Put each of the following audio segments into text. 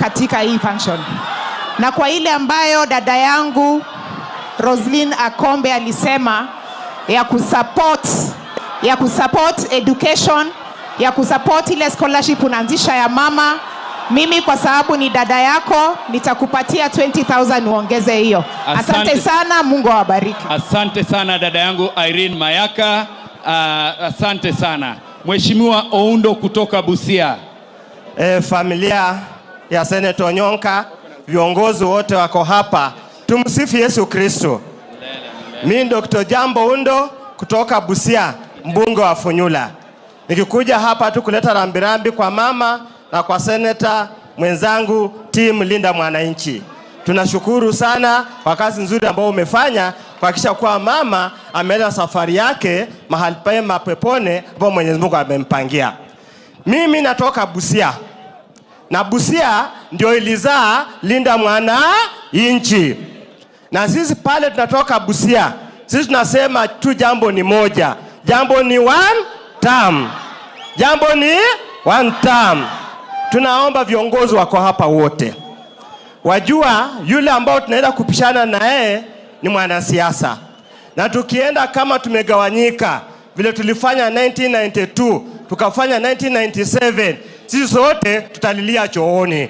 katika hii function. Na kwa ile ambayo dada yangu Roslyn Akombe alisema ya kusupport education, ya kusupport ile scholarship unaanzisha ya mama, mimi kwa sababu ni dada yako nitakupatia 20,000 uongeze hiyo. Asante, Asante sana, Mungu awabariki. Asante sana dada yangu Irene Mayaka. Asante sana. Mheshimiwa Oundo kutoka Busia. Familia ya Senator Onyonka, viongozi wote wako hapa. Tumsifu Yesu Kristo. Mimi Dr. Jambo Oundo kutoka Busia, mbunge wa Funyula. Nikikuja hapa tu kuleta rambirambi kwa mama na kwa seneta mwenzangu team Linda Mwananchi. Tunashukuru sana kwa kazi nzuri ambayo umefanya kuhakikisha kuwa mama ameenda safari yake mahali pema peponi ambapo Mwenyezi Mungu amempangia. Mimi natoka Busia. Na Busia ndio ilizaa Linda Mwananchi. Na sisi pale tunatoka Busia, sisi tunasema tu jambo ni moja. Jambo ni one term. Jambo ni one term. Tunaomba viongozi wako hapa wote. Wajua yule ambao tunaenda kupishana na yeye ni mwanasiasa. Na tukienda kama tumegawanyika vile tulifanya 1992, tukafanya 1997, sisi sote tutalilia chooni.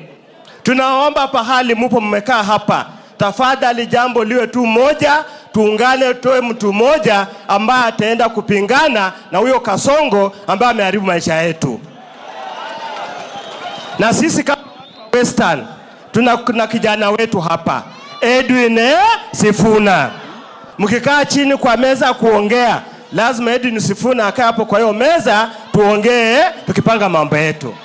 Tunaomba pahali mupo mmekaa hapa, tafadhali jambo liwe tu moja, tuungane, tutoe mtu mmoja ambaye ataenda kupingana na huyo Kasongo ambaye ameharibu maisha yetu. Na sisi kama Western tuna kijana wetu hapa Edwin Sifuna. Mkikaa chini kwa meza kuongea, lazima Edwin Sifuna akae hapo kwa hiyo meza, tuongee tukipanga mambo yetu.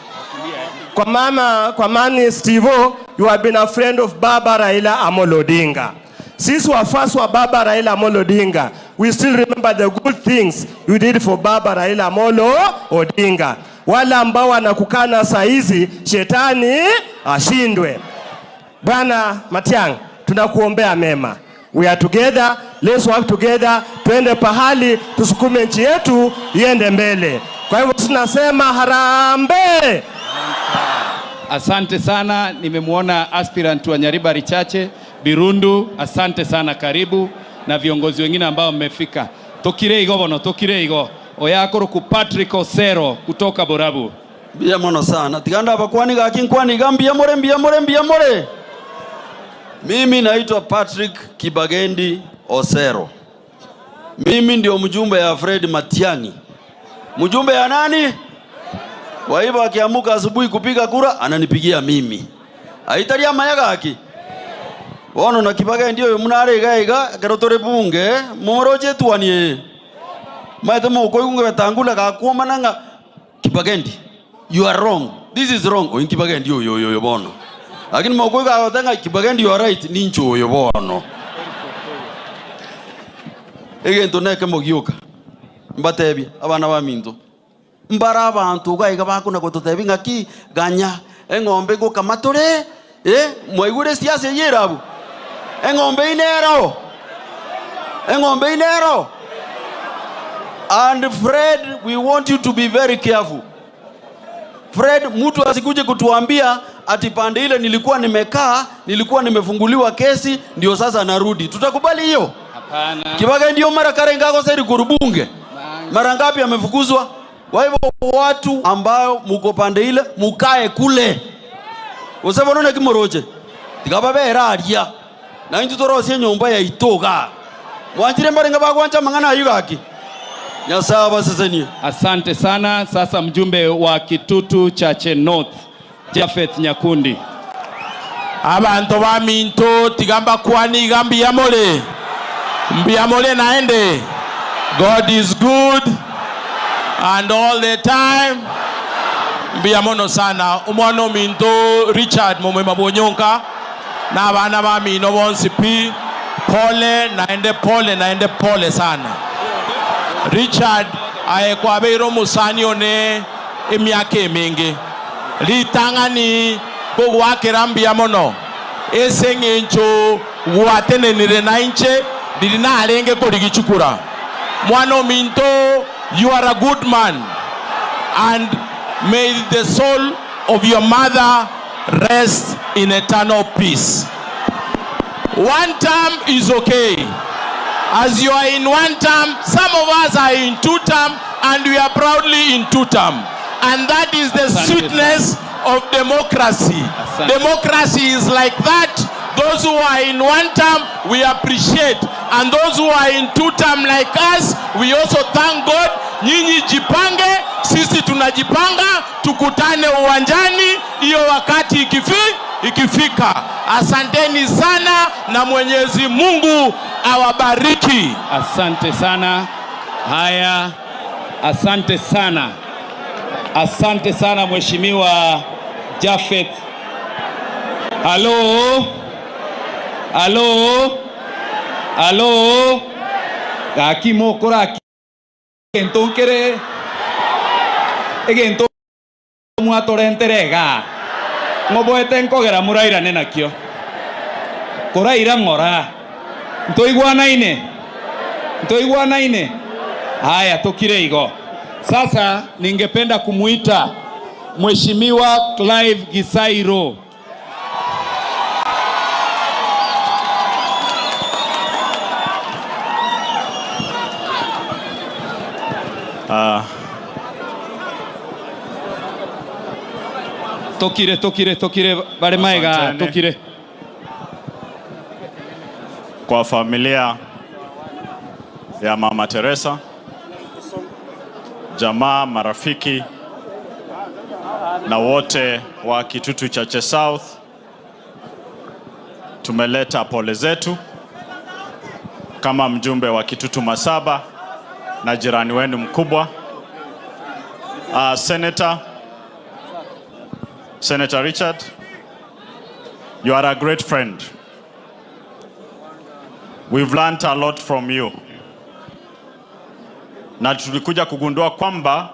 Kwa mama, kwa mani Stevo, you have been a friend of Baba Raila Amolo Odinga. Sisi wafuasi wa Baba Raila Amolo Odinga, we still remember the good things you did for Baba Raila Amolo Odinga. Wale ambao wanakukana saa hizi, shetani ashindwe. Bwana Matiang'i, tunakuombea mema. We are together, let's work together, twende pahali tusukume nchi yetu iende mbele. Kwa hivyo tunasema harambee. Asante sana, nimemwona aspirant wa Nyaribari Chache Birundu, asante sana, karibu na viongozi wengine ambao mmefika. Tokire igo bono, tokire igo. Oyakoro Patrick Osero kutoka Borabu. Mbia mono sana. Tiganda hapa kwani gaki nkwani gambia more mbia more mbia more. Mimi naitwa Patrick Kibagendi Osero. Mimi ndio mjumbe ya Fred Matiang'i. Mjumbe ya nani? Kwa hivyo akiamuka asubuhi kupiga kura ananipigia mimi. Aitaria mayaga aki. Wono na Kibagendi oyo munare iga kero tore bunge moroje tuanie. Maete mo koigunge betangula gakuoma nanga Kibagendi. You are wrong. This is wrong. Oyin Kibagendi oyo oyo bono. Lakini mokoiga agotanga Kibagendi you are right nincho oyo bono. Egento neke mogioka. Mbatebi abana ba minto. Mbara abantu gaiga bakuna gototebi ngaki ganya eng'ombe gokamatore mwaigure siasa yerabu. Eng'ombe inero. Eng'ombe inero. And Fred, we want you to be very careful. Fred, mtu asikuje kutuambia ati pande ile nilikuwa nimekaa, nilikuwa nimefunguliwa kesi, ndio sasa narudi. Tutakubali hiyo? Hapana. Kibaga ndio mara karenga kwa sasa kurubunge. Mara ngapi amefukuzwa? Kwa hivyo watu ambao muko pande ile mukae kule. Usema none kimoroje. Tikababera aria. Na intu torosie nyumba ya itoga. Mwanjire mbarenga bagwancha mangana ayugaki. Nyasaye saseni. Asante sana. Sasa mjumbe wa Kitutu Chache North, Jafeth Nyakundi. Abantu ba minto tigamba kwani gambi yamole. Mbiyamole naende. God is good and all the time. Mbiyamono sana. Umwano minto Richard Momwema Bonyonka na abana ba mino bonsi pi pole naende pole naende pole sana. Richard aekwabeiro musani one emiaka emingi litang'ani kogwakera mbuya mono ase eng'encho gwatenenire na inche riri narenge korigichukura. Mwana ominto, you are a good man, and may the soul of your mother rest in eternal peace. One term is okay. As you are in one term, some of us are in two term, and we are proudly in two term. And that is the sweetness of democracy. Asante. Democracy is like that. Those who are in one term, we appreciate. And those who are in two term like us, we also thank God. Nyinyi jipange, sisi tunajipanga, tukutane uwanjani, hiyo wakati ikifika. Asanteni sana na Mwenyezi Mungu awabariki. Asante sana. Haya, asante sana. Asante sana Mheshimiwa Japhet. Halo? Halo? Halo? Gaki mokora gento kere. Egento mwatorenterega. Ngoboete nkogera murairane nakio. Koraira ngora. Ntoigwanaine. Ntoigwanaine. Haya, tokire igo. Sasa ningependa kumuita Mheshimiwa Clive Gisairo. Tokire, tokire, tokire, bare maega, tokire. Kwa familia ya Mama Teresa, jamaa, marafiki na wote wa Kitutu Chache South, tumeleta pole zetu kama mjumbe wa Kitutu Masaba na jirani wenu mkubwa. Senator Richard, you are a great friend. We've learned a lot from you. Na tulikuja kugundua kwamba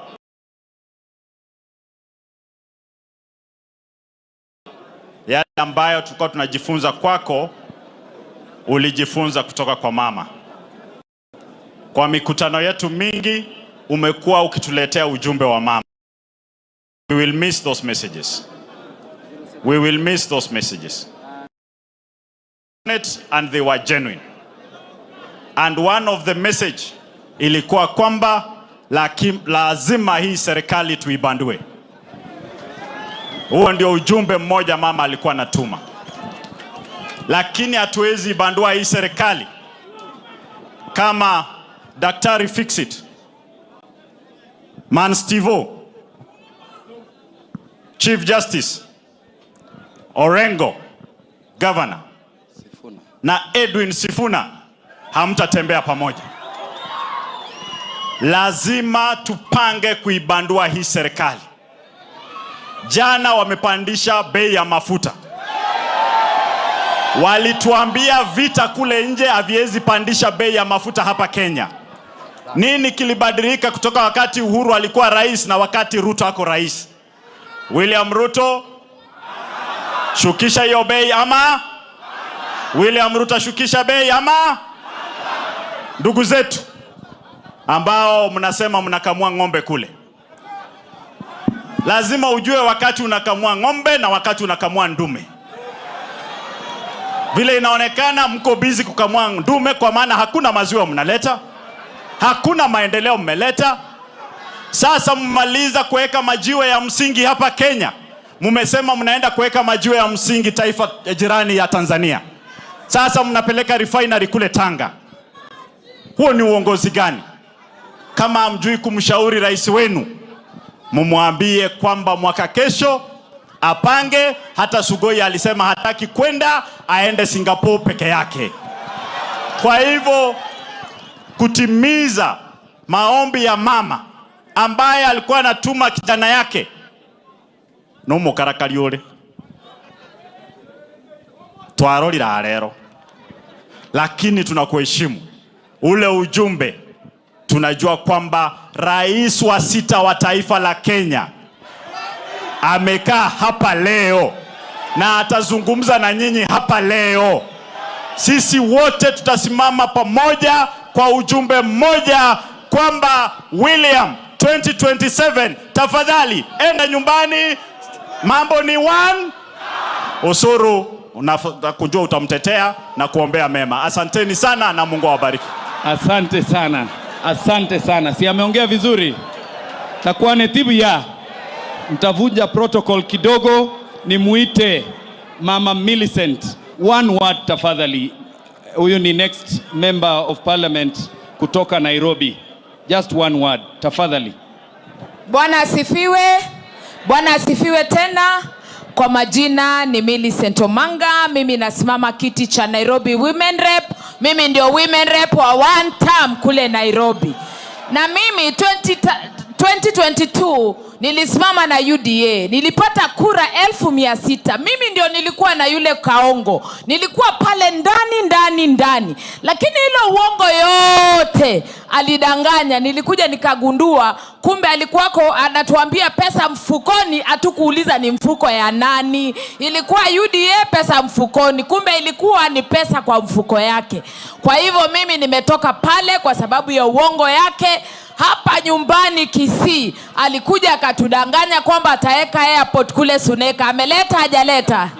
yale ambayo tulikuwa tunajifunza kwako, ulijifunza kutoka kwa mama. Kwa mikutano yetu mingi, umekuwa ukituletea ujumbe wa mama. We will miss those messages. We will miss those messages. And they were genuine. And one of the message ilikuwa kwamba lazima hii serikali tuibandue. Huo ndio ujumbe mmoja mama alikuwa anatuma. Lakini hatuwezi bandua hii serikali kama Daktari Fixit, Man Stivo, Chief Justice, Orengo, Governor, Sifuna, na Edwin Sifuna hamtatembea pamoja. Lazima tupange kuibandua hii serikali. Jana wamepandisha bei ya mafuta. Walituambia vita kule nje haviwezi pandisha bei ya mafuta hapa Kenya. Nini kilibadilika kutoka wakati Uhuru alikuwa rais na wakati Ruto ako rais? William Ruto, shukisha hiyo bei ama? William Ruto, shukisha bei ama? Ndugu zetu ambao mnasema mnakamua ng'ombe kule, lazima ujue wakati unakamua ng'ombe na wakati unakamua ndume. Vile inaonekana mko busy kukamua ndume, kwa maana hakuna maziwa mnaleta, hakuna maendeleo mmeleta. Sasa mmaliza kuweka majiwe ya msingi hapa Kenya, mmesema mnaenda kuweka majiwe ya msingi taifa jirani ya Tanzania. Sasa mnapeleka refinery kule Tanga. Huo ni uongozi gani? Kama hamjui kumshauri rais wenu, mumwambie kwamba mwaka kesho apange. Hata Sugoi alisema hataki kwenda, aende Singapore peke yake. Kwa hivyo kutimiza maombi ya mama ambaye alikuwa anatuma kijana yake no mukarakari ule twarorira lero, lakini tunakuheshimu ule ujumbe. Tunajua kwamba rais wa 6 wa taifa la Kenya amekaa hapa leo na atazungumza na nyinyi hapa leo. Sisi wote tutasimama pamoja kwa ujumbe mmoja kwamba William 2027 tafadhali enda nyumbani, mambo ni one. Osoro kujua utamtetea na kuombea mema. Asanteni sana na Mungu awabariki. Asante sana. Asante sana. Si ameongea vizuri? Takwane tibu ya. Mtavunja protocol kidogo, nimuite Mama Millicent. One word tafadhali. Huyu ni next member of parliament kutoka Nairobi. Just one word tafadhali. Bwana asifiwe. Bwana asifiwe tena. Kwa majina ni Millicent Omanga. Mimi nasimama kiti cha Nairobi Women Rep. Mimi ndio Women Rep wa one term kule Nairobi. Na mimi 2022 nilisimama na UDA. Nilipata kura 600,000. Mimi ndio nilikuwa na yule Kaongo. Nilikuwa pale ndani ndani ndani. Lakini hilo uongo yote alidanganya. Nilikuja nikagundua kumbe alikuwako anatuambia pesa mfukoni, hatukuuliza ni mfuko ya nani. Ilikuwa UDA pesa mfukoni, kumbe ilikuwa ni pesa kwa mfuko yake. Kwa hivyo mimi nimetoka pale kwa sababu ya uongo yake. Hapa nyumbani Kisii alikuja akatudanganya kwamba ataweka airport kule Suneka. Ameleta hajaleta?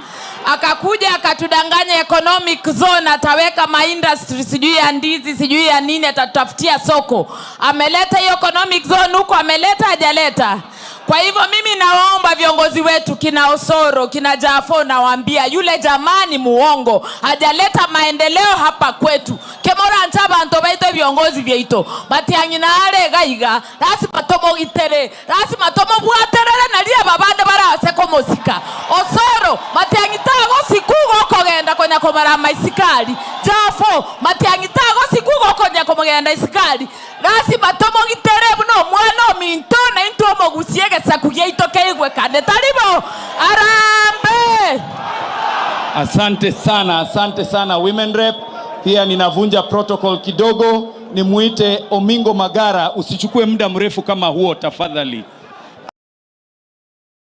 Akakuja akatudanganya economic zone ataweka ma industry sijui ya ndizi sijui ya nini, atatutafutia soko. Ameleta hiyo economic zone huko, ameleta hajaleta? Kwa hivyo mimi nawaomba viongozi wetu kina Osoro, kina Jafo, nawaambia yule jamani muongo, hajaleta maendeleo hapa kwetu. Kemora ntaba ntobaito viongozi vyeito. Matiang'i na ale gaiga, lazima tomo itere, lazima tomo buaterere na lia babande bara seko mosika. Osoro, matiang'i tago sikugo kogenda konya komara maisikali. Jafo, matiang'i tago sikugo konya komogenda isikali. Lazima tomo itere buno mwana minto na into mogusiege sakuyeito keigwe kande taribo. Arambe. Asante sana, asante sana Women Rep. Pia ninavunja protocol kidogo, nimuite Omingo Magara. Usichukue muda mrefu kama huo tafadhali.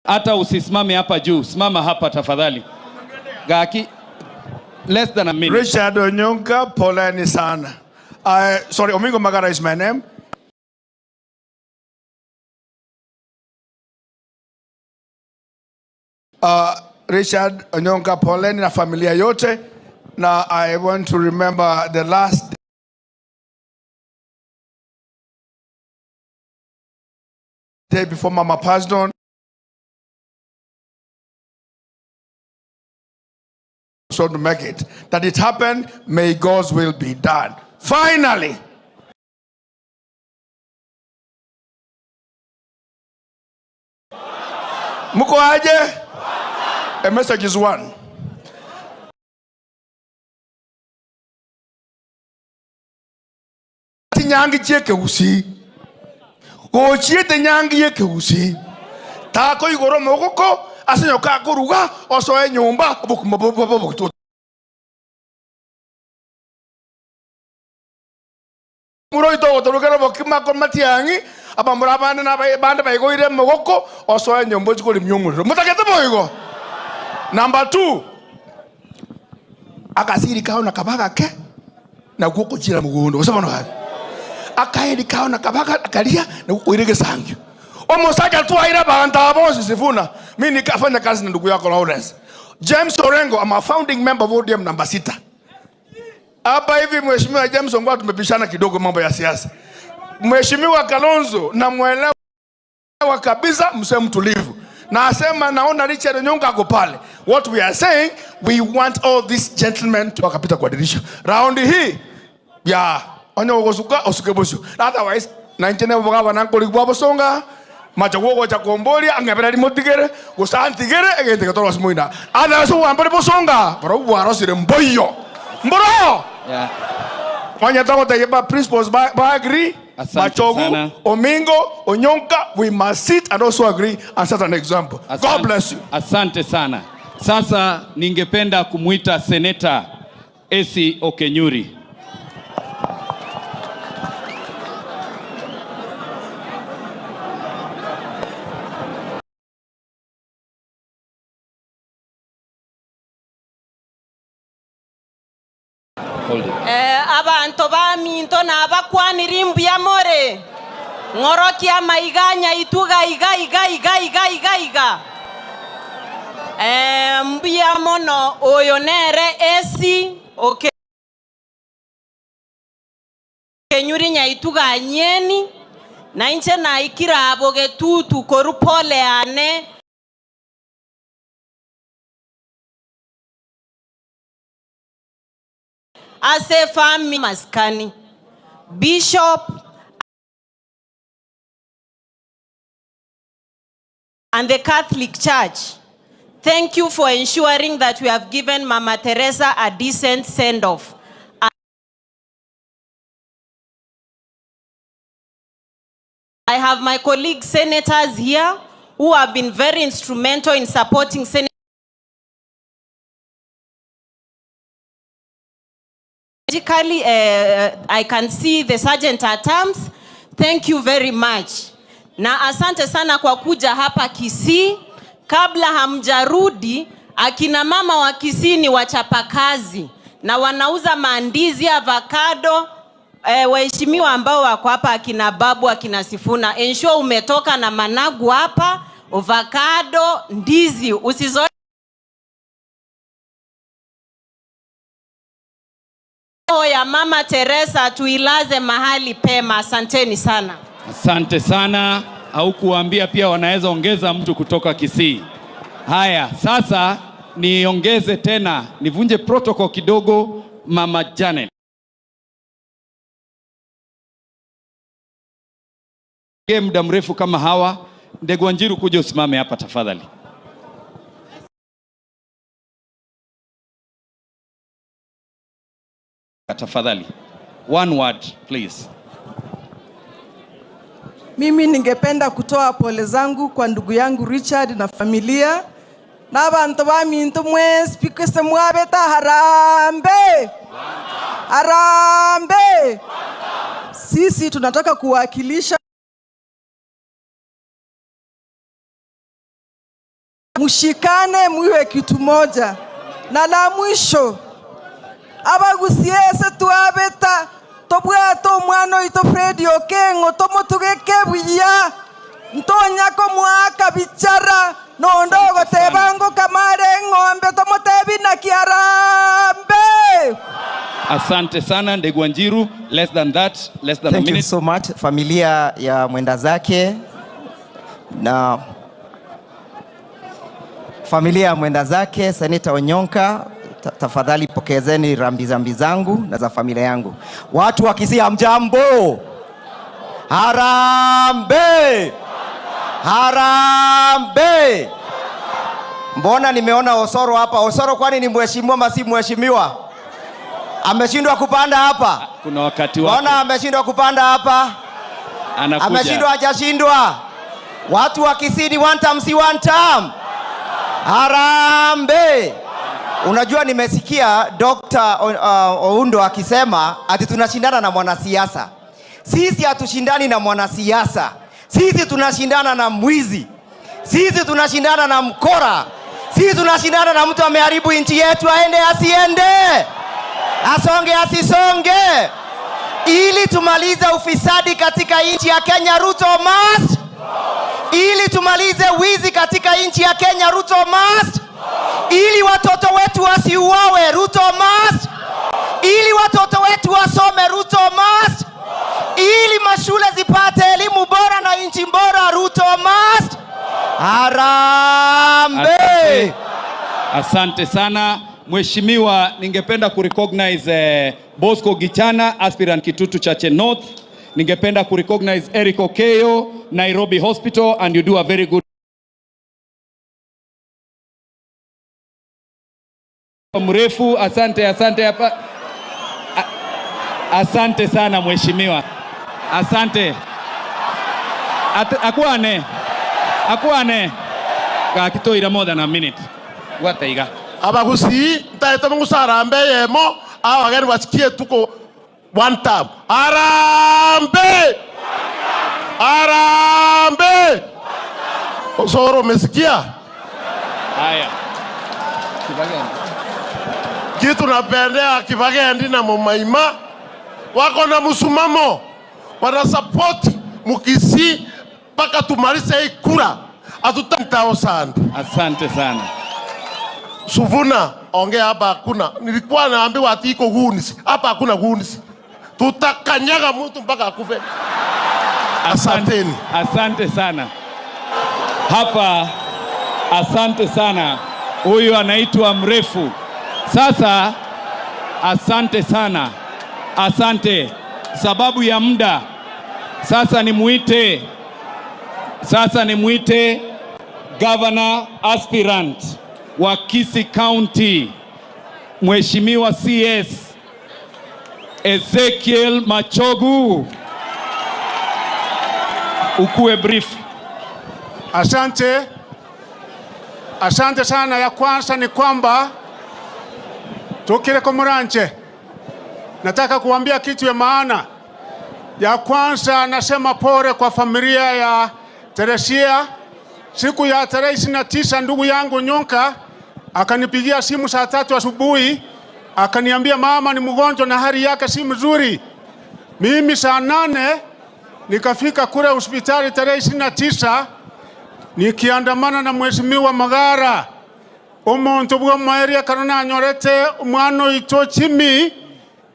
Hata usisimame hapa juu, simama hapa tafadhali. Gaki, less than a minute. Richard Onyonka, poleni sana. Sorry, Omingo Magara is my name. Richard Onyonka, poleni na familia yote. Now I want to remember the last day before Mama passed on. So to make it, that it happened, may God's will be done. Finally, muko aje? A message is one. Nyangi cheke usi. Gochiete nyangi yeke usi. Tako igoro mogoko asenyoka kuruga osoe nyumba bukumabobobo. Muroito otorugera bokima ko matiangi abamura bande na bande baigoire mogoko osoe nyumba chikori myonguriro. Mutakete boigo. Number 2. Akasiri kao na kabaga ke na guko jira mugondo. Osabano hapi. Akaeli kao na kabaga akalia na kuirege sangyo. Omosaja tu aira banta bosi sifuna. Mimi nikafanya kazi na ndugu yako Lawrence. James Orengo, I'm a founding member of ODM number 6. Hapa hivi Mheshimiwa James Orengo tumepishana kidogo mambo ya siasa. Mheshimiwa Kalonzo na muelewa kabisa, msee mtulivu. Na asema naona Richard Onyonka ako pale. What we are saying, we want all these gentlemen to wakapita kwa dirisha. Round hii ya onyo osuka osuke bosho. Otherwise nanchene boga nankoli bwabosonga machagogo cha kombolia angabera limotigere gusantigere egente katoro smuina. Otherwise wambere bosonga bro warosire mboyo. Mboro. Yeah. Onye toko tayeba principles ba agree. Machogu, Omingo, Onyonka, we must sit and also agree and set an example. Asante, God bless you. Asante sana. Sasa ningependa kumuita Seneta Esi Okenyuri. Abantu baminto nabakwanira mbuya more ngorokia maiganya ituga iga iga iga iga iga iga. Mbuya mono oyo nere esi oke kenyuri nyaituga nyeni na inche na ikirabo getutu koru pole ane ase fami maskani Bishop and the Catholic Church. Thank you for ensuring that we have given Mama Teresa a decent send-off. I have my colleague senators here who have been very instrumental in supporting Senator I can see the sergeant at arms. Thank you very much. Na asante sana kwa kuja hapa Kisii. Kabla hamjarudi, akina mama wa Kisii ni wachapakazi na wanauza mandizi, avocado. Waheshimiwa ambao wako hapa, akina Babu, akina Sifuna, ensure umetoka na managu hapa, avocado, ndizi, usizoe ya Mama Teresa tuilaze mahali pema. Asanteni sana. Asante sana. Au kuambia pia wanaweza ongeza mtu kutoka Kisii. Haya, sasa niongeze tena, nivunje protocol kidogo. Mama Janet. Muda mrefu kama hawa, Ndegwa Njiru, kuja usimame hapa tafadhali. Tafadhali. One word please. Mimi ningependa kutoa pole zangu kwa ndugu yangu Richard na familia. Na abantu bamintu mwesi pikese mwabeta harambe. Harambe. Sisi tunataka kuwakilisha. Mushikane muwe kitu moja. Na la mwisho, abagusiese tuabeta tobwato mwana ito Fredi Okengo tomotugeke buya ntonyako mwaka bichara nondogo tebango kamare ng'ombe tomotebi na kiarambe. Asante sana Ndegwa Njiru. Less than that, less than a minute. Thank you so much familia ya mwenda zake na familia ya mwenda zake Senator Onyonka, tafadhali pokezeni rambi zangu na za familia yangu. Watu wa Kisii hamjambo? Harambe! Harambe! Mbona nimeona Osoro hapa? Osoro kwani ni mheshimiwa ama si mheshimiwa? Ameshindwa kupanda hapa. Kuna wakati wake. Mbona ameshindwa kupanda hapa? Anakuja. Ameshindwa hajashindwa? Watu wa Kisii ni one term si one term? Harambe! Unajua nimesikia Dr. Oundo akisema ati tunashindana na mwanasiasa. Sisi hatushindani na mwanasiasa. Sisi tunashindana na mwizi. Sisi tunashindana na mkora. Sisi tunashindana na mtu ameharibu nchi yetu, aende asiende, asonge asisonge. Ili tumalize ufisadi katika nchi ya Kenya, Ruto must. Ili tumalize wizi katika nchi ya Kenya, Ruto must. Ili watoto wetu wasiuawe, Ruto must. Ili watoto wetu wasome, Ruto must. Ili mashule zipate elimu bora na nchi bora, Ruto must. Harambe! Asante sana Mheshimiwa, ningependa kurecognize Bosco Gichana, aspirant Kitutu Chache North. Ningependa kurecognize Eric Okeyo, Nairobi Hospital, and you do a very good mrefu. Asante, asante hapa. Asante sana mheshimiwa. Asante. Akuane. Akuane. Kakitoira more than a minute. Wataiga. Abagusi, ntaeta mungu sarambe yemo, awageni wasikie tuko one time. Arambe! Arambe! Osoro, umesikia? Haya. Kitu napendea Kibagendi na Momaima wako na msumamo, wana support Mukisii mpaka tumalize hii kura. Hatutantao sana. Asante sana. Suvuna, ongea hapa hakuna. Nilikuwa naambiwa ati iko goons. Hapa hakuna goons. Tutakanyaga mtu mpaka akufe. Asanteni. Asante sana. Hapa asante sana. Huyu anaitwa Mrefu. Sasa asante sana. Asante. Sababu ya muda. Sasa nimuite Governor Aspirant wa Kisii County, Mheshimiwa CS Ezekiel Machogu. Ukue brief. Asante. Asante sana. Ya kwanza ni kwamba tukire komuranche. Nataka kuambia kitu ya maana. Ya kwanza nasema pole kwa familia ya Teresia. Siku ya tarehe 29 ndugu yangu Nyonka akanipigia simu saa 3 asubuhi, akaniambia mama ni mgonjwa na hali yake si mzuri. Mimi saa 8 nikafika kule hospitali tarehe 29 nikiandamana na Mheshimiwa Magara. Omuntu bwa maeri karona nyorete umwana ito chimi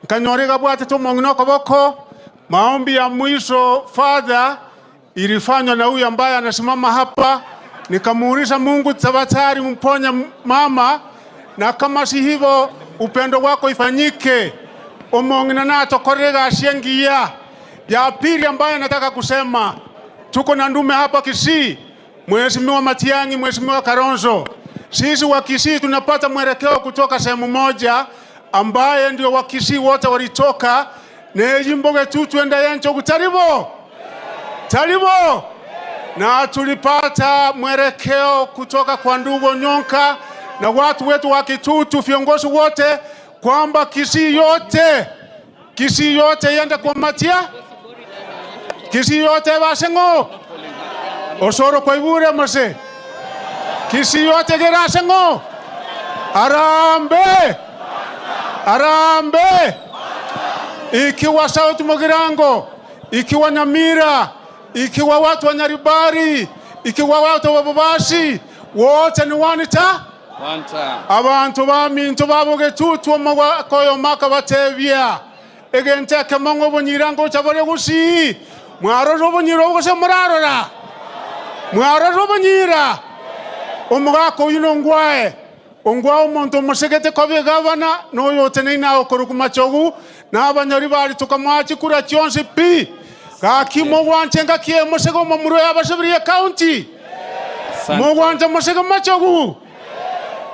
kanyorega bwate tomongino koboko. Maombi ya mwisho father ilifanywa na huyu ambaye anasimama hapa. Nikamuuliza Mungu tafadhali mponye mama, na kama si hivyo upendo wako ifanyike. Omongina na tokorega ashengia. Ya pili ambaye nataka kusema, tuko na ndume hapa Kisii, Mheshimiwa Matiang'i, Mheshimiwa Karonzo. Sisi wa Kisii tunapata mwelekeo kutoka sehemu moja ambaye ndio wa Kisii wote walitoka. Nejimboge tu tuenda yencho kutaribo. Taribo. Na tulipata mwelekeo kutoka kwa ndugu Nyonka na watu wetu wa Kitutu, viongozi wote, kwamba Kisii yote yenda kwa Matia. Kisii yote basengo. Osoro kwa ibure mose. Kisii yote gerasengo. Arambe. Arambe. Ikiwa South Mugirango, ikiwa Nyamira, ikiwa watu wa Nyaribari, ikiwa watu wa Bobasi, wote ni wanita? Wanta. Abantu ba minto baboge tutu koyo maka batebia. Egente kemongo bonyirango chabore gusi. Mwaroro bonyiro gose murarora. Mwaroro bonyira. Omugako yuno ngwae. Ongwa omuntu musekete kobe gavana no yote nina okoruku machogu na abanyori bari tukamwachi kura chionse pi. Gaki mogwanje ngakie musego momuro yabasubiriye county. Mogwanje musego machogu.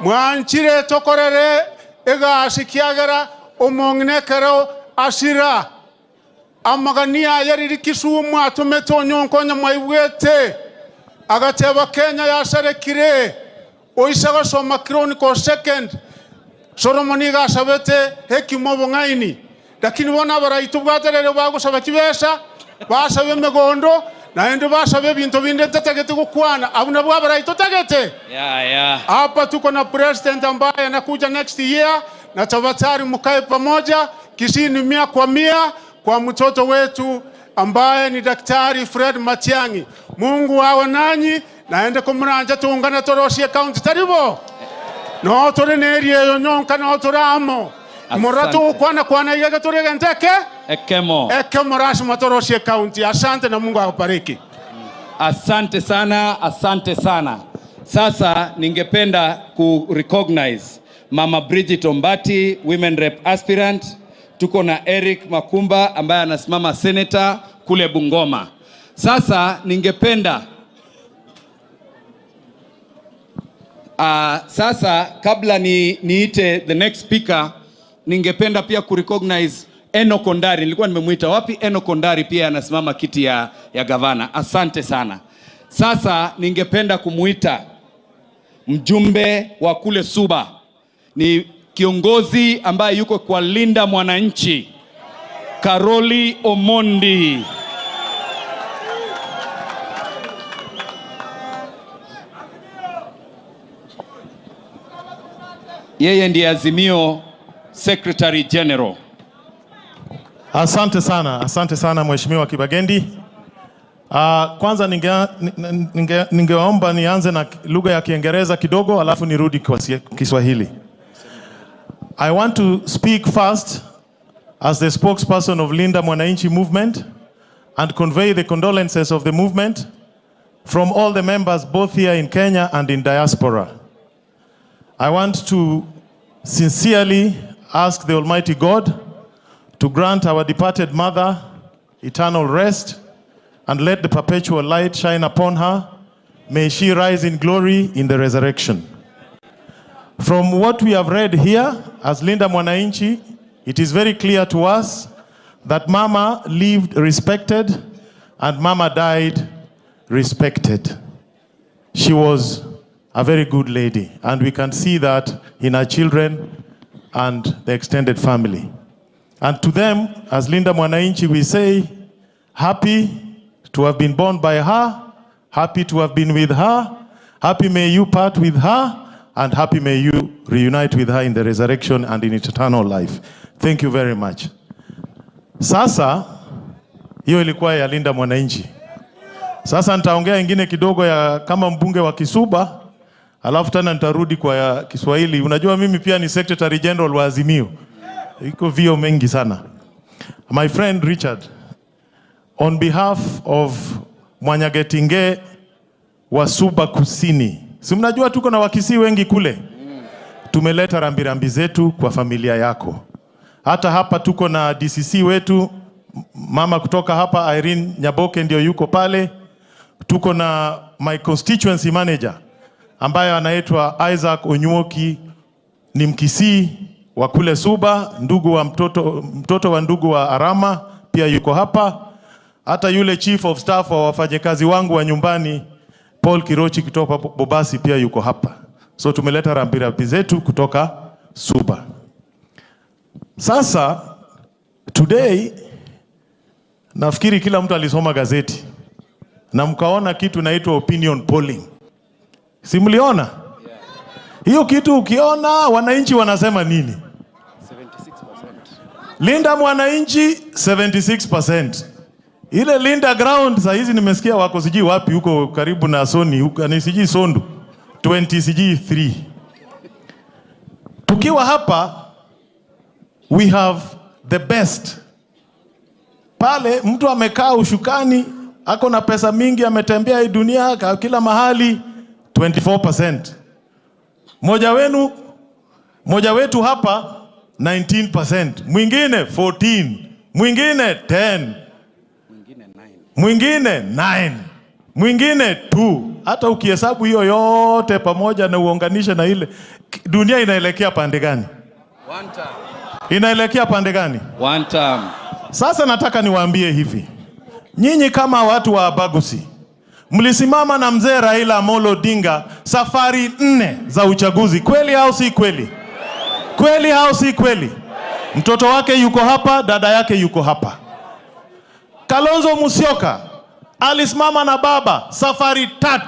Mwanchire tokorere egasi kiagera omongnekero asira. Amagania yari Kisumu atumeto nyonkonya mwaibwete. Agateba Kenya yasarekire. Oisaga soma Chronicle second. Solomoni gasabete hekima bongaini. Lakini bona baraitubwaterere bagusaba kibesa, basabe megondo, naende basabe bintu binde tatagete gukwana. Abuna bwa baraitotagete. Yeah. Hapa tuko na president ambaye anakuja next year na tabatari mkae pamoja. Kisii ni 100 kwa 100 kwa mtoto wetu ambaye ni Daktari Fred Matiang'i. Mungu awe nanyi. Naende kumuranja tuungane torosie county taribo. No tore nerie yo nyonka no toramo. Moratu kwana kwana yega tore ngenteke. Ekemo. Ekemo rasmi torosie county. Asante na Mungu akubariki. Asante sana, asante sana. Sasa ningependa ku recognize Mama Bridget Ombati, Women Rep Aspirant. Tuko na Eric Makumba ambaye anasimama senator kule Bungoma. Sasa ningependa sasa kabla niite the next speaker, ningependa pia ku recognize Eno Kondari. Nilikuwa nimemuita wapi? Eno Kondari pia anasimama kiti ya gavana. Asante sana. Sasa ningependa kumuita mjumbe wa kule Suba. Ni kiongozi ambaye yuko kwa Linda Mwananchi, Karoli Omondi. Yeye ndiye Azimio Secretary General. Asante sana Mheshimiwa Kibagendi. Kwanza ningeomba nianze na lugha ya Kiingereza kidogo alafu nirudi kwa Kiswahili. I want to speak first as the spokesperson of Linda Mwananchi movement and convey the condolences of the movement from all the members both here in Kenya and in diaspora. I want to sincerely ask the Almighty God to grant our departed mother eternal rest and let the perpetual light shine upon her. May she rise in glory in the resurrection. From what we have read here, as Linda Mwananchi, it is very clear to us that Mama lived respected and Mama died respected. She was a very good lady, and we can see that in her children and the extended family. And to them, as Linda Mwananchi, we say, happy to have been born by her, happy to have been with her, happy may you part with her, and happy may you reunite with her in the resurrection and in eternal life. Thank you very much. Sasa, hiyo ilikuwa ya Linda Mwananchi. Sasa nitaongea ingine kidogo ya kama mbunge wa Kisuba, alafu tena nitarudi kwa ya Kiswahili. Unajua mimi pia ni Secretary General wa Azimio. Iko vio mengi sana. My friend Richard, on behalf of Mwanyagetinge wa Suba Kusini, si mnajua tuko na Wakisii wengi kule. Tumeleta rambirambi zetu kwa familia yako. Hata hapa tuko na DCC wetu, mama kutoka hapa Irene Nyaboke ndio yuko pale. Tuko na my constituency manager ambaye anaitwa Isaac Onyuoki, ni Mkisii wa kule Suba, ndugu wa mtoto wa ndugu wa Arama pia yuko hapa. Hata yule chief of staff wa wafanyakazi wangu wa nyumbani Paul Kirochi kutoka Bobasi pia yuko hapa. So tumeleta rambirambi zetu kutoka Suba. Sasa today nafikiri kila mtu alisoma gazeti na mkaona kitu inaitwa opinion polling. Si mliona? Hiyo kitu ukiona wananchi wanasema nini? 76%. Linda Mwananchi 76%. Ile Linda Ground saa hizi nimesikia wako sijui wapi huko karibu na Sony, huko ni sijui Sondu 20 sijui 3. Tukiwa hapa we have the best. Pale mtu amekaa ushukani, ako na pesa mingi, ametembea hii dunia kila mahali, 24%. Moja wetu hapa 19%, mwingine 14, mwingine 10, mwingine 9, mwingine 2. Hata ukihesabu hiyo yote pamoja na uunganishe na ile, dunia inaelekea pande gani? One time. Inaelekea pande gani? One time. Sasa nataka niwaambie hivi. Nyinyi kama watu wa Abagusi, mlisimama na mzee Raila Amolo Odinga safari 4 za uchaguzi. Kweli au si kweli? Kweli au si kweli? Mtoto wake yuko hapa, dada yake yuko hapa. Kalonzo Musyoka alisimama na baba safari 3.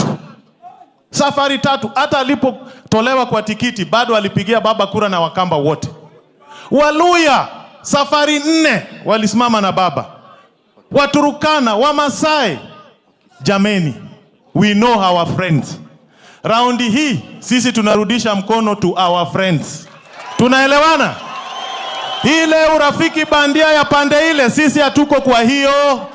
Safari 3. Hata alipotolewa kwa tikiti bado alipigia baba kura na Wakamba wote. Waluya safari 4 walisimama na baba. Waturukana, Wamasai. Jameni, we know our friends. Raundi hii sisi tunarudisha mkono to our friends. Tunaelewana? Ile urafiki bandia ya pande ile sisi hatuko kwa hiyo,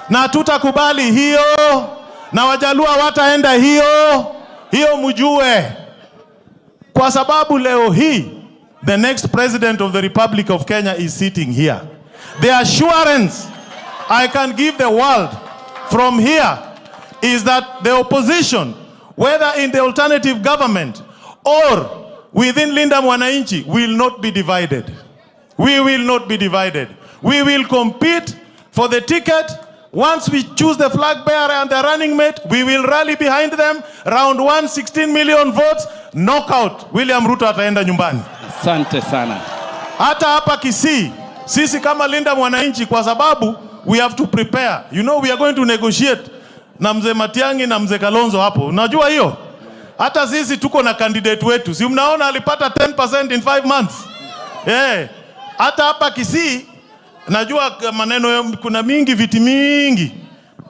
na tutakubali hiyo, na Wajaluo wataenda hiyo. Hiyo mjue. Kwa sababu leo hii the next president of the Republic of Kenya is sitting here. The assurance I can give the world from here is that the opposition, whether in the alternative government or within Linda Mwananchi, will not be divided. We will not be divided. We will compete for the ticket. Once we choose the flag bearer and the running mate, we will rally behind them. Round 1, 16 million votes, knockout. William Ruto ataenda nyumbani. Asante sana. Hata hapa Kisii, sisi kama Linda Mwananchi, kwa sababu we have to prepare. You know, we are going to negotiate na mzee Matiang'i na mzee Kalonzo hapo. Unajua hiyo? Hata sisi tuko na candidate wetu. Si mnaona alipata 10% in 5 months. Hata hapa Kisii, najua maneno kuna mingi, viti mingi.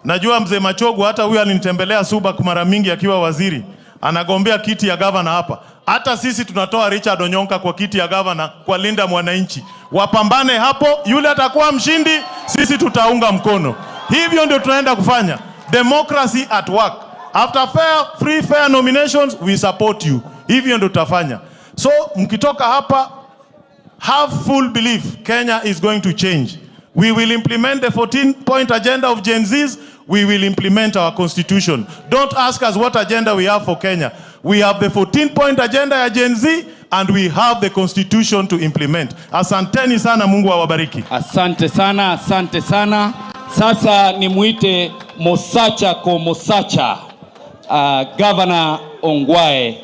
Najua mzee Machogu hata huyu alinitembelea Suba mara mingi akiwa waziri, anagombea kiti ya gavana hapa. Hata sisi tunatoa Richard Onyonka kwa kiti ya gavana kwa Linda Mwananchi. Wapambane hapo, yule atakuwa mshindi, sisi tutaunga mkono. Hivyo ndio tunaenda kufanya. Democracy at work. After fair, free, fair nominations, we support you. Hivyo ndio tutafanya. So mkitoka hapa, have full belief Kenya is going to change. We will implement the 14-point agenda of Gen Zs. We will implement our constitution. Don't ask us what agenda we have for Kenya. We have the 14-point agenda ya Gen Z and we have the constitution to implement. Asanteni sana, Mungu awabariki. Asante sana, asante sana. Sasa nimuite Mosacha ko Mosacha, Governor Ongwae.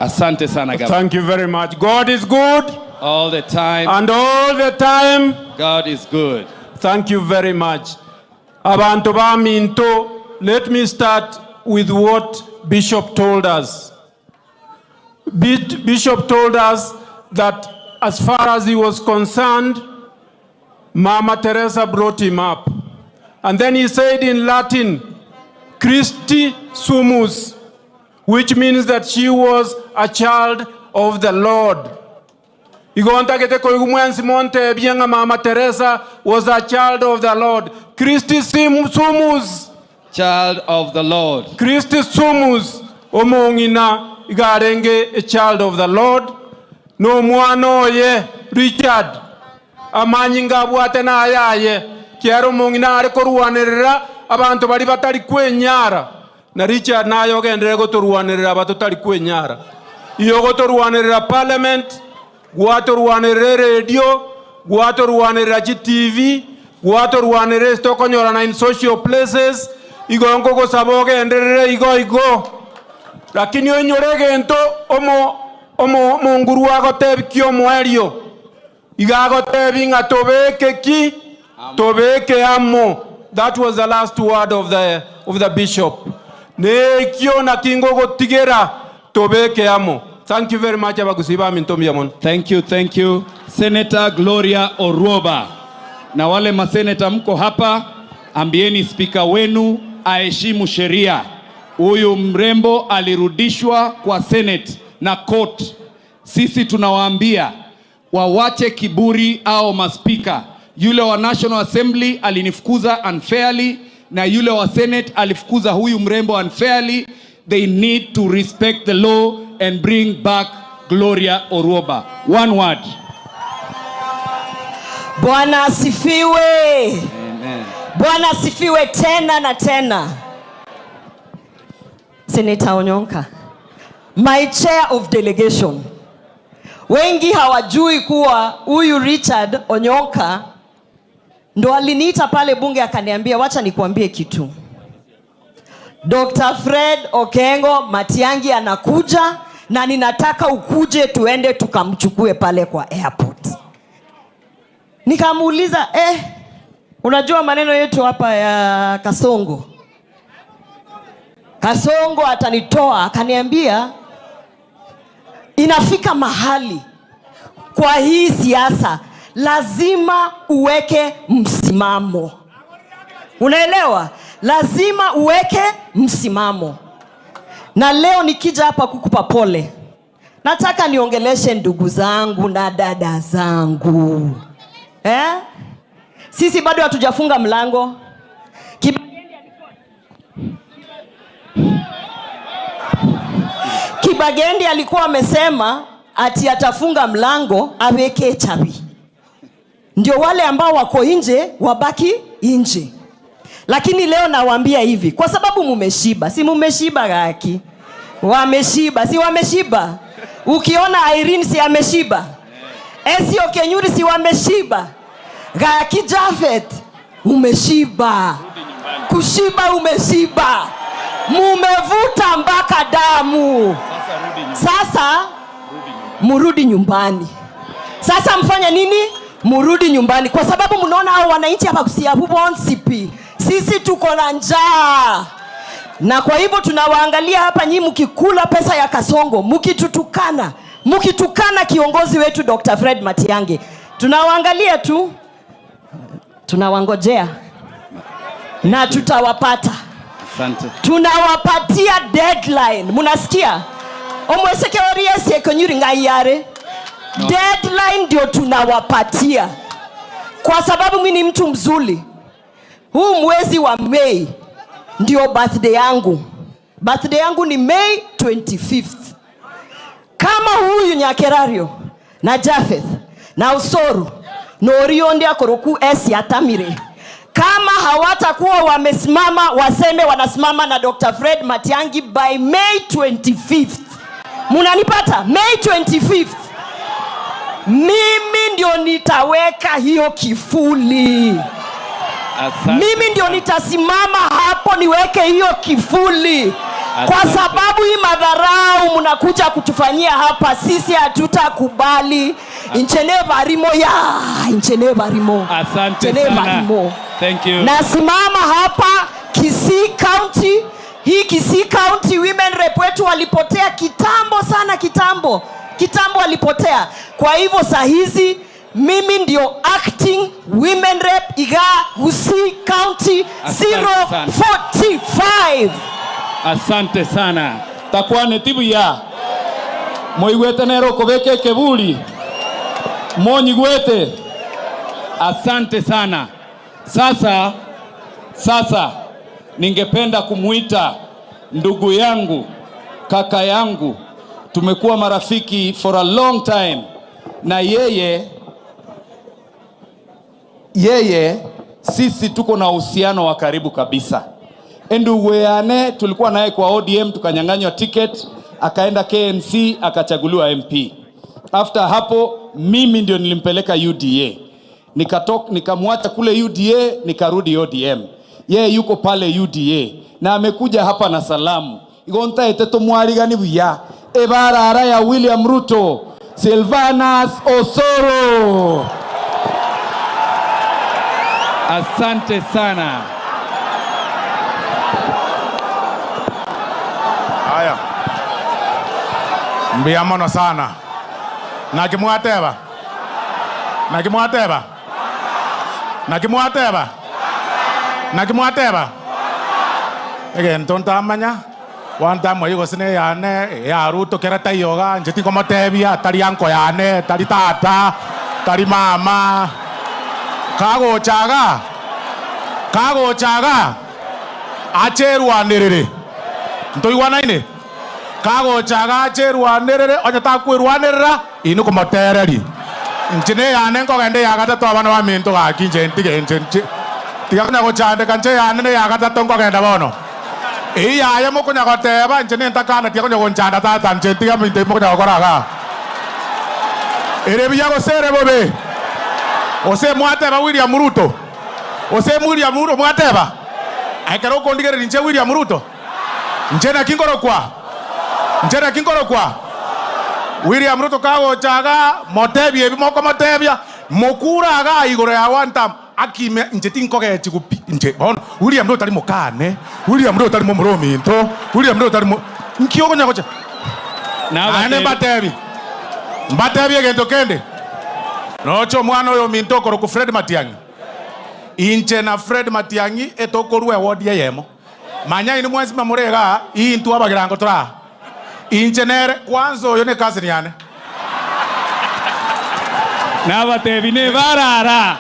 Asante sana, Governor. Thank you very much. God is good. All the time. And all the time. God is good. Thank you very much. Abantu ba minto, let me start with what Bishop told us. Bishop told us that as far as he was concerned, Mama Teresa brought him up. And then he said in Latin, Christi sumus, which means that she was a child of the Lord. Mama Teresa was a child of the Lord. Christi sumus. Child of the Lord. Christi sumus. Omongina igarenge a child of the Lord. No mwano ye Richard. Amanyinga bwate na ayaye. Kiaro mongina are koruanerera abantu bari batari kwenyara. Na Richard nayo gendere gotoruanerera batotari kwenyara. Iyo gotoruanerera parliament, gwatoruanerera radio, gwatoruanerera GTV, gwatoruanerera stokonyorana in social places, igo nko gosaba ogenderere igo igo. Lakini onyorege nto omo monguru agotebi omwerio. Igagotebi nga tobeke ki tobeke amo. That was the last word of the bishop. Nekio na kingo gotigera tobeke amo. Thank you very much, abagusiba mintomia mon. Thank you, thank you. Senator Gloria Orwoba. Na wale maseneta mko hapa, ambieni speaker wenu aheshimu sheria. Huyu mrembo alirudishwa kwa Senate na court. Sisi tunawaambia wawache kiburi au maspika. Yule wa National Assembly alinifukuza unfairly, na yule wa Senate alifukuza huyu mrembo unfairly. They need to respect the law and bring back Gloria Orwoba. One word. Bwana asifiwe. Amen. Bwana asifiwe tena na tena. Senator Onyonka, my chair of delegation. Wengi hawajui kuwa huyu Richard Onyonka ndo aliniita pale bunge akaniambia, wacha nikuambie kitu. Dr. Fred Okengo Matiang'i anakuja na ninataka ukuje tuende tukamchukue pale kwa airport. Nikamuuliza, unajua maneno yetu hapa ya Kasongo. Kasongo atanitoa. Akaniambia inafika mahali kwa hii siasa lazima uweke msimamo. Unaelewa? Lazima uweke msimamo. Na leo nikija hapa kukupa pole, nataka niongeleshe ndugu zangu na dada zangu. Sisi bado hatujafunga mlango. Kibagendi alikuwa amesema ati atafunga mlango aweke chabi. Ndio wale ambao wako nje wabaki nje. Lakini leo nawaambia hivi, kwa sababu mumeshiba, si mumeshiba gaki? Wameshiba, si wameshiba? Ukiona Irene si ameshiba? Esio Kenyuri si wameshiba? Gaki Jafet umeshiba. Kushiba umeshiba. Mumevuta mpaka damu. Sasa murudi nyumbani. Sasa mfanye nini? Murudi nyumbani. Kwa sababu mnaona hao wananchi hapa kusia hubo-nsipi. Sisi tuko na njaa. Na kwa hivyo tunawaangalia hapa nyinyi mkikula pesa ya Kasongo, mkitutukana, mkitukana kiongozi wetu Dr. Fred Matiang'i. Tunawaangalia tu, tunawangojea na tutawapata. Asante. Tunawapatia deadline. Munasikia? Omweseke oriesi ekonyuri ngayare. No. Deadline ndio tunawapatia. Kwa sababu mimi ni mtu mzuri. Huu mwezi wa Mei ndio birthday yangu. Birthday yangu ni May 25th. Kama huyu Nyakerario na Japheth na Usoru na Orionde akoroku esi atamire, kama hawatakuwa wamesimama waseme wanasimama na Dr. Fred Matiang'i by May 25th. Munanipata? May 25th. Mimi ndio nitaweka hiyo kifuli. Asante. Mimi ndio nitasimama hapo niweke hiyo kifuli. Asante. Kwa sababu hii madharau mnakuja kutufanyia hapa, sisi hatutakubali. Inchene varimo ya, inchene varimo. Asante Inchene sana. varimo. Thank you. Nasimama hapa Kisii County. Hii Kisii County women rep wetu walipotea kitambo sana, kitambo. Kitambo walipotea. Kwa hivyo saa hizi mimi ndio acting women rep iga Kisii County Asante sana. 045. Asante sana. Takwane tibu ya. Moigwete nero kobeke kebuli. Monyigwete. Asante sana. Sasa ningependa kumuita ndugu yangu, kaka yangu. Tumekuwa marafiki for a long time. Na yeye sisi tuko na uhusiano wa karibu kabisa. Nduguane tulikuwa naye kwa ODM, tukanyang'anywa ticket, akaenda KNC akachaguliwa MP. After hapo mimi ndio nilimpeleka UDA. Nikamwacha kule UDA nikarudi ODM. Yeye yuko pale UDA na amekuja hapa na salamu. Igonta eteto mwarigani buya. Ebarara ya William Ruto, Silvanus Osoro. Asante sana. Haya. Mbiamono sana. Nakimwateba. Nakimwateba. Nakimwateba. Nakimwateba. Ege ntonta amanya. Wanta moyigo sine yane ya Ruto kerata yoga nje tinkomotebia tari anko yane tari tata tari mama. Kagochaga. Kagochaga. Acherwanirire. Ntoigwanaine. Kagochaga acherwanirire onye takwirwanirira inu komotereri. Nchine yane nkogende ya gatatu abana ba minto gaki nche ntige nche nche. Tiga konya gochandeka nche yane ne ya gatatu nkogenda bono. Iya ya mokonya goteba nche nentakana tiga konya gonchanda tata nche tiga minto mokonya gokoraga. Ere biya gosere bobe. Ose mwateba William Ruto. Ose William Ruto mwateba. Ekero kondigere nche William Ruto. Nche na kingoro kwa. Nche na kingoro kwa. William Ruto kagochaga motebia ebimoko motebia mokura aga igoro ya one time akime nche tinkogechi gupi nche bono William Ruto tari mokane William Ruto tari mumurominto William Ruto tari nkiogonya gocha ane mbatebi mbatebi egento kende nocho mwana oyo minto koroku Fred Matiang'i inche na Fred Matiang'i etokorwa ward yemo manya ini mwenzi mamurega intu abagirango tora inche kwanza oyo ne cousin yane Nabatebi ne barara.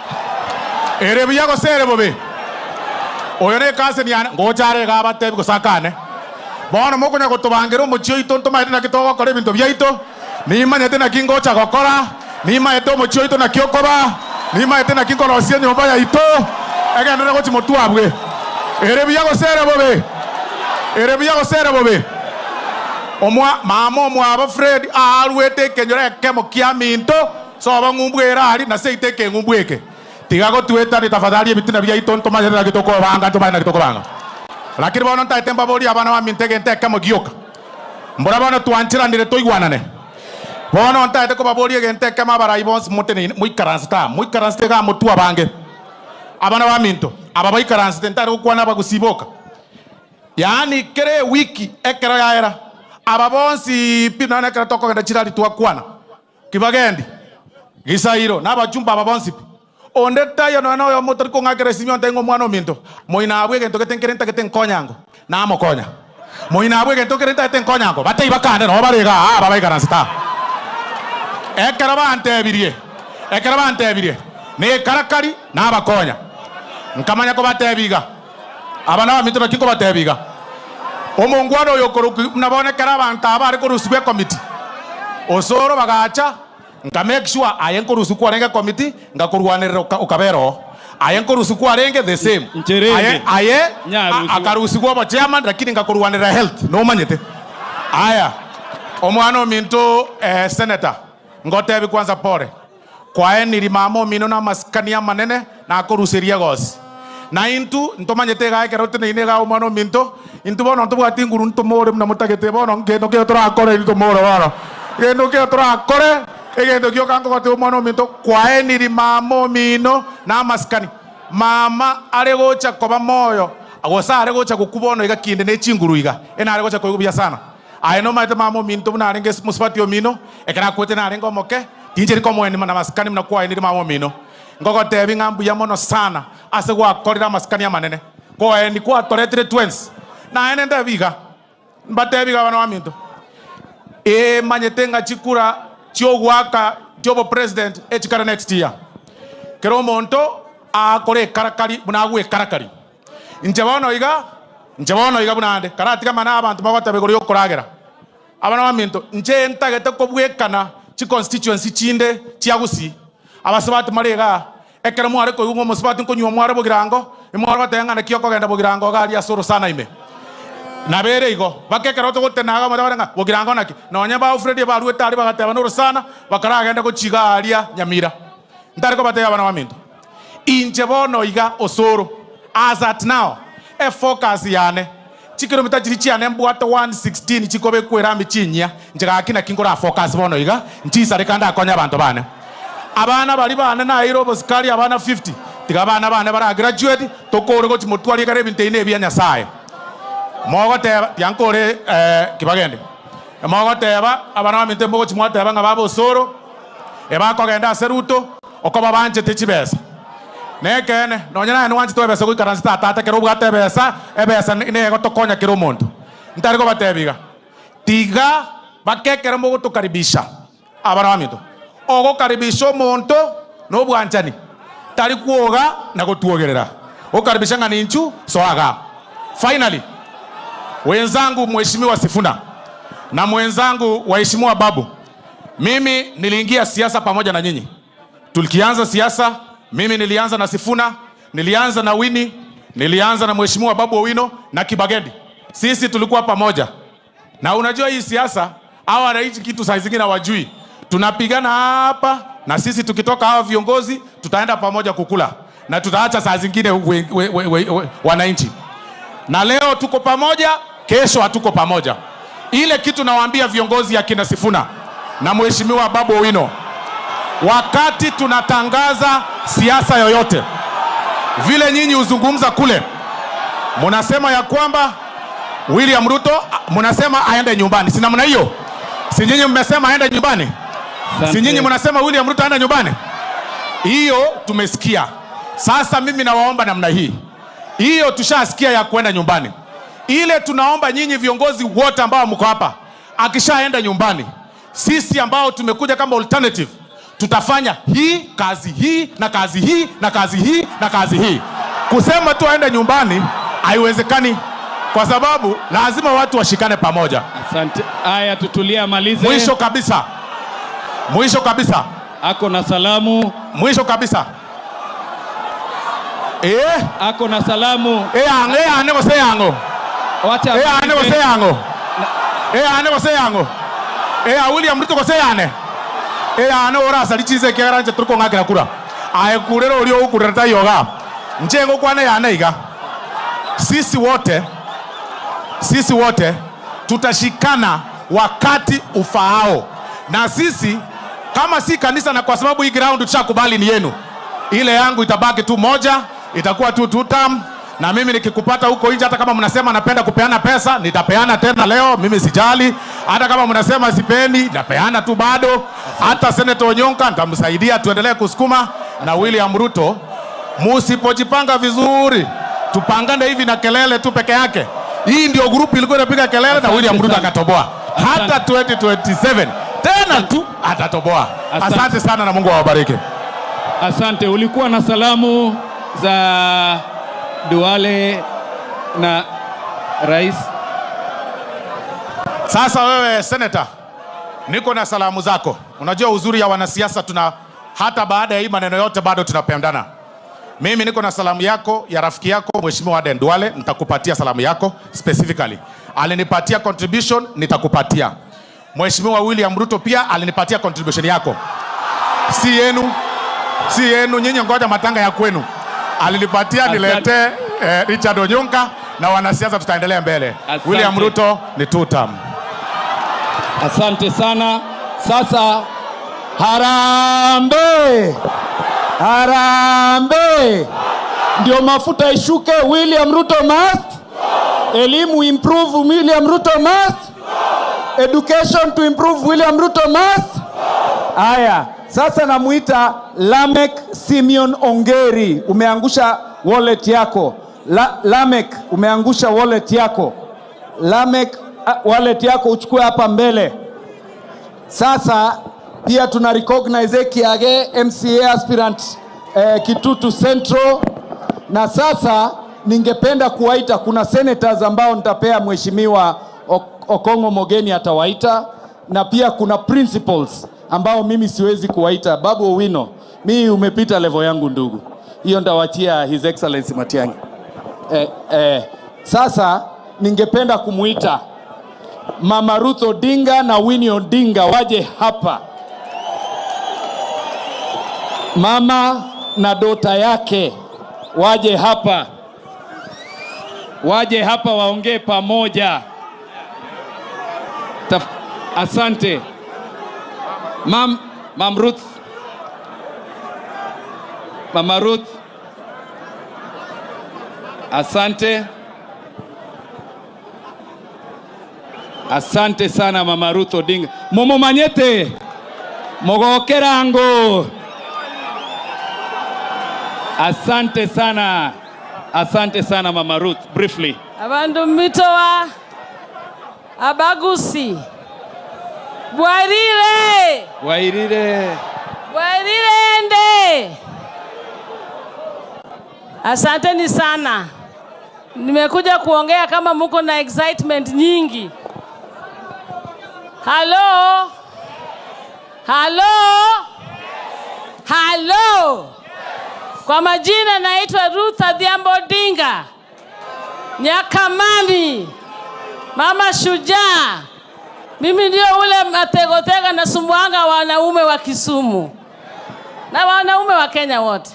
Ere biya gosere bobe. Oyo ne cousin yane ngochare ga batebi gosakane. Bono mokonya gotobangera omochio ito ntomaete naki togokora ebinto biaito. Nimanyete naki ngocha gokora. Nimaete omochio ito naki okoba. Nimaete naki nkorosia nyomba yaito. Egendere gochi motwabwe. Ere biya gosere bobe. Ere biya gosere bobe. Omwa mama omwabo Fred arwete ekenyoro ekemo kia minto soba ng'umbwera ari na seite eke ng'umbweke tiga gotweta ni tafadhali ebitina biaito ntomanyete naki tokobanga ntomanyete naki tokobanga lakini bono ntaete mbabori abana ba minto egento ekemo gioka mbora bono twanchiranire toigwanane bono ntaete kobabori egento ekemo abarai bonsi motene moikaransete moikaransete ga motwa bange abana ba minto aba baikaransete ntare gokwana bagusiboka yaani kere wiki ekero yaera aba bonsi pi nane kera tokogenda chirari twakwana kibagendi Gisairo n'abajumba ababonsi onde tayo no no motor ko ngakere simio tengo mwana minto moina abwe gento ketenkerenta ketenkonyango namokonya moina abwe gento kerenta ketenkonyango batei bakande no barega babaikaransa ekero bantebirie ne karakari nabakonya nkamanya ko batebiga abana ba mitro kiko batebiga omongwano yokoroku nabonekera abantu abari korusubwe committee osoro bagacha nka make sure aye nkorusuku arenge committee ngakurwanirira ukabero aye nkorusuku arenge the same aye aye akarusuku aba chairman lakini ngakurwanirira health no manyete aya omwana minto senator ngotebi kwanza pore kwae nirimamo mino na maskania manene na akorusiria gosi na intu ntomanyete gae kerote ne ga omwana minto intu bono ntobwati nguru ntomore mna mutagete bono ngendo kio torakore ntomore bono ngendo kio torakore egendo kio kango gote omwana minto kwae nirimamo mino na maskani mama aregocha koba moyo agosa aregocha kukubono iga kinde ne chinguru iga ena aregocha koigubia sana aye no maite mamo minto mna arenge musipati omino ekera kwete na arengo moke tinjeri komo na maskani mna kwa ni mamo mino ngogotebi ngambu ya mono sana ase gwakorera maskani ya manene ko ni kwa toretire twins na ene ndabiga mbatebiga bana waminto e manyetenga chikura chiogwaka jobo president echikara next year kero monto akore karakari bunagwe karakari nje bono iga bunande karatika mana abantu bagotebe gori yokoragera abana waminto nje ntagete kobwekana chi constituency chinde chiagusi abasabati marega ekero mware koyungo musabati nkonywa mware bogirango imware batengana kio kogenda bogirango gari asoro sana ime nabere igo bakekero togotenaga madabaranga bogirango naki nonya ba Alfred baruete ari bagateba noro sana bakaragenda gochiga aria Nyamira ndariko batega bana waminto inje bono iga osoro as at now e focus yane chikilomita chiri chiane mbwate 116 chikobe kwera michinya njagakina kingora focus bono iga nchisare kanda akonya abantu bane abana bari bana na Nairobi skali abana 50 tiga abana bane bara graduate tokore go chimotwari kare binteine bya Nyasaye mogoteba yankore kibagende mogoteba abana baminte mbogo chimwateba nga babo soro ebakogenda seruto okoba banje techibesa nekene nonya na nwanchi twebesa goikaransa tata kero bwate besa ebesa ne gotokonya kero omonto ntariko batebiga tiga bakekero mbogo tukaribisha abana bamito ogokaribisha omonto nobwanchani tari kuoga na gotuogerera okaribisha ng'a ninchu soaga. Finally wenzangu mheshimiwa Sifuna na mwenzangu waheshimiwa Babu, mimi niliingia siasa pamoja na nyinyi. Tulikianza siasa, mimi nilianza na Sifuna, nilianza na Winnie, nilianza na mheshimiwa Babu Owino na Kibagendi. Sisi tulikuwa pamoja. Na unajua hii siasa, hawa wananchi kitu saa zingine hawajui. Tunapigana hapa na sisi tukitoka hawa viongozi tutaenda pamoja kukula na tutaacha saa zingine wananchi. Na leo tuko pamoja, kesho hatuko pamoja. Ile kitu nawaambia viongozi ya kina Sifuna na mheshimiwa Babu Owino, wakati tunatangaza siasa yoyote, vile nyinyi huzungumza kule, mnasema ya kwamba William Ruto, mnasema aende nyumbani. Si namna hiyo? Si nyinyi mmesema aende nyumbani? Si nyinyi mnasema William Ruto aende nyumbani? Hiyo tumesikia. Sasa mimi nawaomba namna hii. Hiyo tushasikia ya kwenda nyumbani. Ile tunaomba nyinyi viongozi wote ambao mko hapa, akishaenda nyumbani, sisi ambao tumekuja kama alternative, tutafanya hii kazi hii na kazi hii na kazi hii na kazi hii. Kusema tu aende nyumbani haiwezekani, kwa sababu lazima watu washikane pamoja. Asante. Aya, tutulia malize. Mwisho kabisa. Mwisho kabisa. Ako na salamu. Mwisho kabisa. Ako na salamu. Ane gose yango. Wacha. Ane gose yango. Ane gose yango. William Ruto gose yane. Ane ora salichize kiaranje tuko ngakira kura. Aye kurero ulio ukureta yoga. Njengo kwane yane iga. Sisi wote tutashikana wakati ufaao. Na sisi kama si kanisa, na kwa sababu hii ground tushakubali ni yenu, ile yangu itabaki tu moja, itakuwa tu two term, Na mimi nikikupata huko nje, hata kama mnasema napenda kupeana pesa, nitapeana tena leo, mimi sijali. Hata kama mnasema sipendi, napeana tu bado. Hata Senator Onyonka nitamsaidia, tuendelee kusukuma. Na William Ruto, musipojipanga vizuri, tupangane hivi na kelele tu peke yake. Hii ndio group ilikuwa inapiga kelele na William Ruto akatoboa. Hata 2027 tena tu atatoboa. Asante sana na Mungu awabariki. Asante. Ulikuwa na salamu za Duale na Rais. Sasa wewe Senator, niko na salamu zako. Unajua uzuri ya wanasiasa, tuna hata baada ya hii maneno yote bado tunapendana. Mimi niko na salamu yako ya rafiki yako Mheshimiwa Aden Duale, nitakupatia salamu yako specifically. Alinipatia contribution, nitakupatia. Mheshimiwa William Ruto pia alinipatia contribution yako. Si yenu, si yenu, nyinyi ngoja matanga ya kwenu. Alinipatia nilete Richard Onyonka na wanasiasa tutaendelea mbele. Asante. William Ruto ni two term. Asante sana. Sasa Harambee! Harambee! Ndio mafuta ishuke, William Ruto must. Elimu improve, William Ruto must. Education to improve, William Ruto must. Aya, sasa namuita Lamek Simeon Ongeri. Umeangusha wallet yako. Lamek, umeangusha wallet yako. Lamek, wallet yako uchukue hapa mbele. Sasa pia tuna recognize Kiage MCA aspirant Kitutu Central. Na sasa ningependa kuwaita, kuna senators ambao nitapea Mheshimiwa Okongo Mogeni atawaita, na pia kuna principals ambao mimi siwezi kuwaita. Babu Owino, mimi umepita level yangu ndugu. Hiyo nitawachia His Excellency Matiang'i. Sasa ningependa kumuita Mama Ruth Odinga na Winnie Odinga waje hapa. Mama na dota yake waje hapa. Waje hapa waongee pamoja. Asante. Mam Ruth. Mama Ruth. Asante. Asante sana Mama Ruth Odinga. Momo manyete. Mogokerango. Asante sana. Asante sana Mama Ruth. Briefly. Abandu mitoa abagusi. Bwairire. Bwairire. Bwairire ende. Asanteni sana. Nimekuja kuongea kama muko na excitement nyingi. Hello. Hello. Hello. Kwa majina naitwa Ruth Adhiambo Odinga. Nyakamani. Mama shujaa. Mimi ndio ule mategotega na sumbuanga wanaume wa Kisumu. Na wanaume wa Kenya wote.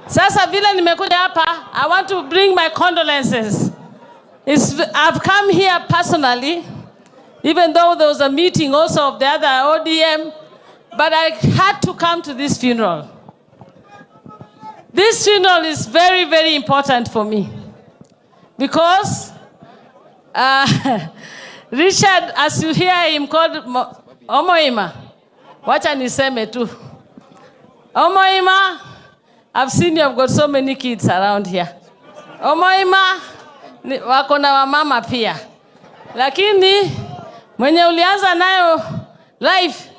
Sasa vile nimekuja hapa, I want to bring my condolences. I've come here personally, even though there was a meeting also of the other ODM, but I had to come to this funeral. This funeral is very, very important for me because Richard, as you hear him called Omoima, wacha niseme tu. Omoima, I've seen you have got so many kids around here. Omoima, wako na wamama pia. Lakini, mwenye ulianza nayo life,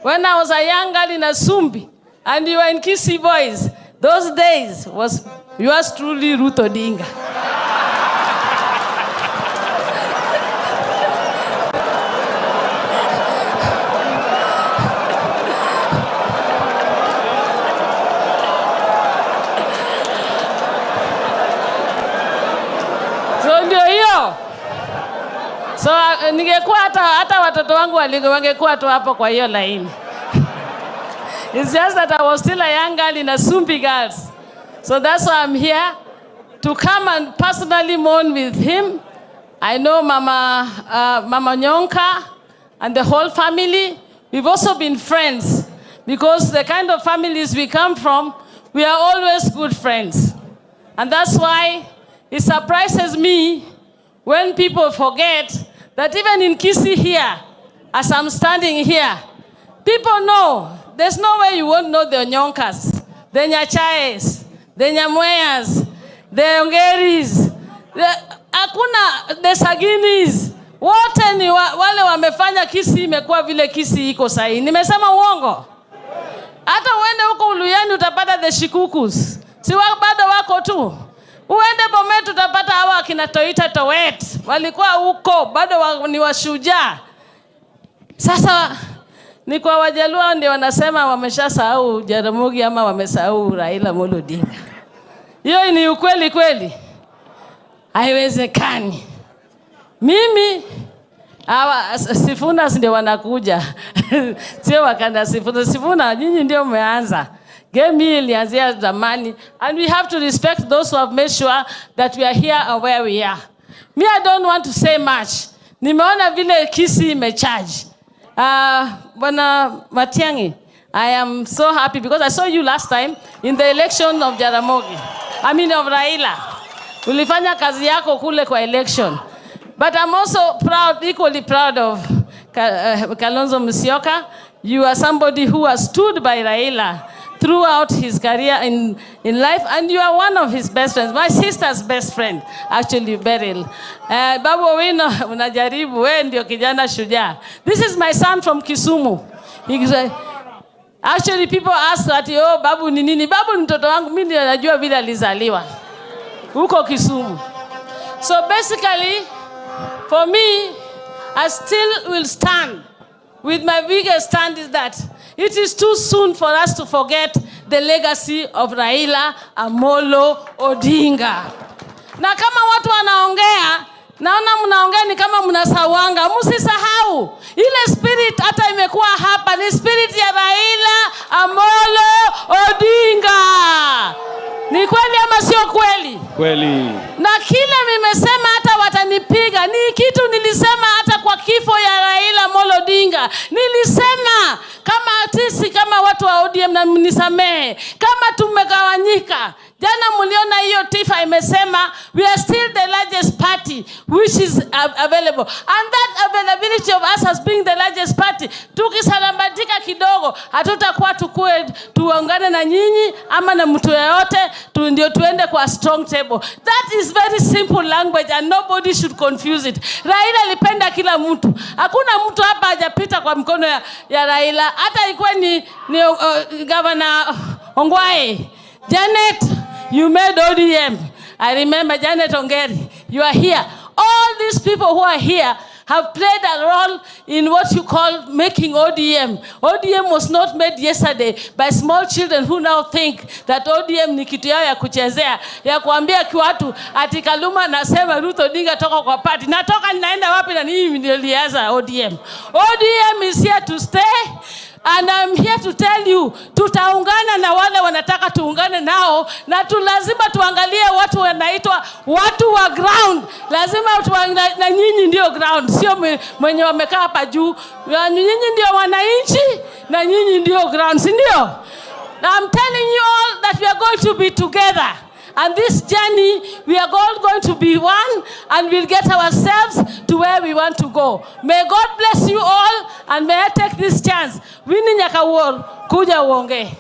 when I was a young girl in Asumbi, and you were in Kisii Boys, those days was yours truly, Ruth Odinga. So ningekuwa hata watoto wangu wangekuwa tu hapo kwa hiyo line. It's just that I was still a young girl in Asumbi Girls. So that's why I'm here, to come and personally mourn with him. I know Mama Nyonka and the whole family. We've also been friends because the kind of families we come from, we are always good friends. And that's why it surprises me when people forget that even in Kisii here, as I'm standing here, people know, there's no way you won't know the Onyonkas, the Nyachaes, the Nyamweyas, the Ongeris, hakuna the Saginis. Wote ni wale wamefanya Kisii imekuwa vile Kisii iko sahi. Nimesema uongo? Hata uende huko Uluyani utapata the Shikukus. Si bado wako tu. Uende Bomet utapata hawa akina Toita Towet. Walikuwa huko bado ni washujaa. Sasa ni kwa Wajaluo ndio wanasema wameshasahau Jaramogi ama wamesahau Raila Amolo Odinga. Hiyo ni ukweli kweli? Haiwezekani. Mimi hawa Sifuna ndio wanakuja. Sio wakanda Sifuna. Sifuna nyinyi ndio mmeanza. Game hii ilianzia zamani, and we have to respect those who have made sure that we are here and where we are. Me, I don't want to say much. Nimeona vile Kisii imecharge. Bwana Matiang'i, I am so happy because I saw you last time in the election of Jaramogi. I mean of Raila. Ulifanya kazi yako kule kwa election. But I'm also proud, equally proud of Kalonzo Musyoka. You are somebody who has stood by Raila throughout his career in life, and you are one of his best friends, my sister's best friend, actually, Beryl. Babu Owino, unajaribu, wewe ndio kijana shujaa. This is my son from Kisumu. Actually, people ask that, oh, Babu ni nini? Babu ni mtoto wangu, mimi ndio najua vile alizaliwa huko Kisumu. So basically, for me, I still will stand with my biggest stand is that it is too soon for us to forget the legacy of Raila Amolo Odinga. Na kama watu wanaongea, naona mnaongea ni kama mnasawanga. Msisahau ile spirit hata imekuwa hapa ni spirit ya Raila Amolo Odinga. Ni kweli ama sio kweli? Kweli. Na kile nimesema hata watanipiga, ni kitu nilisema hata kwa kifo ya Raila Amolo Odinga. Nilisema kama sisi kama watu wa ODM, na mnisamehe, kama tumegawanyika. Jana mliona hiyo TIFA imesema we are still the largest party which is available. And that availability of us as being the largest party, tukisalambatika kidogo, hatutakuwa tukue tuungane na nyinyi ama na mtu yeyote, ndio tuende kwa strong table. That is very simple language and nobody should confuse it. Raila alipenda kila mtu. Hakuna mtu hapa hajapita kwa mkono ya Raila. Hata ilikuwa ni Governor Ongwae. Janet, you made ODM. I remember Janet Ongeri. You are here. All these people who are here have played a role in what you call making ODM. ODM was not made yesterday by small children who now think that ODM ni kitu yao ya kuchezea, ya kuambia watu ati Kaluma nasema Ruth Odinga toka kwa party. Natoka ninaenda wapi na mimi ndio nilianza ODM. ODM is here to stay. And I'm here to tell you, tutaungana na wale wanataka tuungane nao, na tu lazima tuangalie watu wanaitwa watu wa ground. Lazima na nyinyi ndio ground, sio mwenye wamekaa hapa juu. Nyinyi ndio wananchi na nyinyi ndio ground, si ndio? I'm telling you all that we are going to be together. And this journey, we are all going to be one, and we'll get ourselves to where we want to go. May God bless you all, and may I take this chance. Winnie Nyakawor, kuja uongee.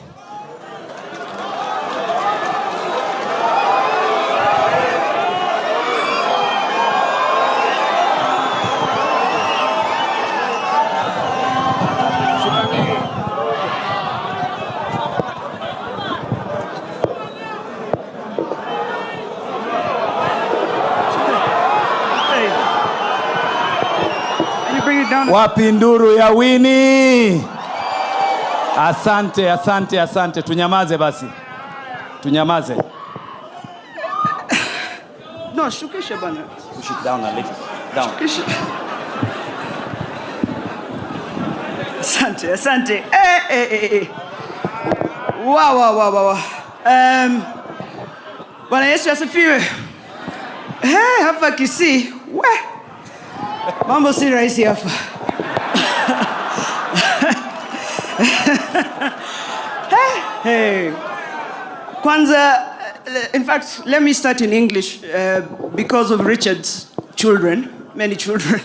Wapi nduru ya Winnie? Asante, asante, asante. Tunyamaze basi. Tunyamaze. No, shukisha bana. Push it down a little. Down. Shukisha. Asante, asante. Wow, wow, wow, wow. Bwana Yesu asifiwe. Hey, hapa Kisii. We. Mambo si rahisi hapa. Hey. Kwanza In fact, let me start in English because of Richard's children, many children.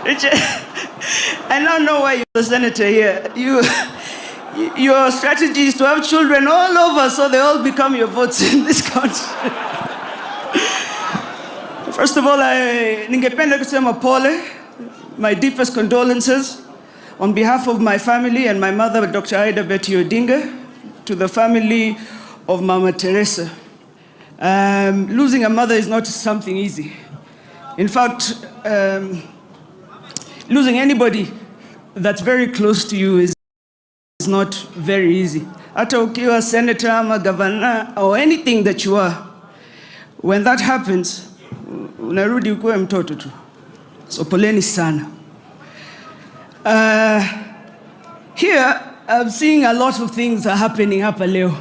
Richard, I now know why you're the senator here. Your strategy is to have children all over so they all become your votes in this country. First of all, ningependa kusema pole, my deepest condolences on behalf of my family and my mother, Dr. Ida Betty Odinga, to the family of Mama Teresa. Losing a mother is not something easy. In fact, losing anybody that's very close to you is not very easy. Hata ukiwa senator ama governor or anything that you are, when that happens, unarudi ukuwe mtoto tu. So poleni sana. Here, I'm seeing a lot of things are happening hapa leo.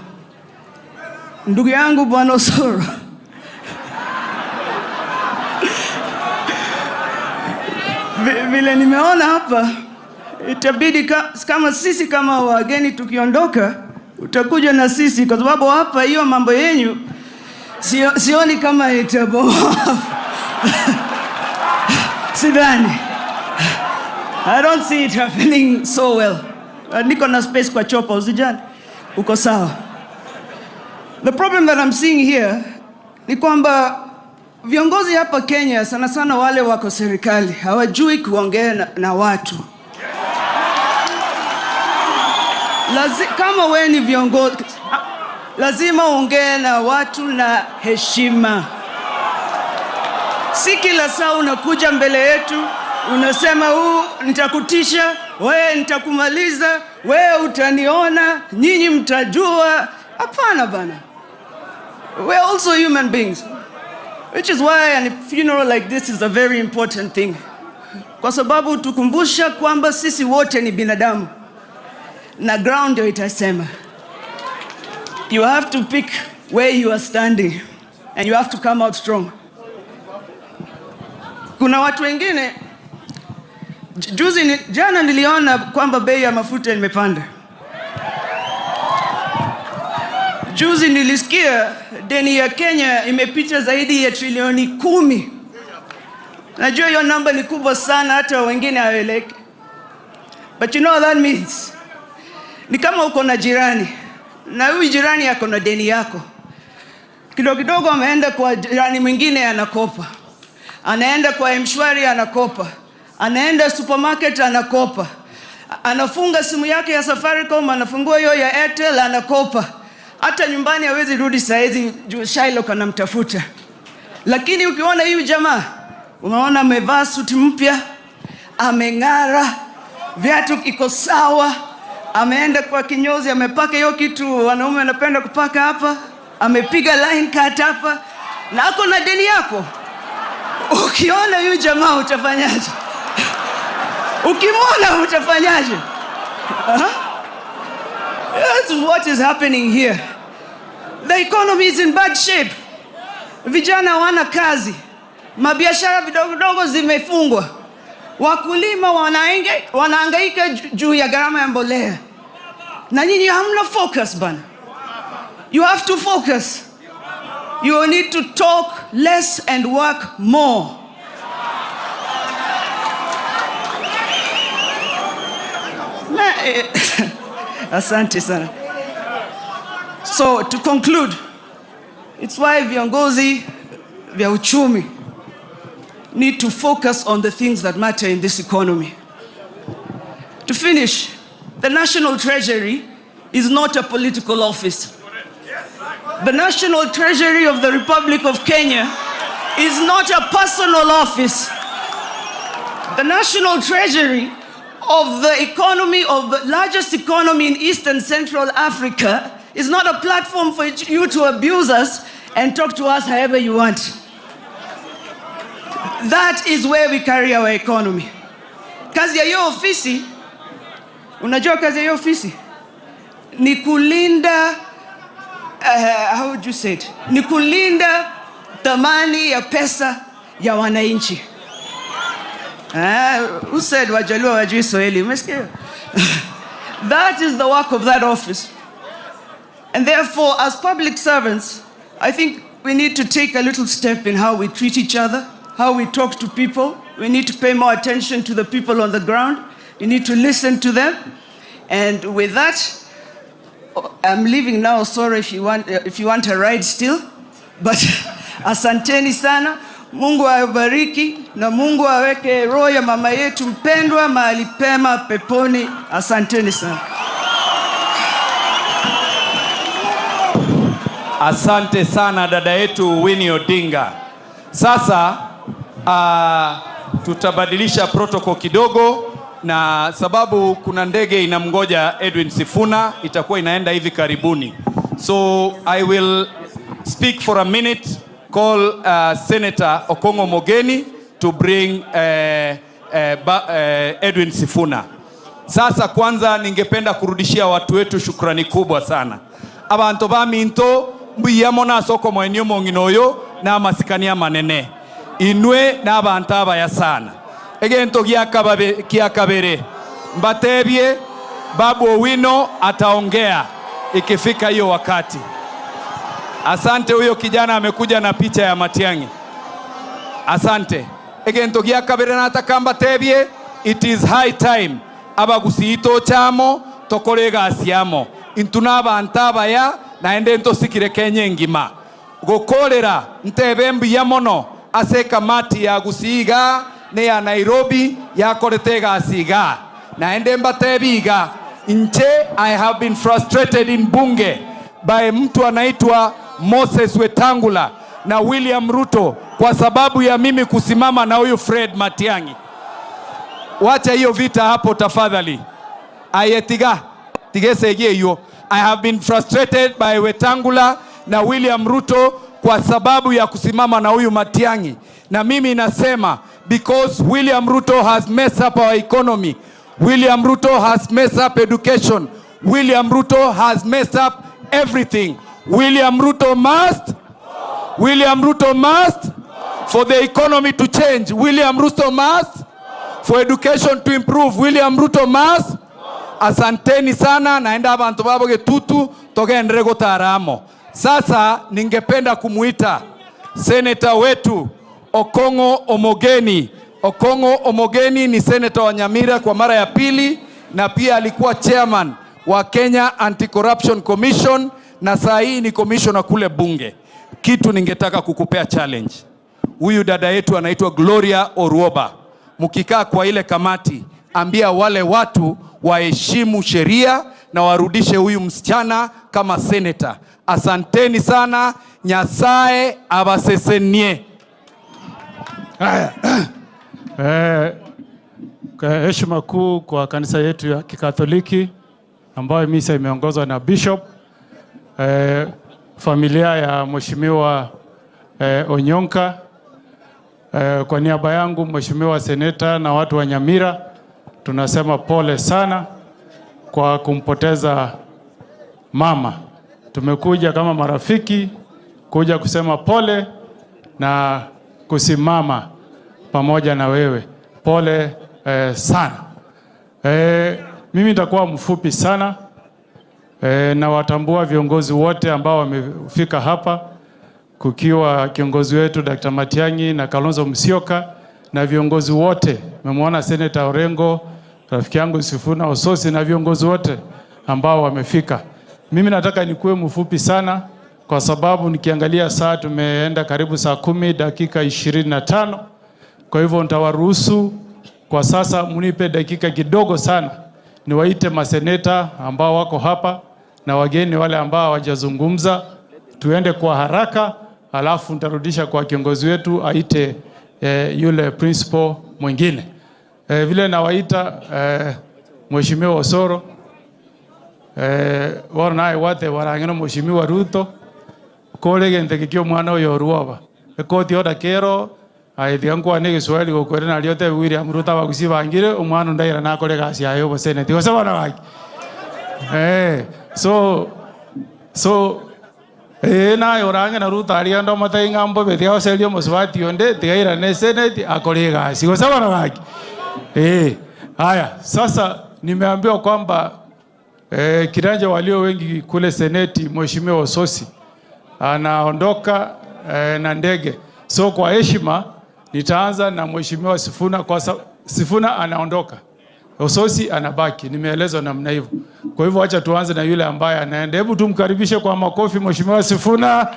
Ndugu yangu Bwana Osoro. Vile nimeona hapa, itabidi kama sisi kama wageni tukiondoka, utakuja na sisi kwa sababu hapa hiyo mambo yenyu sioni kama itabomoa. Sidhani. I don't see it happening so well. Niko na space kwa chopa, usijali. Uko sawa. The problem that I'm seeing here ni kwamba viongozi hapa Kenya, sana sana wale wako serikali, hawajui kuongea na watu. Kama wewe ni viongozi, lazima uongee na watu na heshima. Si kila saa unakuja mbele yetu, unasema huu nitakutisha, wewe nitakumaliza, wewe utaniona, nyinyi mtajua. Hapana bana. We're also human beings. Which is why a funeral like this is a very important thing. Kwa sababu tukumbusha kwamba sisi wote ni binadamu. Na ground ndio itasema. You have to pick where you are standing and you have to come out strong. Kuna watu wengine, jana niliona kwamba bei ya mafuta imepanda. Juzi nilisikia deni ya Kenya imepita zaidi ya trilioni 10. Najua hiyo namba ni kubwa sana, hata wengine hawaeleweki. But you know what that means? Ni kama uko na jirani, na huyu jirani ako na deni yako. Kidogo kidogo ameenda kwa jirani mwingine anakopa. Anaenda kwa M-Shwari anakopa. Anaenda supermarket anakopa. Anafunga simu yake ya Safaricom, anafungua hiyo ya Airtel anakopa. Hata nyumbani hawezi rudi saizi juu Shylock anamtafuta. Lakini ukiona huyu jamaa, unaona amevaa suti mpya, ameng'ara, viatu iko sawa, ameenda kwa kinyozi, amepaka hiyo kitu wanaume wanapenda kupaka hapa, amepiga line cut hapa, na ako na deni yako. Ukiona huyu jamaa utafanyaje? Ukimwona utafanyaje? That's what is happening here. The economy is in bad shape. Vijana hawana kazi. Mabiashara vidogo vidogo zimefungwa. Wakulima wanahangaika juu ya gharama ya mbolea. Na nyinyi hamna focus bana. You have to focus. You need to talk less and work more. Asante sana. So to conclude, it's why viongozi vya uchumi need to focus on the things that matter in this economy. To finish, the National Treasury is not a political office. The National Treasury of the Republic of Kenya is not a personal office. The National Treasury of the economy, of the largest economy in East and Central Africa, is not a platform for you to abuse us and talk to us however you want. That is where we carry our economy. Kazi ya hiyo ofisi, unajua kazi ya hiyo ofisi? Ni kulinda, how would you say it? Ni kulinda thamani ya pesa ya wananchi. Who said Wajaluo hawajui Swahili? Umesikia? That is the work of that office. And therefore, as public servants, I think we need to take a little step in how we treat each other, how we talk to people. We need to pay more attention to the people on the ground. We need to listen to them. And with that, I'm leaving now. Sorry if you want a ride still. But asanteni sana. Mungu awabariki na Mungu aweke roho ya mama yetu mpendwa mahali pema peponi. Asanteni sana. Asante sana dada yetu Winnie Odinga. Sasa tutabadilisha protocol kidogo, na sababu kuna ndege inamgoja Edwin Sifuna, itakuwa inaenda hivi karibuni. So I will speak for a minute, call Senator Okongo Mogeni to bring Edwin Sifuna. Sasa kwanza ningependa kurudishia watu wetu shukrani kubwa sana. Abantu baminto mbuyamo na soko mwenye monginoyo na masikania manene. Inwe na abantu abaya sana. Egento kiakabere. Mbatebye Babu Owino ataongea ikifika hiyo wakati. Asante, huyo kijana amekuja na picha ya Matiang'i. Asante. Egento giakabere na atakamba tebye, it is high time. Abagusiito chamo tokorega asiamo. Intuna abantu ya naende ntosikire Kenya ngima. Gokorera ntebe mbuya mono ase kamati ya gusiga ne ya Nairobi yakoretega asiga. Naende mbatebiga nche, I have been frustrated in bunge by mtu anaitwa Moses Wetangula na William Ruto kwa sababu ya mimi kusimama na huyu Fred Matiang'i. Wacha hiyo vita hapo tafadhali. Ayetiga tigesegie hiyo. I have been frustrated by Wetangula na William Ruto kwa sababu ya kusimama na huyu Matiang'i. Na mimi nasema because William Ruto has messed up our economy. William Ruto has messed up education. William Ruto has messed up everything. William Ruto must. William Ruto must. For the economy to change, William Ruto must. For education to improve, William Ruto must. Asanteni sana, naenda abantu babo getutu togendere gotaramo. Sasa ningependa kumuita seneta wetu Okongo Omogeni. Okongo Omogeni ni seneta wa Nyamira kwa mara ya pili, na pia alikuwa chairman wa Kenya Anti-Corruption Commission, na saa hii ni commissioner kule bunge. Kitu ningetaka kukupea challenge. Huyu dada yetu anaitwa Gloria Oruoba. Mkikaa kwa ile kamati, ambia wale watu waheshimu sheria na warudishe huyu msichana kama senator. Asanteni sana, Nyasaye abasesenie. Haya. Heshima kuu kwa kanisa yetu ya Kikatoliki ambayo misa imeongozwa na Bishop, familia ya Mheshimiwa Onyonka, kwa niaba yangu Mheshimiwa Seneta na watu wa Nyamira, tunasema pole sana kwa kumpoteza mama. Tumekuja kama marafiki kuja kusema pole na kusimama pamoja na wewe. Pole sana. Mimi nitakuwa mfupi sana. Na watambua viongozi wote ambao wamefika hapa, kukiwa kiongozi wetu Dr. Matiang'i na Kalonzo Musyoka na viongozi wote. Nimemwona Senator Orengo, rafiki yangu Sifuna Ososi na viongozi wote ambao wamefika. Mimi nataka nikuwe mfupi sana kwa sababu nikiangalia saa tumeenda karibu saa 10:25. Kwa hivyo nitawaruhusu kwa sasa mnipe dakika kidogo sana niwaite maseneta ambao wako hapa na wageni wale ambao hawajazungumza, tuende kwa haraka, alafu nitarudisha kwa kiongozi wetu aite yule principal mwingine. Vile nawaita Mheshimiwa Osoro, wanaye wate warangeno Mheshimiwa Ruto kole gente kio mwana oyo ruoba ekoti oda kero aithiangwa ni Kiswahili gokwere na riote William Ruto bagusibangire omwana ndaira nakore gasi ayo boseneti gose bana baki so na yorange na Ruto aria ndo matai ngambo betia oserio musubati onde tigaira ne seneti akore gasi gose bana baki. Haya sasa nimeambiwa kwamba Kiranja walio wengi kule Seneti, Mheshimiwa Ososi anaondoka na ndege. So kwa heshima nitaanza na Mheshimiwa Sifuna, kwa Sifuna anaondoka, Ososi anabaki. Nimeelezwa namna hivyo. Kwa hivyo acha tuanze na yule ambaye anaenda. Hebu tumkaribishe kwa makofi Mheshimiwa Sifuna.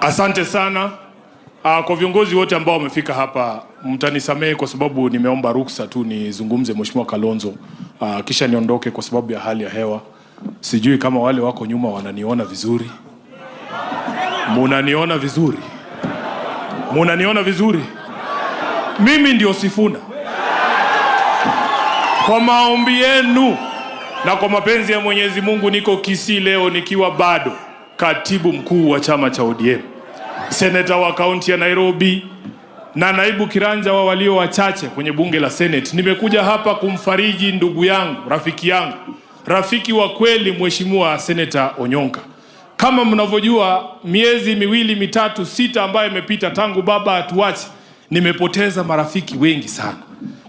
Asante sana kwa viongozi wote ambao wamefika hapa. Mtanisamehe kwa sababu nimeomba ruksa tu nizungumze Mheshimiwa Kalonzo, kisha niondoke kwa sababu ya hali ya hewa. Sijui kama wale wako nyuma wananiona vizuri. Munaniona vizuri? Munaniona vizuri? Mimi ndio Sifuna. Kwa maombi yenu na kwa mapenzi ya Mwenyezi Mungu niko Kisii leo nikiwa bado katibu mkuu wa chama cha ODM, seneta wa kaunti ya Nairobi na naibu kiranja wa walio wachache kwenye bunge la Senate. Nimekuja hapa kumfariji ndugu yangu, rafiki yangu, rafiki wa kweli Mheshimiwa Seneta Onyonka. Kama mnavyojua, miezi miwili mitatu sita ambayo imepita tangu baba atuache, nimepoteza marafiki wengi sana.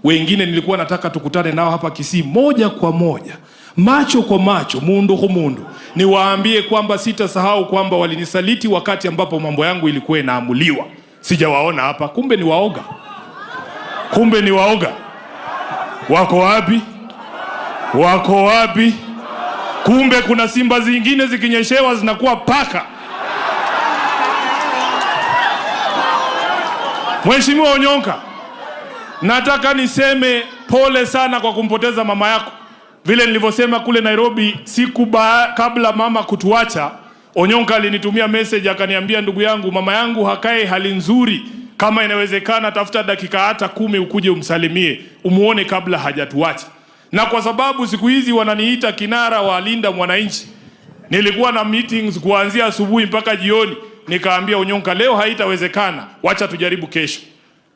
Wengine nilikuwa nataka tukutane nao hapa Kisii moja kwa moja, macho kwa macho, mundu kwa mundu, niwaambie kwamba sitasahau kwamba walinisaliti wakati ambapo mambo yangu ilikuwa inaamuliwa. Sijawaona hapa, kumbe ni waoga. Kumbe ni waoga. Wako wapi? Wako wapi? Kumbe kuna simba zingine zikinyeshewa zinakuwa paka. Mheshimiwa Onyonka, nataka niseme pole sana kwa kumpoteza mama yako. Vile nilivyosema kule Nairobi siku kabla mama kutuacha, Onyonka alinitumia message akaniambia, ndugu yangu, mama yangu hakae hali nzuri, kama inawezekana tafuta dakika hata 10 ukuje umsalimie, umuone kabla hajatuacha. Na kwa sababu siku hizi wananiita kinara wa Linda Mwananchi, nilikuwa na meetings kuanzia asubuhi mpaka jioni. Nikaambia Onyonka leo haitawezekana, wacha tujaribu kesho.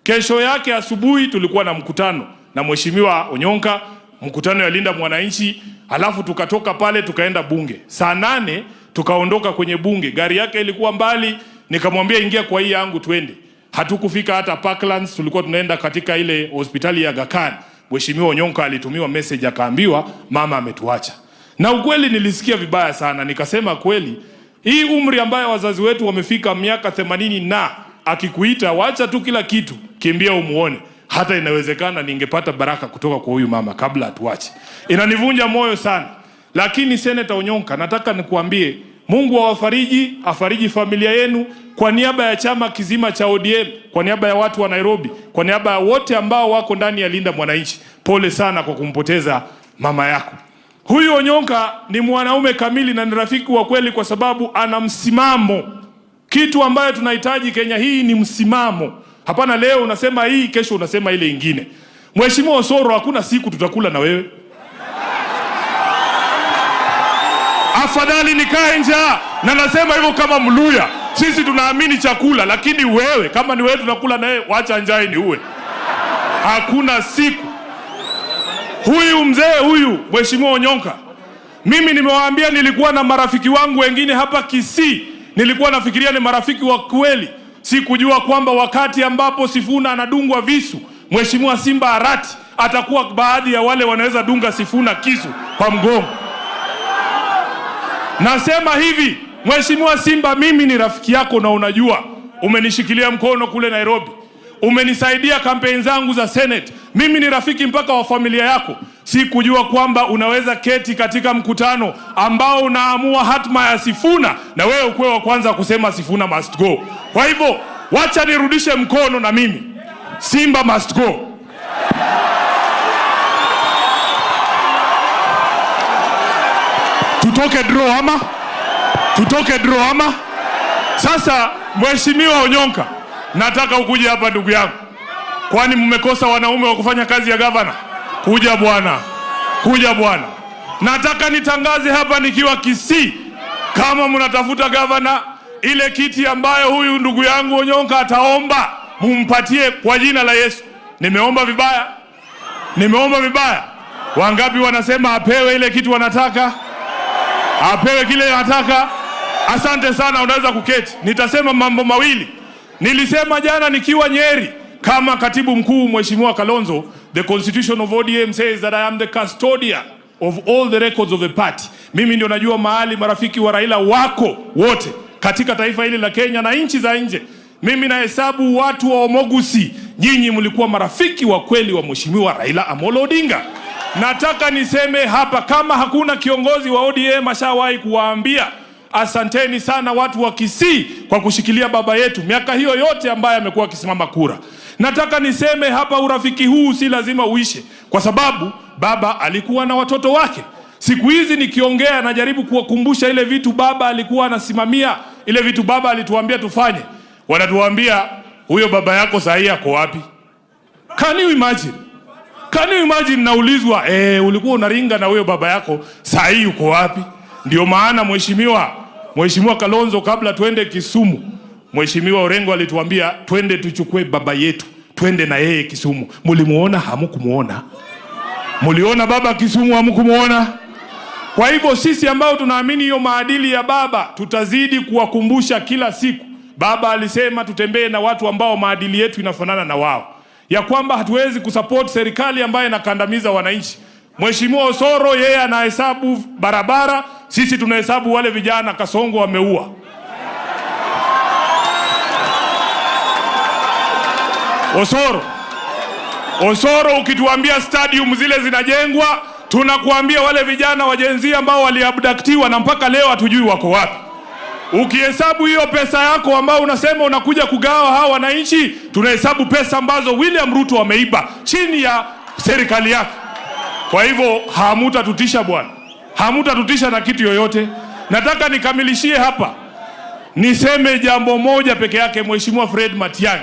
Kesho yake asubuhi tulikuwa na mkutano na Mheshimiwa Onyonka, mkutano ya Linda Mwananchi, halafu tukatoka pale tukaenda bunge. Saa 8 tukaondoka kwenye bunge. Gari yake ilikuwa mbali, nikamwambia ingia kwa hii yangu twende. Hatukufika hata Parklands, tulikuwa tunaenda katika ile hospitali ya Aga Khan. Mheshimiwa Onyonka alitumiwa message akaambiwa mama ametuacha. Na ukweli nilisikia vibaya sana, nikasema kweli hii umri ambayo wazazi wetu wamefika miaka 80 na akikuita wacha tu kila kitu, kimbia umuone. Hata inawezekana ningepata baraka kutoka kwa huyu mama kabla atuache. Inanivunja moyo sana. Lakini Seneta Onyonka, nataka nikuambie Mungu awafariji, afariji familia yenu. Kwa niaba ya chama kizima cha ODM, kwa niaba ya watu wa Nairobi, kwa niaba ya wote ambao wako ndani ya Linda Mwananchi, pole sana kwa kumpoteza mama yako. Huyu Onyonka ni mwanaume kamili na ni rafiki wa kweli kwa sababu ana msimamo. Kitu ambayo tunahitaji Kenya hii ni msimamo. Hapana leo unasema hii, kesho unasema ile ingine. Mheshimiwa Osoro, hakuna siku tutakula na wewe. Afadhali nikae njaa, na nasema hivyo kama Mluya. Sisi tunaamini chakula, lakini wewe kama ni wewe tunakula na wewe, wacha njaa ni uwe. Hakuna siku. Huyu mzee huyu Mheshimiwa Onyonka, mimi nimewaambia nilikuwa na marafiki wangu wengine hapa Kisii, nilikuwa nafikiria ni marafiki wa kweli. Sikujua kwamba wakati ambapo Sifuna anadungwa visu, Mheshimiwa Simba Arati atakuwa baadhi ya wale wanaweza dunga Sifuna kisu kwa mgongo. Nasema hivi, Mheshimiwa Simba, mimi ni rafiki yako na unajua, umenishikilia mkono kule Nairobi, umenisaidia kampeni zangu za Senate, mimi ni rafiki mpaka wa familia yako. Sikujua kwamba unaweza keti katika mkutano ambao unaamua hatma ya Sifuna na wewe ukuwe wa kwanza kusema Sifuna must go. Kwa hivyo, wacha nirudishe mkono na mimi. Simba must go. Tutoke draw ama? Tutoke draw ama? Sasa Mheshimiwa Onyonka, nataka ukuje hapa ndugu yangu. Kwani mmekosa wanaume wa kufanya kazi ya governor? Kuja bwana. Kuja bwana. Nataka nitangaze hapa nikiwa Kisii, kama mnatafuta governor, ile kiti ambayo huyu ndugu yangu Onyonka ataomba, mumpatie kwa jina la Yesu. Nimeomba vibaya? Nimeomba vibaya? Wangapi wanasema apewe ile kitu wanataka? Apewe kile anataka? Asante sana, unaweza kuketi. Nitasema mambo mawili. Nilisema jana nikiwa Nyeri kama katibu mkuu Mheshimiwa Kalonzo, the constitution of ODM says that I am the custodian of all the records of the party. Mimi ndio najua mahali marafiki wa Raila wako wote katika taifa hili la Kenya na nchi za nje. Mimi nahesabu watu wa Omogusi. Nyinyi mlikuwa marafiki wa kweli wa Mheshimiwa Raila Amolo Odinga. Nataka niseme hapa, kama hakuna kiongozi wa ODM ashawahi kuwaambia asanteni sana watu wa Kisii kwa kushikilia baba yetu miaka hiyo yote ambaye amekuwa akisimama kura. Nataka niseme hapa, urafiki huu si lazima uishe, kwa sababu baba alikuwa na watoto wake. Siku hizi nikiongea najaribu kuwakumbusha ile vitu baba alikuwa anasimamia, ile vitu baba alituambia tufanye. Wanatuambia huyo baba yako sahi ako wapi? Can you imagine? Can you imagine naulizwa, ulikuwa unaringa na huyo baba yako, sahi yuko wapi? Ndio maana Mheshimiwa Kalonzo, kabla tuende Kisumu, Mheshimiwa Orengo alituambia twende tuchukue baba yetu, twende na yeye Kisumu. Mulimuona? Hamukumuona. Muliona baba Kisumu? Hamukumuona. Kwa hivyo sisi ambao tunaamini hiyo maadili ya baba, tutazidi kuwakumbusha kila siku. Baba alisema tutembee na watu ambao maadili yetu inafanana na wao, ya kwamba hatuwezi kusupport serikali ambayo inakandamiza wananchi. Mheshimiwa Osoro yeye anahesabu barabara, sisi tunahesabu wale vijana Kasongo wameua. Osoro ukituambia stadium zile zinajengwa, tunakuambia wale vijana wa Gen Z ambao waliabductiwa na mpaka leo hatujui wako wapi. Ukihesabu hiyo pesa yako ambao unasema unakuja kugawa hawa wananchi, tunahesabu pesa ambazo William Ruto ameiba chini ya serikali yake. Kwa hivyo hamutatutisha bwana. Hamutatutisha na kitu yoyote. Nataka nikamilishie hapa. Niseme jambo moja peke yake, Mheshimiwa Fred Matiang'i.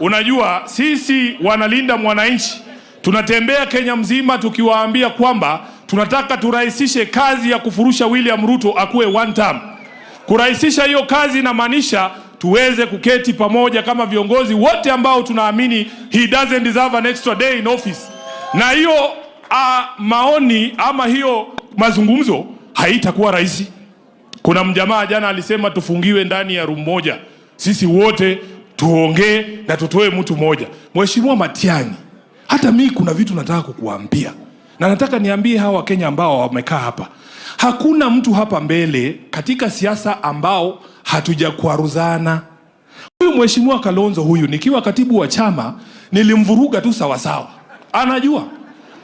Unajua sisi wanalinda mwananchi tunatembea Kenya mzima tukiwaambia kwamba tunataka turahisishe kazi ya kufurusha William Ruto akuwe one term. Kurahisisha hiyo kazi inamaanisha tuweze kuketi pamoja kama viongozi wote ambao tunaamini he doesn't deserve an extra day in office. Na hiyo maoni ama hiyo mazungumzo haitakuwa rahisi. Kuna mjamaa jana alisema tufungiwe ndani ya room moja, sisi wote tuongee na tutoe mtu moja. Mheshimiwa Matiang'i, hata mimi kuna vitu nataka kukuambia. Na nataka niambie hawa Kenya ambao wamekaa hapa. Hakuna mtu hapa mbele katika siasa ambao hatujakwaruzana. Huyu Mheshimiwa Kalonzo huyu, nikiwa katibu wa chama nilimvuruga tu sawa sawa. Anajua.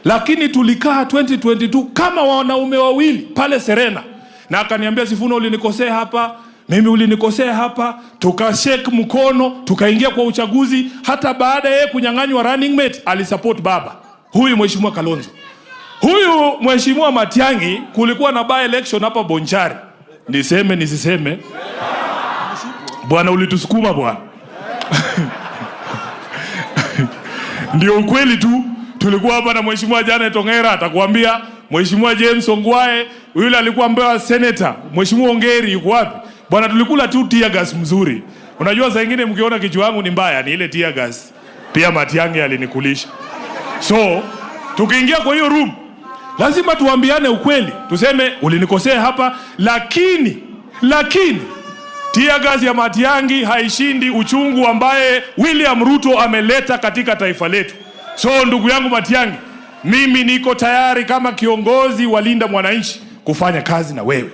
Lakini tulikaa 2022 kama wanaume wawili pale Serena. Na akaniambia Sifuna ulinikosea hapa, mimi ulinikosea hapa, tukashake mkono, tukaingia kwa uchaguzi. Hata baada yeye kunyang'anywa running mate alisupport baba. Huyu Mheshimiwa Kalonzo. Huyu Mheshimiwa Matiang'i, kulikuwa na by election hapa Bonchari. Niseme nisiseme? Bwana ulitusukuma bwana. Ndio ukweli tu. Tulikuwa hapa na Mheshimiwa Janet Ongera atakwambia, Mheshimiwa James Ongwae, yule alikuwa mbewa senator, Mheshimiwa Ongeri yuko wapi? Bwana tulikula tu tear gas mzuri. Unajua saa nyingine mkiona kichwa yangu ni mbaya ni ile tear gas. Pia Matiang'i alinikulisha. So, tukiingia kwa hiyo room lazima tuambiane ukweli. Tuseme ulinikosea hapa, lakini tear gas ya Matiang'i haishindi uchungu ambaye William Ruto ameleta katika taifa letu. So ndugu yangu Matiang'i, mimi niko tayari kama kiongozi wa Linda Mwananchi kufanya kazi na wewe.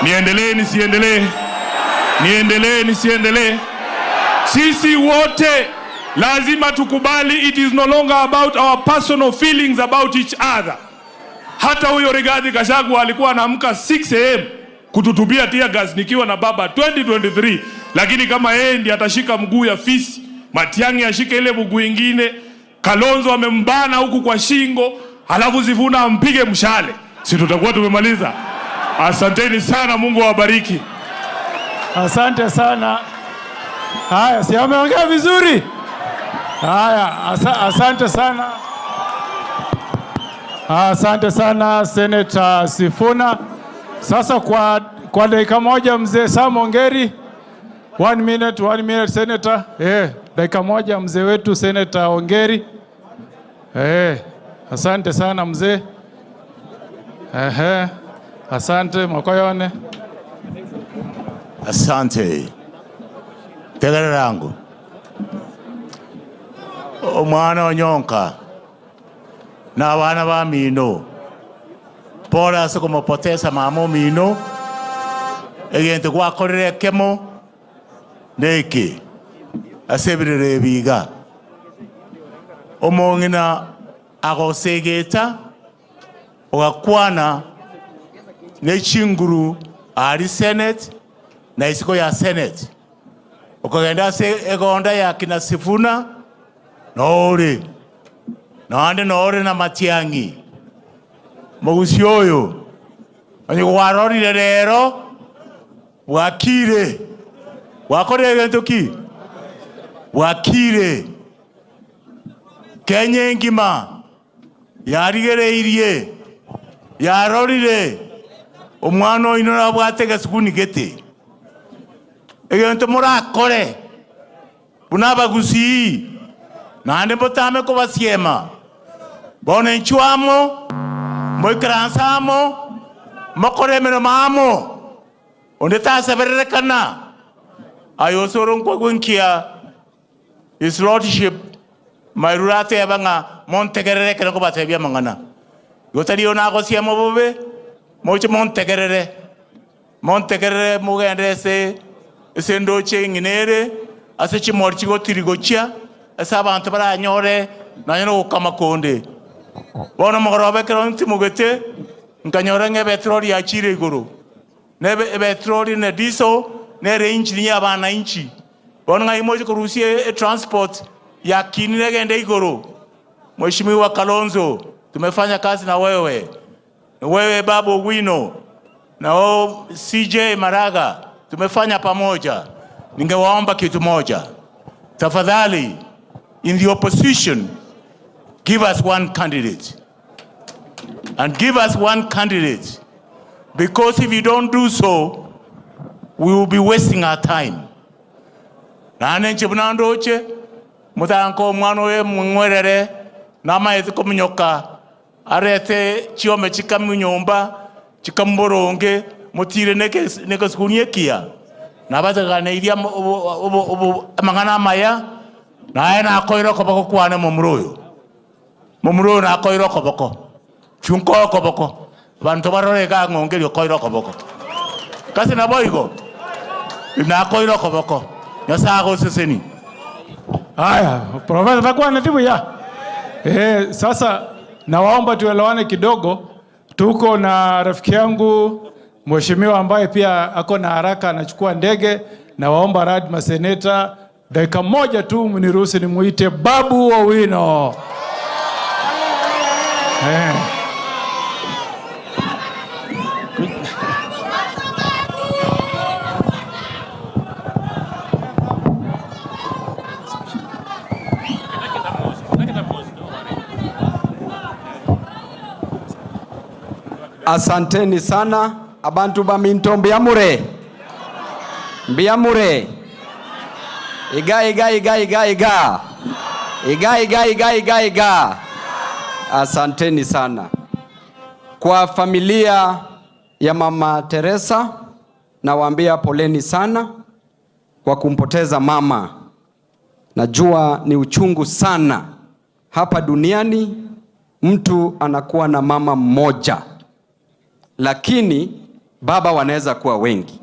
Niendelee nisiendelee? Niendelee nisiendelee? Sisi wote lazima tukubali it is no longer about our personal feelings about each other. Hata huyo Rigathi Gachagua alikuwa anaamka 6 am kututubia tear gas nikiwa na baba 2023, lakini kama yeye ndiye atashika mguu ya fisi, Matiang'i ashike ile mguu ingine, Kalonzo amembana huku kwa shingo, halafu Sifuna ampige mshale, si tutakuwa tumemaliza? Asanteni sana, Mungu awabariki. Asante sana. Haya, si ameongea vizuri? Haya, asante sana. Asante sana Senator Sifuna. Sasa kwa dakika moja mzee Sam Ongeri. 1 minute, 1 minute Senator. Dakika moja mzee wetu Senator Ongeri. Asante sana mzee. Ehe. Asante Makoyone. Asante. Tegererangu. Omwana Onyonka na abana ba mino. Pora ase komopoteza mama omino. Egento gwakorire kemo neki asebirire ebiga. Omong'ina agosegeta ogakwana nechinguru ari Senate na isiko ya Senate. Okagenda ase egonda ya kina Sifuna noore naande noore na Matiang'i. Mogusi oyo onye gwarorire rero wakire wakorire gento ki wakire Kenya engima yarigereirie yarorire omwana oino nabwate gesukuni gete egento murakore buna abagusii naende mbotame kobasiema bono enchwamo moikaransamo mokore emeremo amo onde tasebererekana ayosoro nkwagwenkia His Lordship Mairurate ebanga montegerere kero kobatebia mang'ana gotari onagosiema bobe moche montegerere montegerere mugende ase ase ndoche ng'inere ase chimori chigotirigochia ase abanto baranyore nanye nogokama konde bono mogoroba ekero ntimogete nkanyora ng'a epetroli yachire igoro nebe epetroli ne diesel nere engine ya abananchi bono ng'ai moche korusia e transport yakinire gende igoro. Mheshimiwa Kalonzo, tumefanya kazi na wewe, wewe Babu Wino na o CJ Maraga, tumefanya pamoja. Ningewaomba kitu moja, tafadhali, in the opposition, give us one candidate. And give us one candidate, because if you don't do so, we will be wasting our time. Na nenche bunandoche mutanko omwana oye mung'werere namaete kominyoka arete chiome chikamunyomba chikamuboronge mutire nekesukuni ekia nabateganeiria amang'ana amaya naye nakoire okoboko kwane momura oyo momura oyo nakoire okoboko chunkoe okoboko banto barore iga ng'ongeria okoire okoboko kasi nabo igo nakoire okoboko Nyasaye agoseseni. Haya, Profesa takuwa na tibu ya. Sasa nawaomba tuelewane kidogo. Tuko na rafiki yangu mheshimiwa ambaye pia ako na haraka anachukua ndege. Nawaomba rad maseneta dakika moja tu mniruhusu nimuite Babu Owino. Asanteni sana abantu baminto mbiyamure. Mbiyamure. Iga iga iga iga iga. Iga iga iga iga iga. Asanteni sana. Kwa familia ya Mama Teresa nawaambia poleni sana kwa kumpoteza mama. Najua ni uchungu sana. Hapa duniani mtu anakuwa na mama mmoja, lakini baba wanaweza kuwa wengi,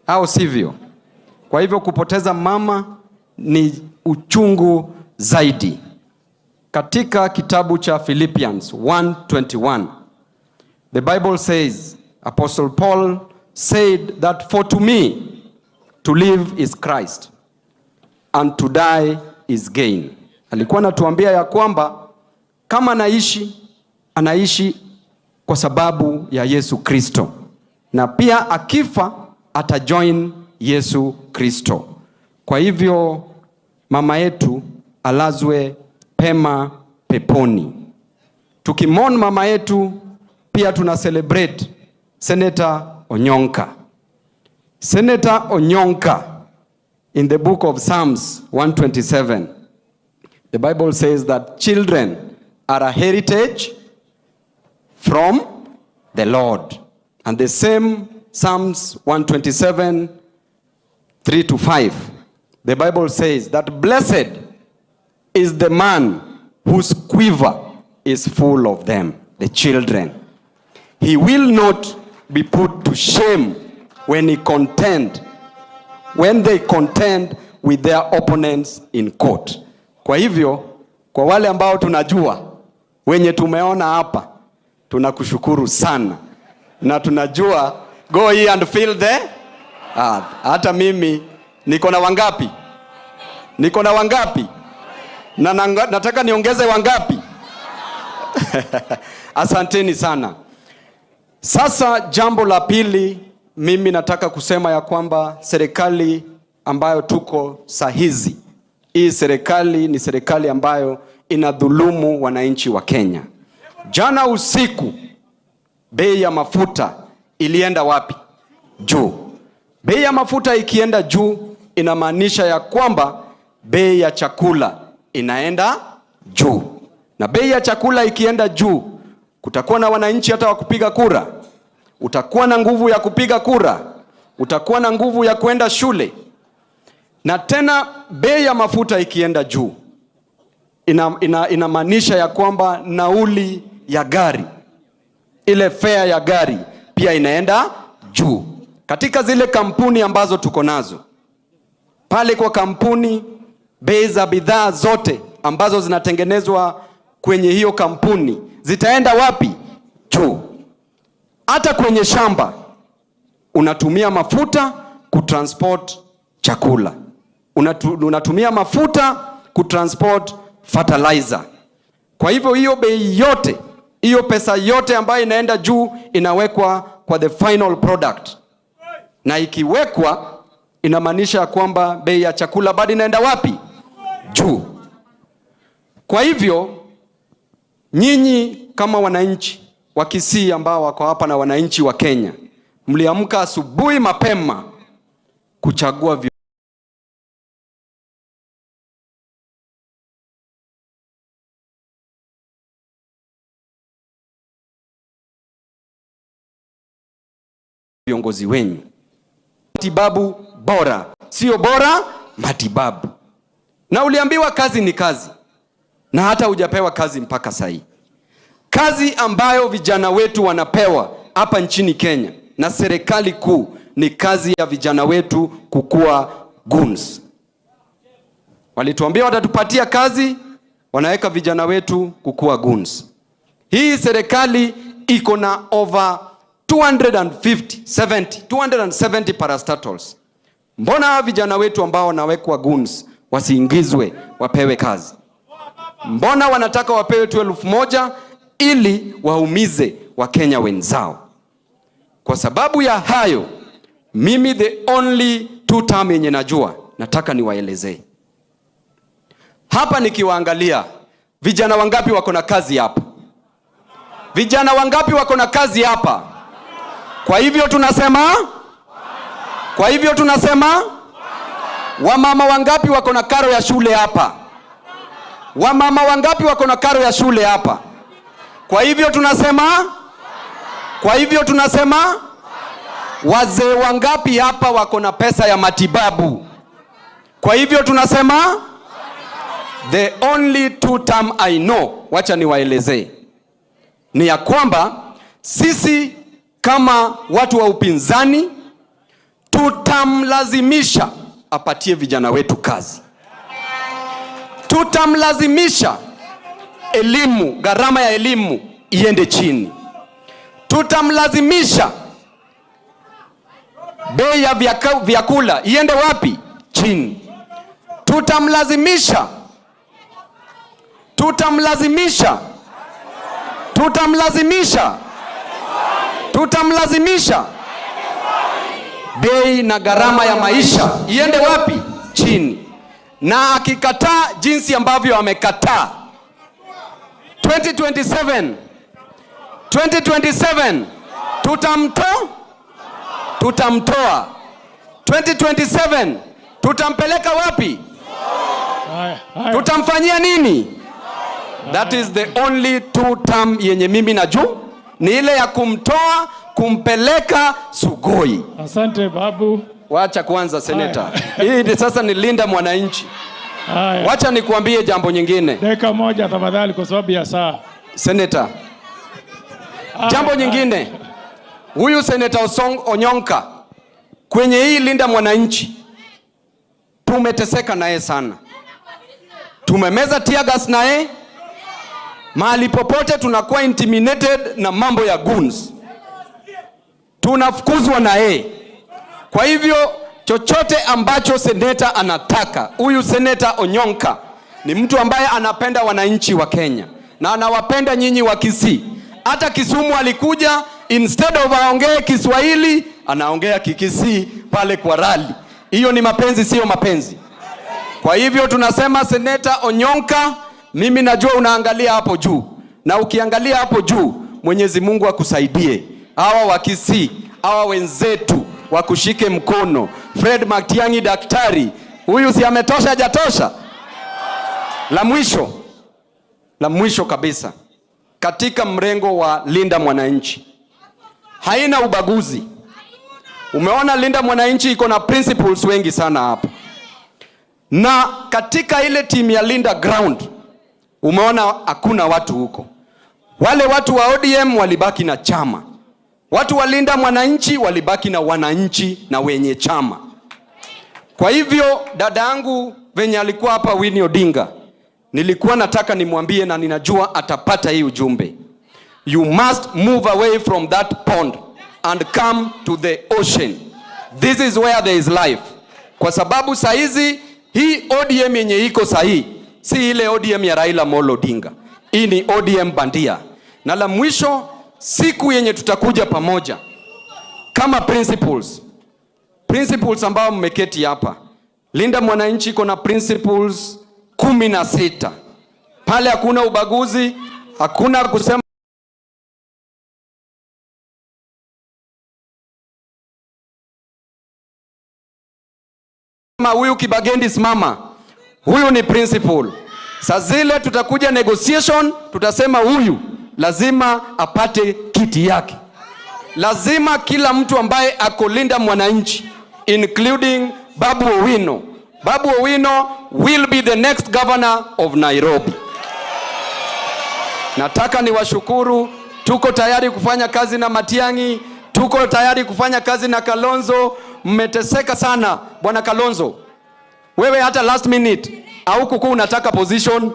au sivyo? Kwa hivyo kupoteza mama ni uchungu zaidi. Katika kitabu cha Philippians 1:21, the Bible says, Apostle Paul said that for to me to live is Christ and to die is gain. Alikuwa anatuambia ya kwamba kama anaishi, anaishi kwa sababu ya Yesu Kristo, na pia akifa atajoin Yesu Kristo. Kwa hivyo mama yetu alazwe pema peponi. Tukimon mama yetu pia tuna celebrate Senator Onyonka. Senator Onyonka, in the book of Psalms 127, the Bible says that children are a heritage from the Lord. And the same Psalms 127, 3-5, the Bible says that blessed is the man whose quiver is full of them, the children. He will not be put to shame when they contend with their opponents in court. Kwa hivyo, kwa wale ambao tunajua, wenye tumeona hapa, tunakushukuru sana. Na tunajua, go ye and fill the earth. Hata mimi, niko na wangapi? Niko na wangapi? Na nataka niongeze wangapi? Asanteni sana. Sasa jambo la pili, mimi nataka kusema ya kwamba serikali ambayo tuko sahizi, hii serikali ni serikali ambayo inadhulumu wananchi wa Kenya. Jana usiku bei ya mafuta ilienda wapi? Juu. Bei ya mafuta ikienda juu inamaanisha ya kwamba bei ya chakula inaenda juu. Na bei ya chakula ikienda juu, kutakuwa na wananchi hata wa kupiga kura. Utakuwa na nguvu ya kupiga kura. Utakuwa na nguvu ya kuenda shule. Na tena bei ya mafuta ikienda juu, inamaanisha ya kwamba nauli ya gari, ile fare ya gari pia inaenda juu. Katika zile kampuni ambazo tuko nazo, pale kwa kampuni bei za bidhaa zote ambazo zinatengenezwa kwenye hiyo kampuni zitaenda wapi? Juu. Hata kwenye shamba unatumia mafuta kutransport chakula. Unatumia mafuta kutransport fertilizer. Kwa hivyo hiyo bei yote, hiyo pesa yote ambayo inaenda juu inawekwa kwa the final product. Na ikiwekwa inamaanisha kwamba bei ya chakula bado inaenda wapi? Juu. Kwa hivyo nyinyi kama wananchi wa Kisii ambao wako hapa na wananchi wa Kenya, mliamka asubuhi mapema kuchagua viongozi wenyu. Matibabu bora, sio bora matibabu. Na uliambiwa kazi ni kazi, na hata hujapewa kazi mpaka sasa. Kazi ambayo vijana wetu wanapewa hapa nchini Kenya na serikali kuu ni kazi ya vijana wetu kukua goons. Walituambia watatupatia kazi, wanaweka vijana wetu kukua goons. Hii serikali iko na over 270 parastatals. Mbona vijana wetu ambao wanawekwa goons wasiingizwe wapewe kazi? Mbona wanataka wapewe tu 1,000 ili waumize Wakenya wenzao? Kwa sababu ya hayo, mimi the only two term yenye najua, nataka niwaelezee. Hapa nikiwaangalia, vijana wangapi wako na kazi hapa? Vijana wangapi wako na kazi hapa? Kwa hivyo tunasema? Kwa hivyo tunasema? Wamama wangapi wako na karo ya shule hapa? Wamama wangapi wako na karo ya shule hapa? Kwa hivyo tunasema? Kwa hivyo tunasema? Wazee wangapi hapa wako na pesa ya matibabu? Kwa hivyo tunasema? The only two term I know, wacha niwaelezee, ni ya kwamba sisi kama watu wa upinzani tutamlazimisha apatie vijana wetu kazi. Tutamlazimisha elimu, gharama ya elimu iende chini. Tutamlazimisha bei ya vyakula iende wapi? Chini. Tutamlazimisha, tutamlazimisha, tutamlazimisha, tutamlazimisha bei na gharama ya maisha iende wapi? Chini. Na akikataa jinsi ambavyo amekataa, 2027 tutamtoa. 2027 tutampeleka wapi? Tutamfanyia nini? That is the only two term yenye mimi najua ni ile ya kumtoa kumpeleka Sugoi. Asante babu. Wacha kwanza seneta. Hii sasa ni Linda Mwananchi. Wacha nikuambie jambo nyingine. Dakika moja tafadhali kwa sababu ya saa. Seneta. Jambo nyingine. Huyu Seneta Onyonka kwenye hii Linda Mwananchi tumeteseka naye sana. Tumemeza tear gas naye. Mahali popote tunakuwa intimidated na mambo ya goons. Tunafukuzwa naye. Kwa hivyo chochote ambacho seneta anataka, huyu Seneta Onyonka ni mtu ambaye anapenda wananchi wa Kenya na anawapenda nyinyi wa Kisii. Hata Kisumu alikuja, instead of aongee Kiswahili anaongea Kikisii pale kwa rally. Hiyo ni mapenzi, sio mapenzi? Kwa hivyo tunasema Seneta Onyonka, mimi najua unaangalia hapo juu, na ukiangalia hapo juu Mwenyezi Mungu akusaidie. Hawa wa Kisii, hawa wenzetu wakushike mkono. Fred Matiang'i daktari, huyu si ametosha hajatosha? La mwisho kabisa, katika mrengo wa Linda Mwananchi haina ubaguzi. Umeona Linda Mwananchi iko na principles wengi sana hapa. Na katika ile timu ya Linda Ground umeona hakuna watu huko. Wale watu wa ODM walibaki na chama. Watu wa Linda Mwananchi walibaki na wananchi na wenye chama. Kwa hivyo dada yangu venye alikuwa hapa Winnie Odinga, nilikuwa nataka nimwambie na ninajua atapata hii ujumbe. You must move away from that pond and come to the ocean. This is where there is life. Kwa sababu saizi hii ODM yenye iko sahi si ile ODM ya Raila Amolo Odinga. Hii ni ODM bandia. Na la mwisho, siku yenye tutakuja pamoja kama principles ambao mmeketi hapa, Linda Mwananchi iko na principles 16. Pale hakuna ubaguzi, hakuna kusema huyu Kibagendi simama, huyu ni principle. Saa zile tutakuja negotiation, tutasema huyu lazima apate kiti yake. Lazima kila mtu ambaye ako Linda Mwananchi, including Babu Owino. Babu Owino will be the next governor of Nairobi. Nataka niwashukuru. Tuko tayari kufanya kazi na Matiang'i, tuko tayari kufanya kazi na Kalonzo. Mmeteseka sana bwana Kalonzo. Wewe hata last minute haukukuwa unataka position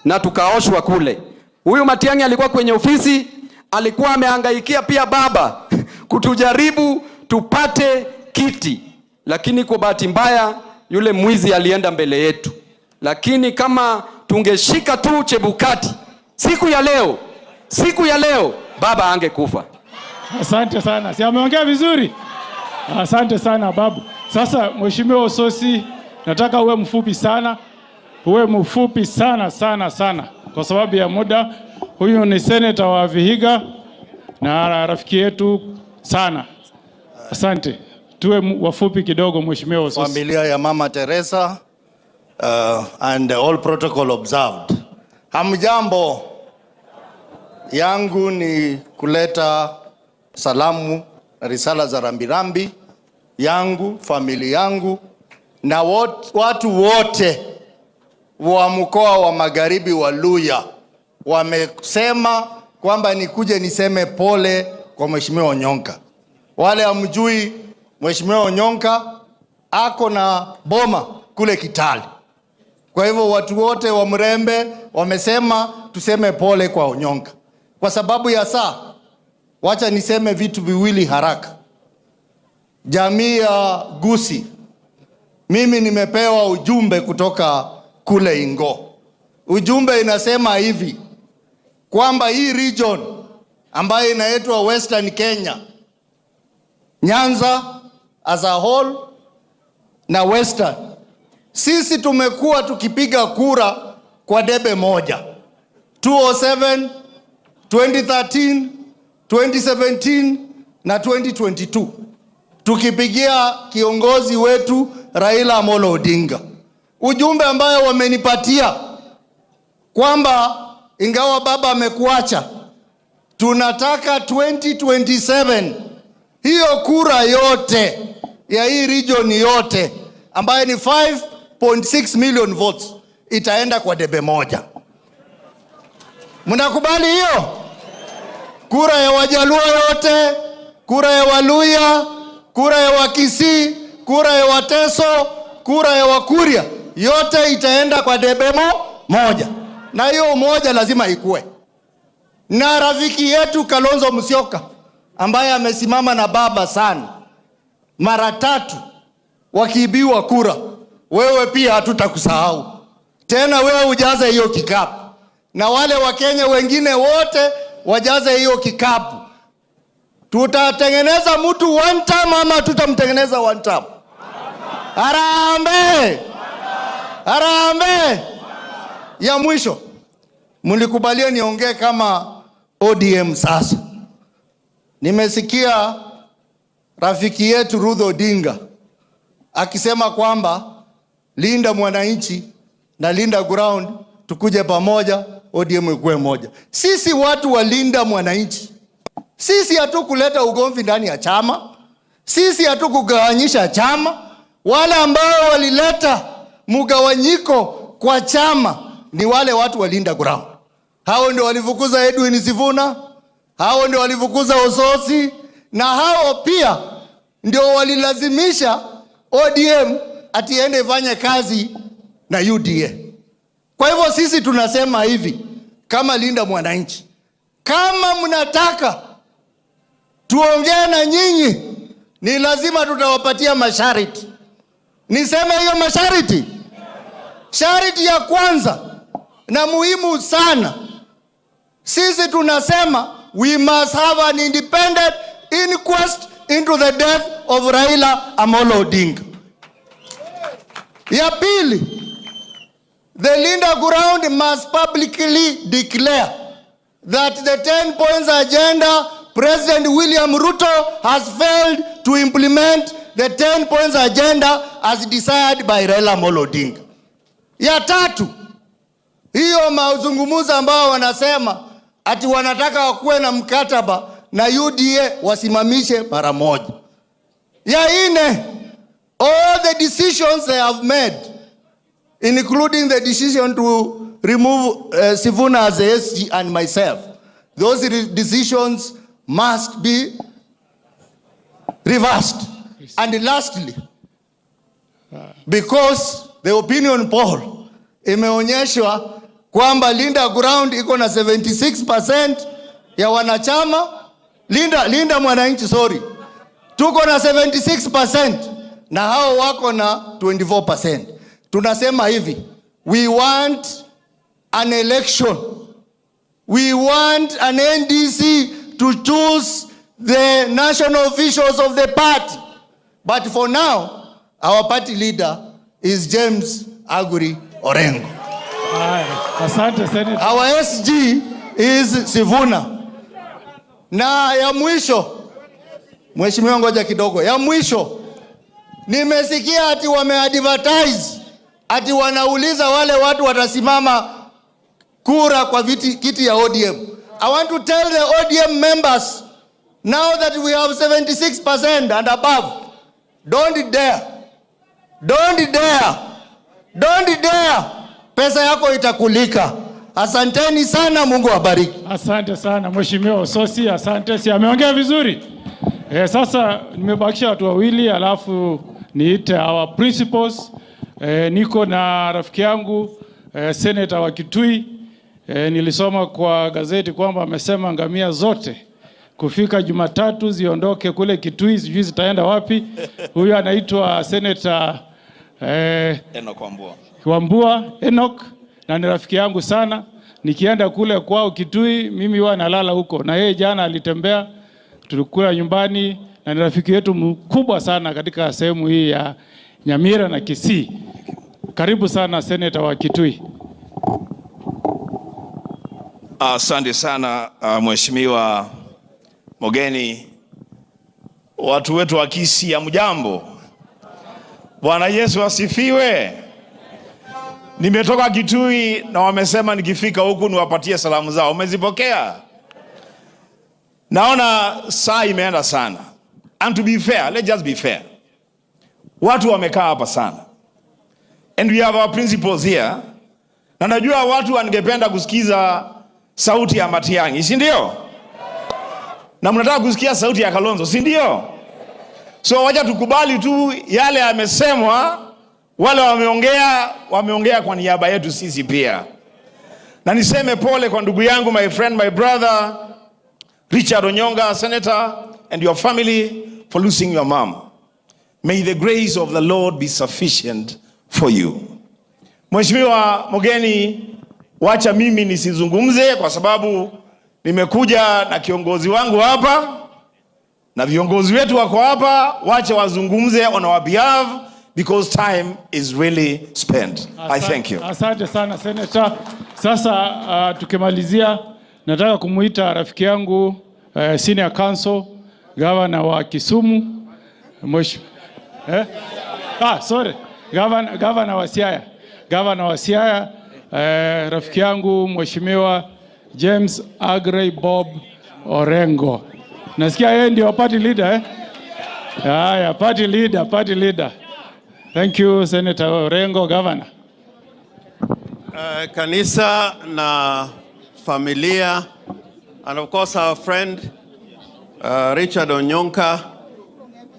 na tukaoshwa kule. Huyu Matiang'i alikuwa kwenye ofisi, alikuwa amehangaikia pia baba kutujaribu tupate kiti. Lakini kwa bahati mbaya yule mwizi alienda mbele yetu. Lakini kama tungeshika tu Chebukati siku ya leo baba angekufa. Asante sana. Si ameongea vizuri? Asante sana babu. Sasa Mheshimiwa Osotsi, nataka uwe mfupi sana. Uwe mfupi sana sana sana kwa sababu ya muda. Huyu ni senator wa Vihiga na rafiki yetu sana. Asante. Tuwe wafupi kidogo Mheshimiwa Osotsi. Familia ya Mama Teresa and all protocol observed. Hamjambo. Yangu ni kuleta salamu na risala za rambirambi yangu, familia yangu na watu wote wa mkoa wa Magharibi wa Luya. Wamesema kwamba nikuje niseme pole kwa Mheshimiwa Onyonka. Wale hamjui, Mheshimiwa Onyonka ako na boma kule Kitale. Kwa hivyo watu wote wa Mrembe wamesema tuseme pole kwa Onyonka. Kwa sababu ya saa, wacha niseme vitu viwili haraka. Jamii ya Gusii, mimi nimepewa ujumbe kutoka kule Ingo. Ujumbe inasema hivi, kwamba hii region ambayo inaitwa Western Kenya, Nyanza as a whole na Western, sisi tumekuwa tukipiga kura kwa debe moja. 2007, 2013, 2017 na 2022. Tukipigia kiongozi wetu Raila Amolo Odinga. Ujumbe ambayo wamenipatia kwamba ingawa baba amekuacha, tunataka 2027 hiyo kura yote ya hii region yote ambayo ni 5.6 million votes itaenda kwa debe moja. Mnakubali hiyo? Kura ya Wajaluo yote, kura ya Waluya, kura ya Wakisii, kura ya Wateso, kura ya Wakuria, yote itaenda kwa debe moja. Na hiyo umoja lazima ikue. Na rafiki yetu Kalonzo Musyoka ambaye amesimama na baba sana mara tatu wakiibiwa kura, wewe pia hatutakusahau tena. Wewe ujaze hiyo kikapu, na wale Wakenya wengine wote wajaze hiyo kikapu. Tutatengeneza mtu one time ama tutamtengeneza one time? Harambee! Harambee! Ya mwisho, mlikubalia niongee kama ODM sasa. Nimesikia rafiki yetu Ruth Odinga akisema kwamba Linda Mwananchi na Linda Ground tukuje pamoja, ODM ikuwe moja. Sisi watu wa Linda Mwananchi, sisi hatukuleta ugomvi ndani ya chama, sisi hatukugawanyisha chama. Wale ambao walileta mgawanyiko kwa chama ni wale watu wa Linda Ground. Hao ndio walifukuza Edwin Sifuna, hao ndio walifukuza Ososi, na hao pia ndio walilazimisha ODM atiende ifanye kazi na UDA. Kwa hivyo sisi tunasema hivi kama Linda Mwananchi, kama mnataka tuongee na nyinyi, ni lazima tutawapatia masharti. Niseme hiyo masharti? Sharti ya kwanza na muhimu sana, sisi tunasema we must have an independent inquest into the death of Raila Amolo Odinga. Ya pili, the Linda Ground must publicly declare that the 10 points agenda, President William Ruto has failed to implement the 10 points agenda as desired by Raila Amolo Odinga. Ya tatu, hiyo mazungumzo ambao wanasema ati wanataka wakuwe na mkataba na UDA wasimamishe mara moja. Ya nne, all the decisions they have made, including the decision to remove Sifuna as a SG and myself, those decisions must be reversed. And lastly, because the opinion poll imeonyeshwa kwamba Linda Ground iko na 76% ya wanachama, Linda Mwananchi, sorry, tuko na 76% na hao wako na 24%. Tunasema hivi, we want an election. We want an NDC to choose the national officials of the party. But for now, our party leader is James Aguri Orengo. Asante, Senator. Our SG is Sifuna. Na ya mwisho, mheshimiwa, ngoja kidogo. Ya mwisho, nimesikia ati wameadvertise, ati wanauliza wale watu watasimama kura kwa kiti ya ODM. I want to tell the ODM members, now that we have 76% and above, don't dare, don't dare, don't dare. Pesa yako itakulika. Asanteni sana, Mungu awabariki. Asante sana Mheshimiwa Ososi, asante. Si ameongea vizuri. Sasa nimebakisha watu wawili alafu niite our principals. Niko na rafiki yangu Senator wa Kitui. Nilisoma kwa gazeti kwamba amesema ngamia zote kufika Jumatatu ziondoke kule Kitui, sijui zitaenda wapi. Huyu anaitwa Senator Enoch Wambua. Wambua Enoch, na ni rafiki yangu sana. Nikienda kule kwao Kitui mimi huwa nalala huko, na yeye jana alitembea, tulikula nyumbani, na ni rafiki yetu mkubwa sana katika sehemu hii ya Nyamira na Kisii. Karibu sana Senator wa Kitui. Asante sana Mheshimiwa Mogeni. Watu wetu wa Kisii, hamjambo? Bwana Yesu asifiwe. Nimetoka Kitui na wamesema nikifika huku niwapatie salamu zao. Umezipokea? Naona saa imeenda sana. And to be fair, let's just be fair. Watu wamekaa hapa sana. And we have our principles here. Na najua watu wangependa kusikiza sauti ya Matiang'i, si ndio? Na mnataka kusikia sauti ya Kalonzo, si ndio? So wacha tukubali tu yale yamesemwa, wale wameongea, wameongea kwa niaba yetu sisi pia. Na niseme pole kwa ndugu yangu, my friend, my brother, Richard Onyonka, Senator, and your family for losing your mom. May the grace of the Lord be sufficient for you. Mheshimiwa Mogeni, wacha mimi nisizungumze kwa sababu nimekuja na kiongozi wangu hapa na viongozi wetu wako hapa, wacha wazungumze on our behalf because time is really spent. I thank you. Asante sana, Senator. Sasa tukimalizia, nataka kumuita rafiki yangu Senior Counsel, Governor wa Kisumu, Governor wa Siaya. Governor wa Siaya, rafiki yangu Mheshimiwa James Aggrey Bob Orengo. Nasikia yeye ndio party leader, eh? Haya, party leader, party leader. Thank you, Senator Orengo, Governor. Kanisa na familia, and of course our friend Richard Onyonka,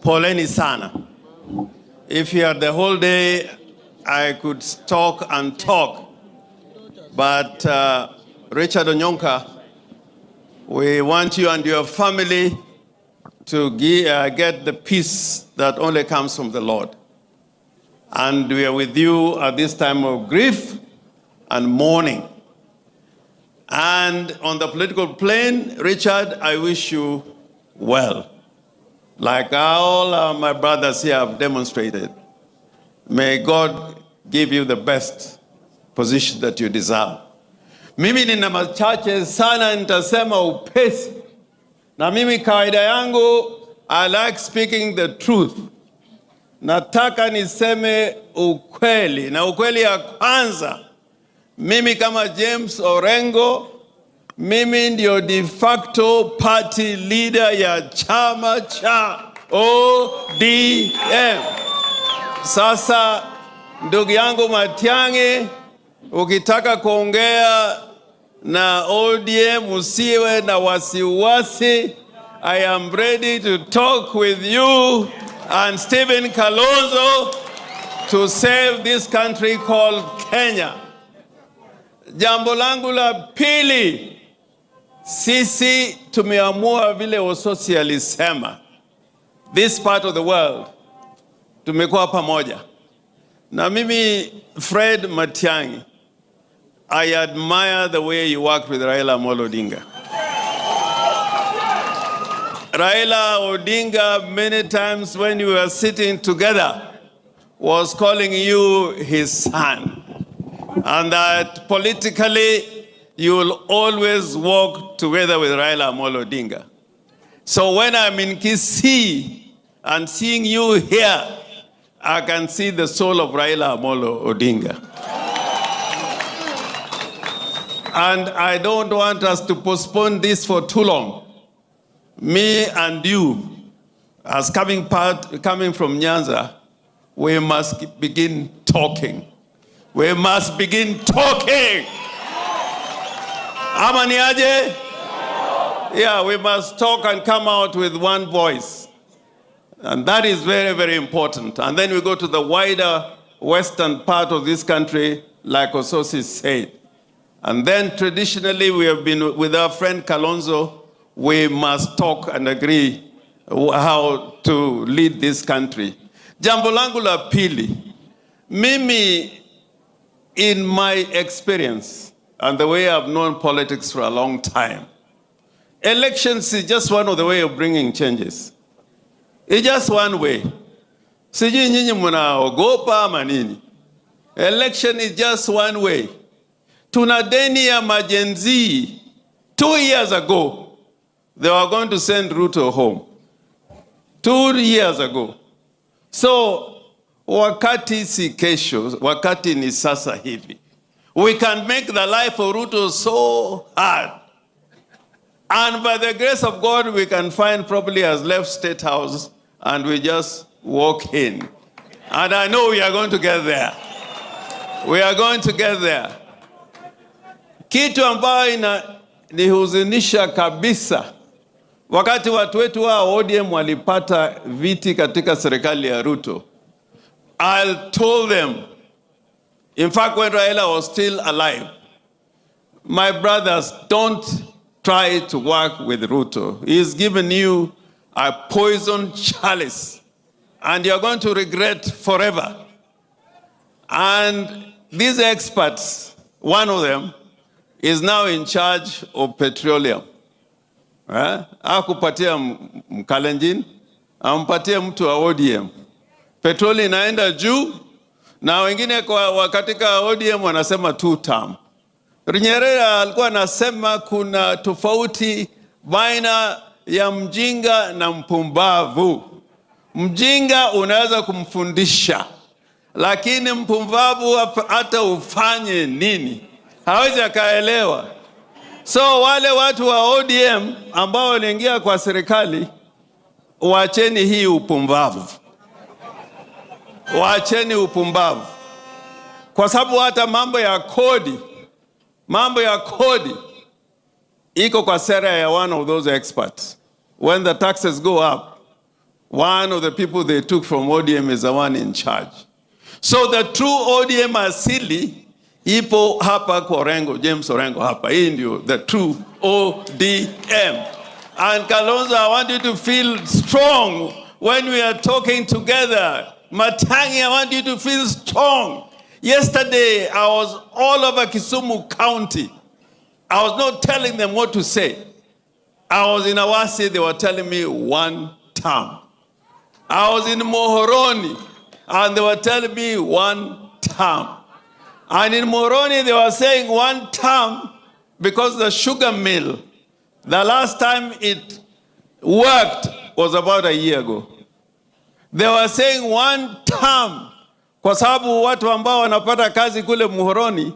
poleni sana. If you had the whole day, I could talk and talk. But Richard Onyonka, we want you and your family to get the peace that only comes from the Lord. And we are with you at this time of grief and mourning. And on the political plane, Richard, I wish you well. Like all my brothers here have demonstrated, may God give you the best position that you deserve. Mimi nina machache sana, nitasema upesi. Na mimi kawaida yangu, I like speaking the truth. Nataka niseme ukweli. Na ukweli ya kwanza, mimi kama James Orengo, mimi ndio de facto party leader ya chama cha ODM. Sasa ndugu yangu Matiang'i, ukitaka kuongea na ODM usiwe na wasiwasi. I am ready to talk with you and Stephen Kalonzo to save this country called Kenya. Jambo langu la pili, sisi tumeamua vile Osotsi alisema, this part of the world tumekuwa pamoja. Na mimi Fred Matiang'i, I admire the way you worked with Raila Amolo Odinga. Raila Odinga, many times when we were sitting together, was calling you his son. And that politically, you will always walk together with Raila Amolo Odinga. So when I'm in Kisii and seeing you here, I can see the soul of Raila Amolo Odinga. And I don't want us to postpone this for too long. Me and you, as coming from Nyanza, we must begin talking. We must begin talking. Ama ni aje? Yeah, we must talk and come out with one voice. And that is very, very important. And then we go to the wider western part of this country, like Osotsi said. And then traditionally, we have been with our friend Kalonzo. We must talk and agree how to lead this country. Jambo langu la pili, mimi, in my experience and the way I've known politics for a long time, elections is just one of the way of bringing changes. It's just one way. Sijui nyinyi mnaogopa ama nini? Election is just one way. Tuna deni ya majenzi. 2 years ago, they were going to send Ruto home. 2 years ago. So, Wakati si kesho, wakati ni sasa hivi. We can make the life of Ruto so hard. And by the grace of God, we can find probably has left State House and we just walk in. And I know we are going to get there. We are going to get there. Kitu ambayo inanihuzunisha kabisa, wakati watu wetu wa ODM walipata viti katika serikali ya Ruto, I told them, in fact, when Raila was still alive, my brothers, don't try to work with Ruto. He's given you a poison chalice, and you're going to regret forever. And these experts, one of them, is now in charge of petroleum. Hakupatia Mkalenjin, ampatie mtu wa ODM. Petroli inaenda juu, na wengine kwa katika ODM wanasema two term. Nyerere alikuwa anasema kuna tofauti baina ya mjinga na mpumbavu. Mjinga unaweza kumfundisha, lakini mpumbavu hata ufanye nini hawezi akaelewa. So wale watu wa ODM ambao waliingia kwa serikali, waacheni hii upumbavu. Waacheni upumbavu. Kwa sababu hata mambo ya kodi iko kwa sera ya one of those experts. When the taxes go up, one of the people they took from ODM is the one in charge. So the true ODM asili ipo hapa kwa Orengo, James Orengo hapa. Hii ndio the true ODM. And Kalonzo, I want you to feel strong when we are talking together. Matiang'i, I want you to feel strong. Yesterday, I was all over Kisumu County. I was not telling them what to say. I was in Awasi, they were telling me one term. I was in Muhoroni, and they were telling me one term. And in Muhoroni, they were saying one term because the sugar mill, the last time it worked was about a year ago. They were saying one term kwa sababu watu ambao wanapata kazi kule Muhoroni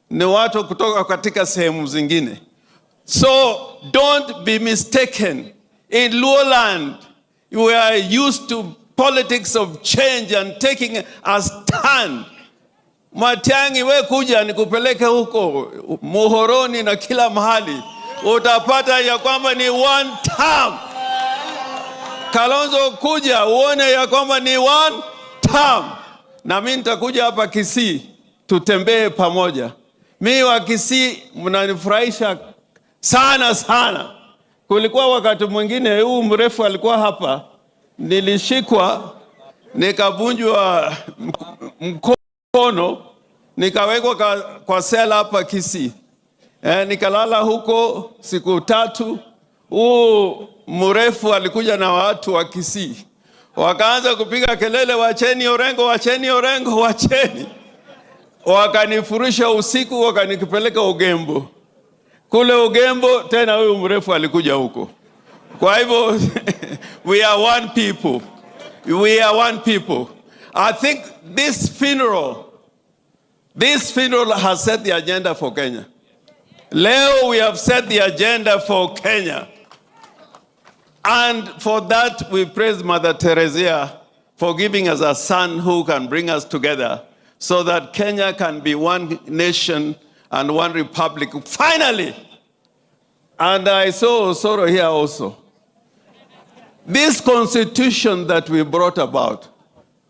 ni watu kutoka katika sehemu zingine. So don't be mistaken. In Luoland, we are used to politics of change and taking a stand. Matiang'i, we kuja nikupeleke huko Muhoroni na kila mahali, utapata ya kwamba ni one term. Kalonzo, kuja uone ya kwamba ni one term. Na mimi nitakuja hapa Kisii tutembee pamoja. Mimi wa Kisii mnanifurahisha sana sana. Kulikuwa wakati mwingine huu mrefu alikuwa hapa, nilishikwa nikavunjwa mkono, nikawekwa kwa sela hapa Kisii. Nikalala huko siku 3. Huu mrefu alikuja na watu wa Kisii, wakaanza kupiga kelele, wacheni Orengo, wacheni Orengo, wacheni. Wakanifurusha usiku, wakanikipeleka Ugembo. Kule Ugembo tena huyu mrefu alikuja huko. Kwa hivyo we are one people. We are one people. I think this funeral has set the agenda for Kenya. Leo we have set the agenda for Kenya. And for that, we praise Mother Teresa for giving us a son who can bring us together so that Kenya can be one nation and one republic. Finally, and I saw Osoro here also. This constitution that we brought about,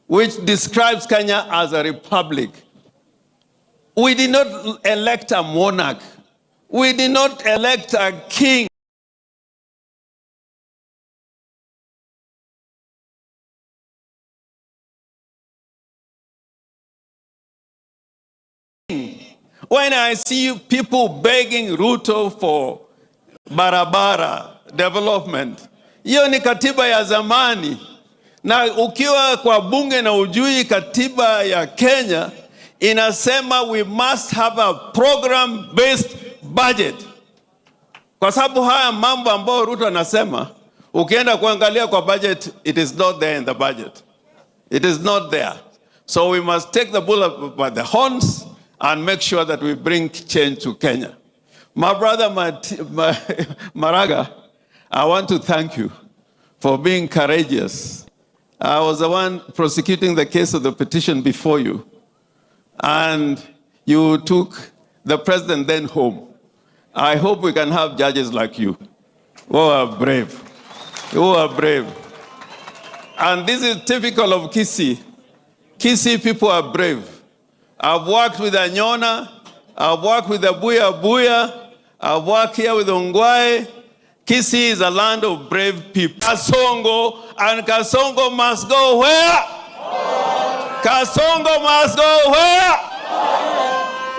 which describes Kenya as a republic, we did not elect a monarch. We did not elect a king. When I see people begging Ruto for barabara development, hiyo ni katiba ya zamani. Na ukiwa kwa bunge na ujui katiba ya Kenya, inasema we must have a program-based budget. Kwa sababu haya mambo ambayo Ruto anasema, ukienda kuangalia kwa budget, it is not there in the budget. It is not there. So we must take the bull by the horns and make sure that we bring change to Kenya. My brother Maraga, I want to thank you for being courageous. I was the one prosecuting the case of the petition before you, and you took the president then home. I hope we can have judges like you who are brave, who are brave. And this is typical of Kisii. Kisii people are brave. I've worked with Anyona, I've worked with Abuya Abuya, I've worked here with Ongwae. Kisii is a land of brave people. Kasongo, and Kasongo must go where? Kasongo must go where?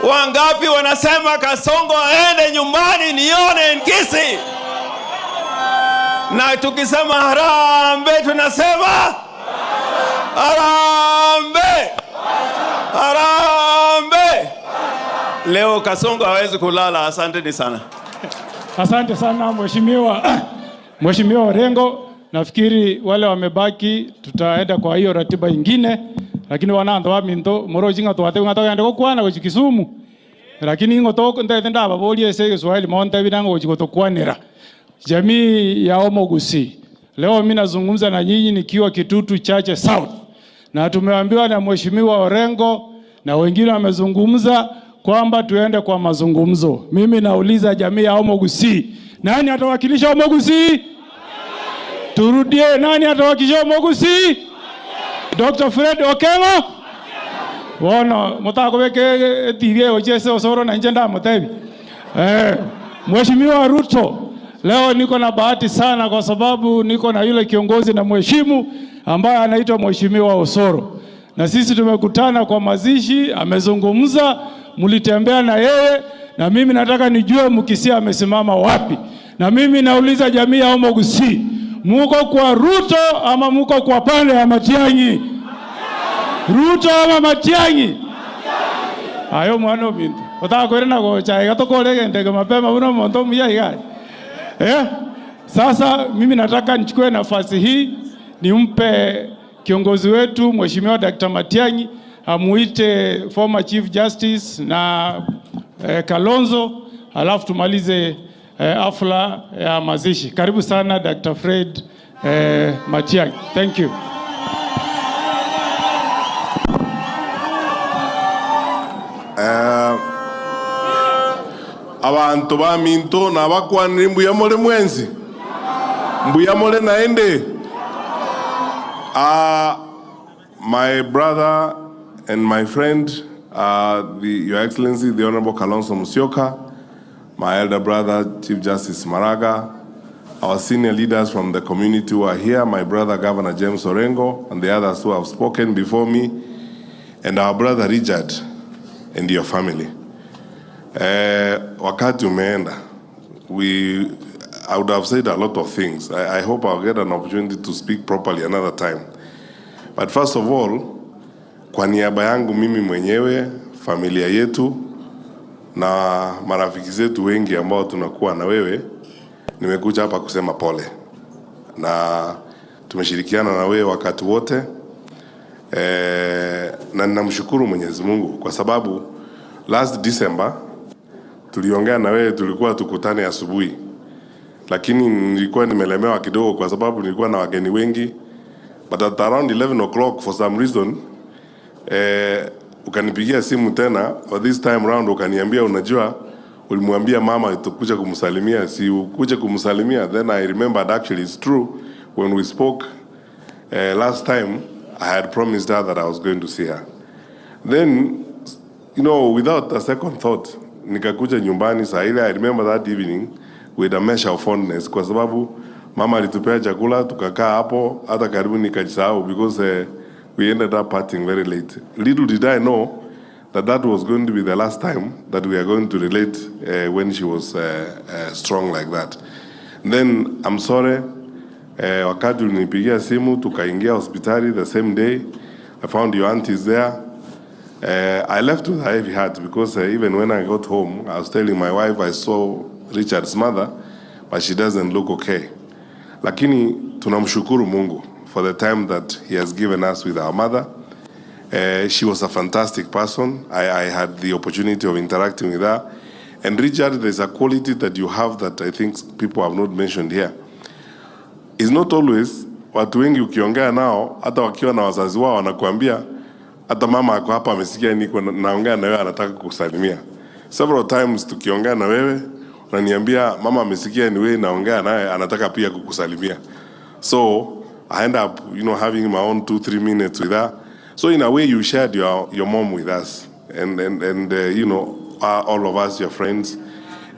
Wangapi wanasema Kasongo aende nyumbani nione Kisii? Na tukisema harambee tunasema harambee, harambee. Leo Kasongo hawezi kulala. Asanteni sana. Asante sana Mheshimiwa Orengo. Nafikiri wale wamebaki tutaenda kwa hiyo ratiba ingine, lakini wanaanza waminto moro jinga twate ngatoka ndiko kwana go Kisumu, lakini ngoto ndenda babolie se Kiswahili monta binango jikotokwanira jamii ya Omogusi. Leo mimi nazungumza na nyinyi nikiwa Kitutu Chache South, na tumeambiwa na Mheshimiwa Orengo na wengine wamezungumza kwamba tuende kwa mazungumzo. Mimi nauliza jamii ya Omogusi, nani atawakilisha Omogusi? Turudie, nani atawakilisha Omogusi? Dr. Fred Okengo? Wono mutako beke TV ochese Osoro na njenda mutebi. Mheshimiwa Ruto, leo niko na bahati sana kwa sababu niko na yule kiongozi na mheshimu ambaye anaitwa Mheshimiwa Osoro. Na sisi tumekutana kwa mazishi, amezungumza, mlitembea na yeye, na mimi nataka nijue Mkisii amesimama wapi. Na mimi nauliza jamii ya Omogusi, muko kwa Ruto ama muko kwa pande ya Matiang'i? Ruto ama Matiang'i? Ayo mwana bintu. Utaka na gocha, igatokole ndege mapema uno monto mya igai. Sasa mimi nataka nichukue nafasi hii nimpe kiongozi wetu Mheshimiwa Dr. Matiang'i amuite former Chief Justice na Kalonzo, alafu tumalize hafla ya mazishi. Karibu sana Dr. Fred Matiang'i. Thank you. Abantu ba minto na bakwanire mbuya mole mwenzi mbuya mole naende. My brother and my friend, Your Excellency, the Honorable Kalonzo Musyoka, my elder brother, Chief Justice Maraga, our senior leaders from the community who are here, my brother, Governor James Orengo, and the others who have spoken before me, and our brother Richard and your family. Wakati umeenda, I would have said a lot of things. I hope I'll get an opportunity to speak properly another time. But first of all, kwa niaba yangu mimi mwenyewe, familia yetu, na marafiki zetu wengi ambao tunakuwa na wewe, nimekuja hapa kusema pole. Na tumeshirikiana na wewe wakati wote. Na ninamshukuru Mwenyezi Mungu kwa sababu last December tuliongea na wewe, tulikuwa tukutane asubuhi. Lakini nilikuwa nimelemewa kidogo kwa sababu nilikuwa na wageni wengi. But at around 11 o'clock for some reason, ukanipigia simu tena, but this time round ukaniambia unajua ulimwambia mama utakuja kumsalimia, si ukuje kumsalimia. Then I remembered actually it's true, when we spoke last time I had promised her that I was going to see her. Then, you know, without a second thought, nikakuja nyumbani saa ile. I remember that evening with a measure of fondness kwa sababu mama alitupea chakula tukakaa hapo hata karibu nikajisahau because we ended up partying very late. Little did I know that that was going to be the last time that we are going to relate when she was strong like that. Then I'm sorry, wakati ulinipigia simu tukaingia hospitali the same day. I found your aunties there. I left with a heavy heart because even when I got home, I was telling my wife I saw Richard's mother, but she doesn't look okay. Lakini tunamshukuru Mungu for the time that he has given us with our mother. She was a fantastic person. I had the opportunity of interacting with her. And Richard, there's a quality that you have that I think people have not mentioned here. It's not always, watu wengi ukiongea nao, hata wakiwa na wazazi wao wanakuambia, hata mama ako hapa amesikia niko naongea na wewe anataka kukusalimia. Several times tukiongea na wewe, unaniambia mama amesikia ni wewe naongea naye anataka pia kukusalimia. So I end up, having my own 2-3 minutes with her. So in a way you shared your mom with us and all of us, your friends,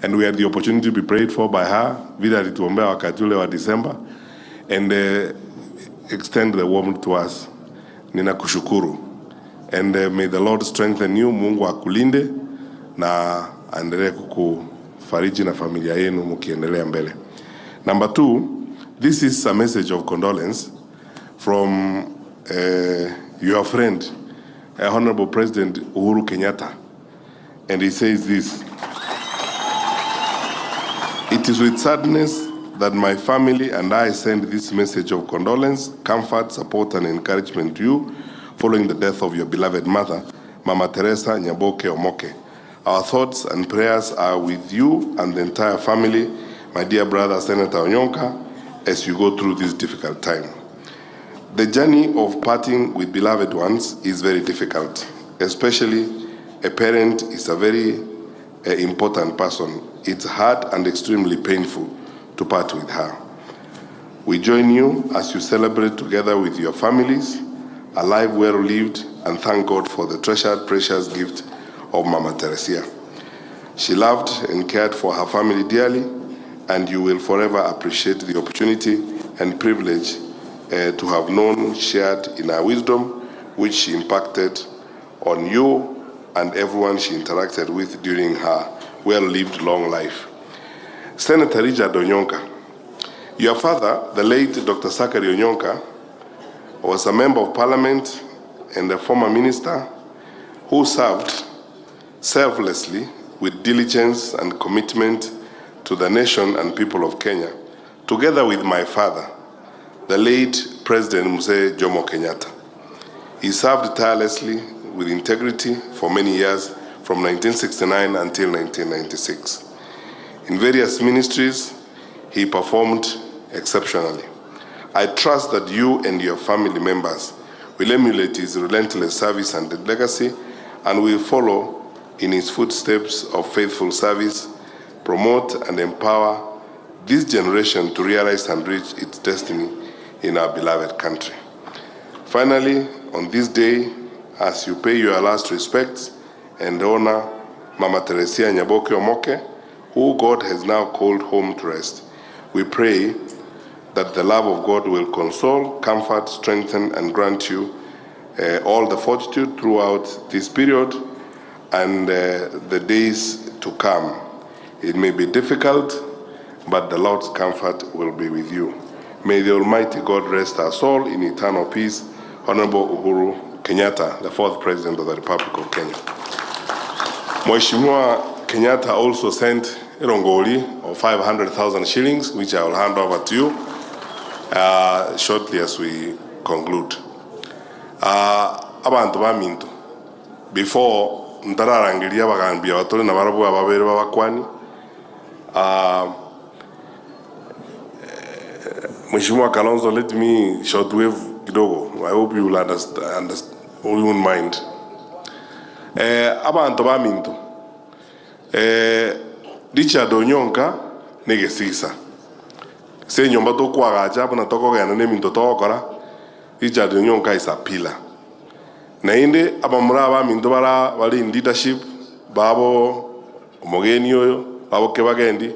and we had the opportunity to be prayed for by her, vile alituombea wakati ule wa December, and extend the warmth to us. Ninakushukuru. And may the Lord strengthen you, Mungu akulinde na aendelee kukufariji na familia yenu mkiendelea mbele. Number 2, this is a message of condolence from your friend, Honorable President Uhuru Kenyatta. And he says this: "It is with sadness that my family and I send this message of condolence, comfort, support, and encouragement to you following the death of your beloved mother, Mama Teresa Nyaboke Omoke. Our thoughts and prayers are with you and the entire family, my dear brother, Senator Onyonka, as you go through this difficult time. The journey of parting with beloved ones is very difficult, especially a parent is a very important person. It's hard and extremely painful to part with her. We join you as you celebrate together with your families, a life well lived, and thank God for the treasured, precious gift of Mama Teresia. She loved and cared for her family dearly, and you will forever appreciate the opportunity and privilege to have known, shared in her wisdom, which she impacted on you and everyone she interacted with during her well-lived long life. Senator Richard Onyonka, your father, the late Dr. Zachary Onyonka, was a member of parliament and a former minister who served selflessly with diligence and commitment to the nation and people of Kenya, together with my father, the late President Mzee Jomo Kenyatta. He served tirelessly with integrity for many years, from 1969 until 1996. In various ministries, he performed exceptionally. I trust that you and your family members will emulate his relentless service and legacy, and will follow in his footsteps of faithful service, promote and empower this generation to realize and reach its destiny in our beloved country. Finally, on this day, as you pay your last respects and honor Mama Teresia Nyaboke Omoke, who God has now called home to rest, we pray that the love of God will console, comfort, strengthen, and grant you all the fortitude throughout this period and the days to come. It may be difficult, but the Lord's comfort will be with you. May the Almighty God rest our soul in eternal peace. Honorable Uhuru Kenyatta, the fourth President of the Republic of Kenya. Mheshimiwa Kenyatta also sent Rongoli of 500,000 shillings, which I will hand over to you shortly as we conclude. Abantu baminto, before ntararangiria bagambia batore na barabwa babere babakwani, Mheshimiwa Kalonzo, let me shortwave kidogo. I hope you will understand, you won't mind. Abantu baminto, Richard Onyonka negesisa se nyomba tokwagacha buna tokogenda neminto togokora. Richard Onyonka is a pillar. Nainde abamura abaminto bara bari in leadership babo omogeni oyo babo kebagendi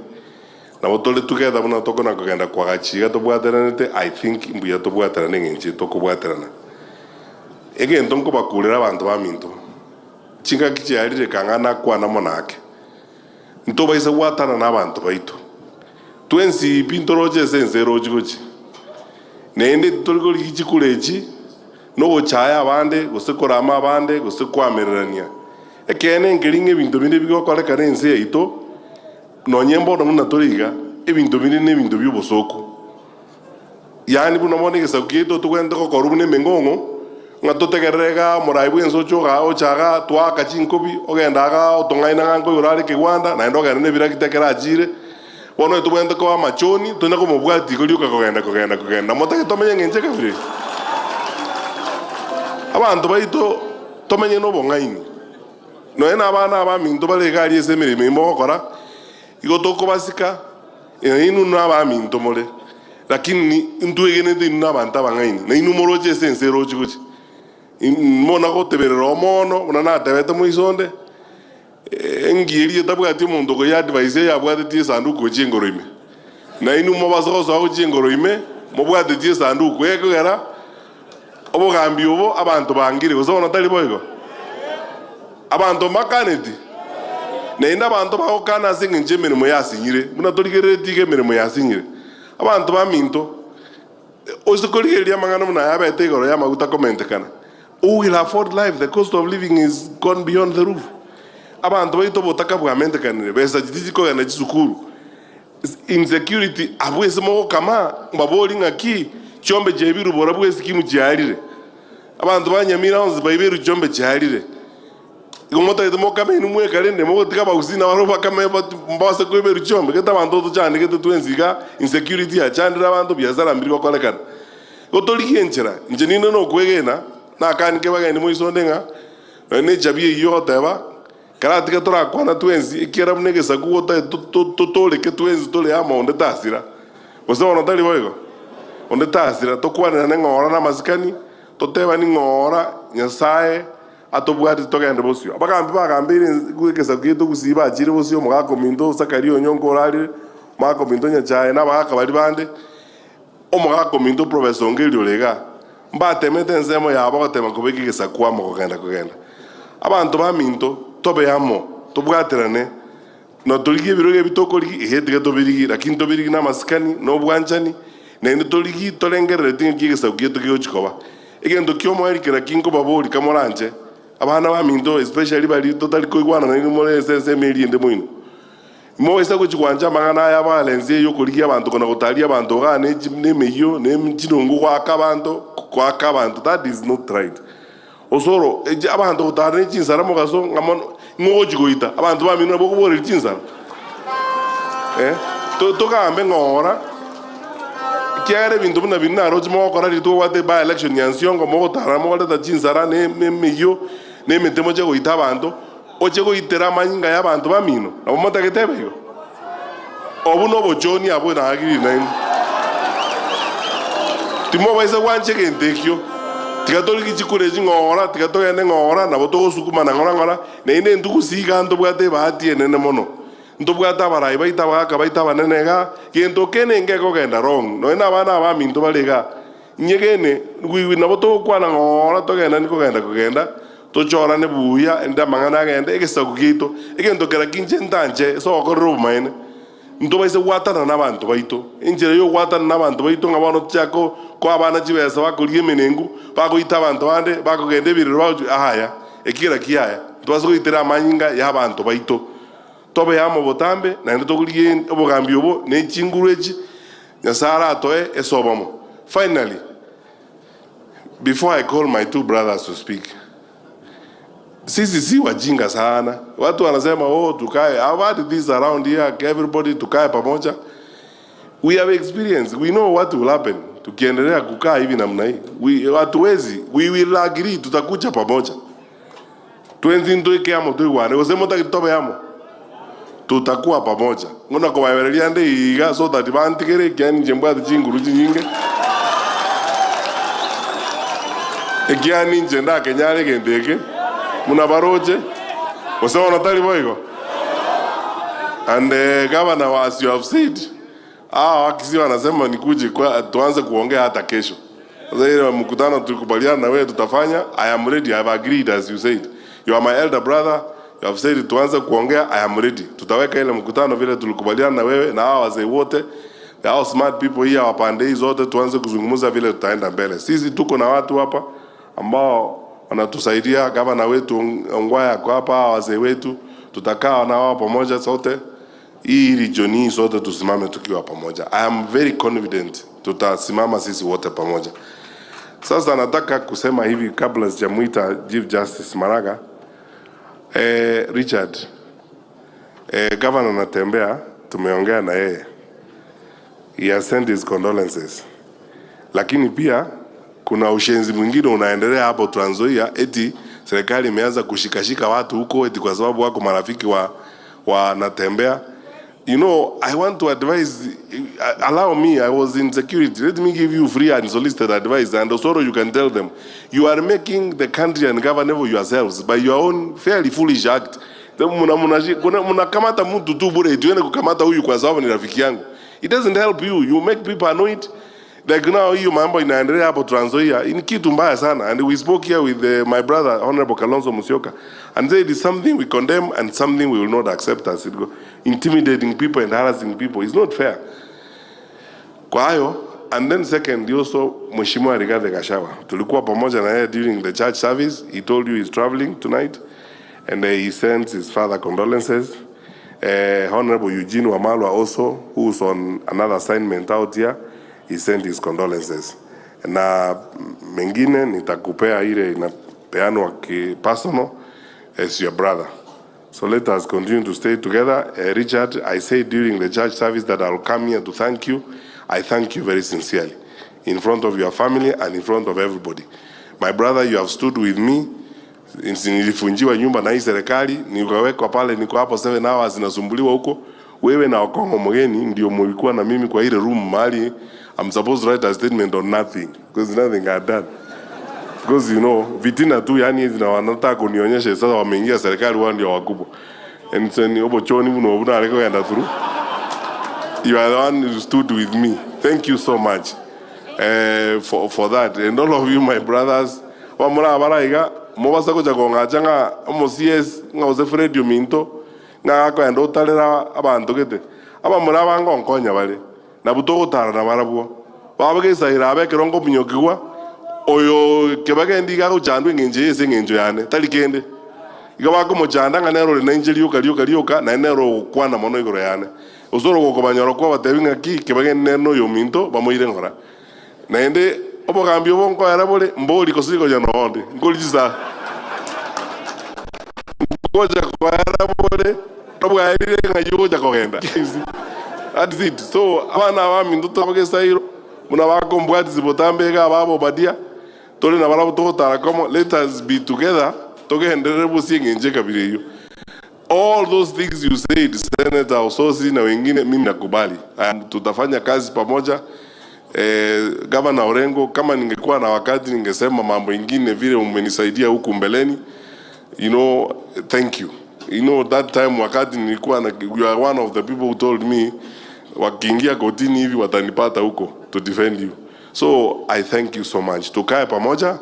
nabo tole together buna tokona kogenda kwagachiga tobwateranete. I think mbuya tobwaterane ng'enche tokobwaterana egento nkobakurera abantu baminto chingaki chiarire kang'ana kwana monake ntobaise gwatana na abantu baitu twensi pintoroche sense rojigochi nende torigori chikurechi nogochaya abande gose korama abande gose kwamererania ekene ngiringe ebinto binde bigokorekana ense yaito nonye mbono muna toriga ebinto binde n'ebinto by'obosoko yani buna mone egesaku kiaito togwente gokora buna emeng'ong'o Ng'atotegererega morai bwense ochoga ochaga twaka chinkobi ogendaga otong'ainaga nkoigoro are kegwanda naende ogenda na ebirakita ekero achire. Bono tobwente koba amachoni tonya komobwati korioka kogenda kogenda kogenda motake tomenye ng'enche kabire. Abanto baito tomenye na obong'aini. Nonya na abana abaminto bare iga aria ase emeremo ime ogokora igo tokobasika inu na abaminto more lakini ntwegenete inu na abanto abang'aini na inu moroche ase ense erochi gochi mona goteberera omono buna natebete moisonde engieri etabwati omonto okoyia advice eyabwatetie esanduku gochia engoro ime na inu mobasa gosoa gochia engoro ime mobwatetie esanduku ekogera obogambi obo abanto bangire gose bono tari boigo abanto mbakaneti naende abanto bagokana ase eng'encho emeremo yasinyire buna torigereretie iga emeremo yasinyire abanto baminto ose korigereria amang'ana buna yabete igoro ya amaguta komentekana. Who will afford life? The cost of living is gone beyond the roof. Abantu baito botaka bwamentekanire besa jitiko na chisukuru insecurity abwese mogokama mbabori ng'aki chombe chebiru bora bwese kimu chiarire abantu banyamira onsi baiberu chombe chiarire igo motagete mokame inu mwekarende mogotiga abagusii baro bakame mbase koiberu chombe gete abanto tochandegete twensi iga insecurity yachandire abanto biasara mbiri gokorekana igo torigie enchera inche ninde nokwegena nakanike bageni moisonde ng'a ne echabia eywo ogoteba karatige torakwana twensi ekiera buna egesaku gotae totoreke twensi tore amo onde tasira gose bono tari boigo onde tasira tokwanera ng'ora na amasikani totebani ng'ora Nyasaye atobwate togende bosio abagambi bagambire egesaku gietu gusii bachire bosio omogaka ominto Osakari Onyonka orarire omogaka ominto Nyachae na abagaka bari bande omogaka ominto Professor Ongeri ore iga mbatemete ensemo yabo gotema kobeka egesaku amo kogenda kogenda abanto baminto tobe amo tobwaterane na torigie ebirogo ebi tokorigi ehe tiga tobirigi lakini tobirigi na amasikani na obwanchani naende torigi torengerereti ng'aki egesaku gietu gegochikoba egento kia omoeri kera kinkobabori kamoranche abana baminto especially bari totari koigwana naende more ase ensemo eria ende moino moesa gochigwancha amang'ana aya violence eyo okorigia abanto kona gotaria abanto iga na emeyio na chinungu goaka abanto goaka abanto that is not right. Osoro abantu gotara ne chinsara mogaso ng'amo ng'ogochigoita abantu bamino nabo okoboreri chinsara togambe ng'ora kiagera ebinto buna biri naroche mogokora riria tobwate by election ya Nsiongo mogotara mogoreta chinsara na emeyio na emete moche goita abanto oche goitera amanyinga ya abanto bamino nabo motagete ebe igo obu na obochoni abwo nagiri naende timobaisa gwancha egento ekio tiga torigi chikure ching'ora tiga togende ng'ora nabo togosukumana ng'ora ng'ora naende ntugusiga ntobwate ebahati enene mono ntobwate abarai baito abagaka baito abanene iga gento kene nkekogenda wrong nonya na abana abaminto bare iga inye kene nabo togokwana ng'ora togenda nikogenda kogenda tochorane buya ende amang'ana agende egesaku giaito egento kera kinche ntanche ase ogokorera obomaene ntobaise gwatana na abanto baito enchera ya ogwatana na abanto baito ng'a bono tochake koa abana chibesa bakoria emenengu bagoita abanto bande bakogenda ebirero bagochi ahaya ekera kiaya ntobase goitera amanyinga ya abanto baito tobe amo botambe naende tokorie obogambi obo na echinguru echi Nyasaye aratoe esobomo. Finally, before I call my two brothers to speak, sisi si wajinga sana. Watu wanasema oh tukae. I've had this around here, everybody tukae pamoja. We have experience. We know what will happen. Tukiendelea kukaa hivi namna hii, hatuwezi. We will agree, tutakuja pamoja. Twenzi ndoike amo tuigwane. Gose motagitobe amo. Tutakuwa pamoja. Ngona kobaebereria nde iga so that bantigere kiani nje mbwate chinguru chinyinge. Ekiani nje ndakenyare gento eke. Muna baroche. Gose bono tari boigo. And governor, as you have said, Wakisii wanasema nikuje tuanze kuongea hata kesho. Sasa ile mkutano tulikubaliana na wewe tutafanya. I am ready. I have agreed as you said. You are my elder brother. You have said tuanze kuongea. I am ready. Tutaweka ile mkutano vile tulikubaliana na wewe na hawa wazee wote. The all smart people here wapande hizo zote tuanze kuzungumza vile tutaenda mbele. Sisi tuko na watu hapa ambao wanatusaidia. Gavana wetu Ongwae ako hapa, hawa wazee wetu tutakaa na wao pamoja sote. Hii region hii sote tusimame tukiwa pamoja. I am very confident tutasimama sisi wote pamoja. Sasa nataka kusema hivi kabla sijamuita Chief Justice Maraga. Richard, Governor Natembeya tumeongea na yeye. He has sent his condolences. Lakini pia kuna ushenzi mwingine unaendelea hapo Trans Nzoia, eti serikali imeanza kushikashika watu huko eti kwa sababu wako marafiki wa Natembeya. You know, I want to advise, allow me, I was in security. Let me give you free and solicited advice. And also you can tell them, you are making the country ungovernable yourselves by your own fairly foolish act. Mnakamata mtu tu bure, tuende kukamata huyu kwa sababu ni rafiki yangu. It doesn't help you. You make people annoyed. Like now, hiyo mambo inaendelea hapo Trans Nzoia ni kitu mbaya sana. And we spoke here with my brother, Honorable Kalonzo Musyoka, and said it's something we condemn and something we will not accept as it go. Intimidating people and harassing people is not fair. Kwa hayo, and then second, also Mheshimiwa Rigathi Gachagua. Tulikuwa pamoja na yeye during the church service. He told you he's traveling tonight, and he sends his father condolences. Honorable Eugene Wamalwa also, who's on another assignment out here, he sent his condolences. Na mengine nitakupea ile inapeanwa ki personal as your brother. So let us continue to stay together. Richard, I said during the church service that I'll come here to thank you. I thank you very sincerely in front of your family and in front of everybody. My brother, you have stood with me. Nilifunjiwa nyumba na hii serikali, nikawekwa pale, niko hapo 7 hours nasumbuliwa huko. Wewe na Okongo Mogeni ndio mlikuwa na mimi kwa ile room mahali I'm supposed to write a statement on nothing because nothing I had done. Because you know, vitina tu yani zina wanataka kunionyesha sasa wameingia serikali wao ndio wakubwa. And so ni obo choni buno buna aleko yenda through. You are the one who stood with me. Thank you so much for that. And all of you my brothers, wamura baraiga mobasa kuja kongachanga omo CS ngause Fred Minto ngako endo utarera abantu gete abamura bango nkonya bale na butogotara na barabwo babagesaira abekerongo munyokigwa oyo kebagendi gaguchandwe ngenje yese ngenjo yane tali kende igabako muchanda nganero na injeli yoka yoka yoka na nero kwana mono igoro yane usoro gokobanyora kwa batebinga ki kebagendi neno yo minto bamoire ngora naende obogambio bonko yarabole mboli kosiko jana onde ngolisa ngoja kwa yarabole tobwairire ngayoja kogenda. That's it. So abana bami ndoto bagesairo muna bakombwati zibotambega babo badia tole na barabo totara komo. Let us be together togenderere businge nje kabiri hiyo. All those things you said, Senator Ososi na wengine, mimi nakubali. Tutafanya kazi pamoja. Governor Orengo, kama ningekuwa na wakati ningesema mambo ingine vile umenisaidia huku mbeleni. You know, thank you. You know, that time wakati nilikuwa na, you are one of the people who told me wakiingia kotini hivi watanipata huko to defend you. So I thank you so much. Tukae pamoja,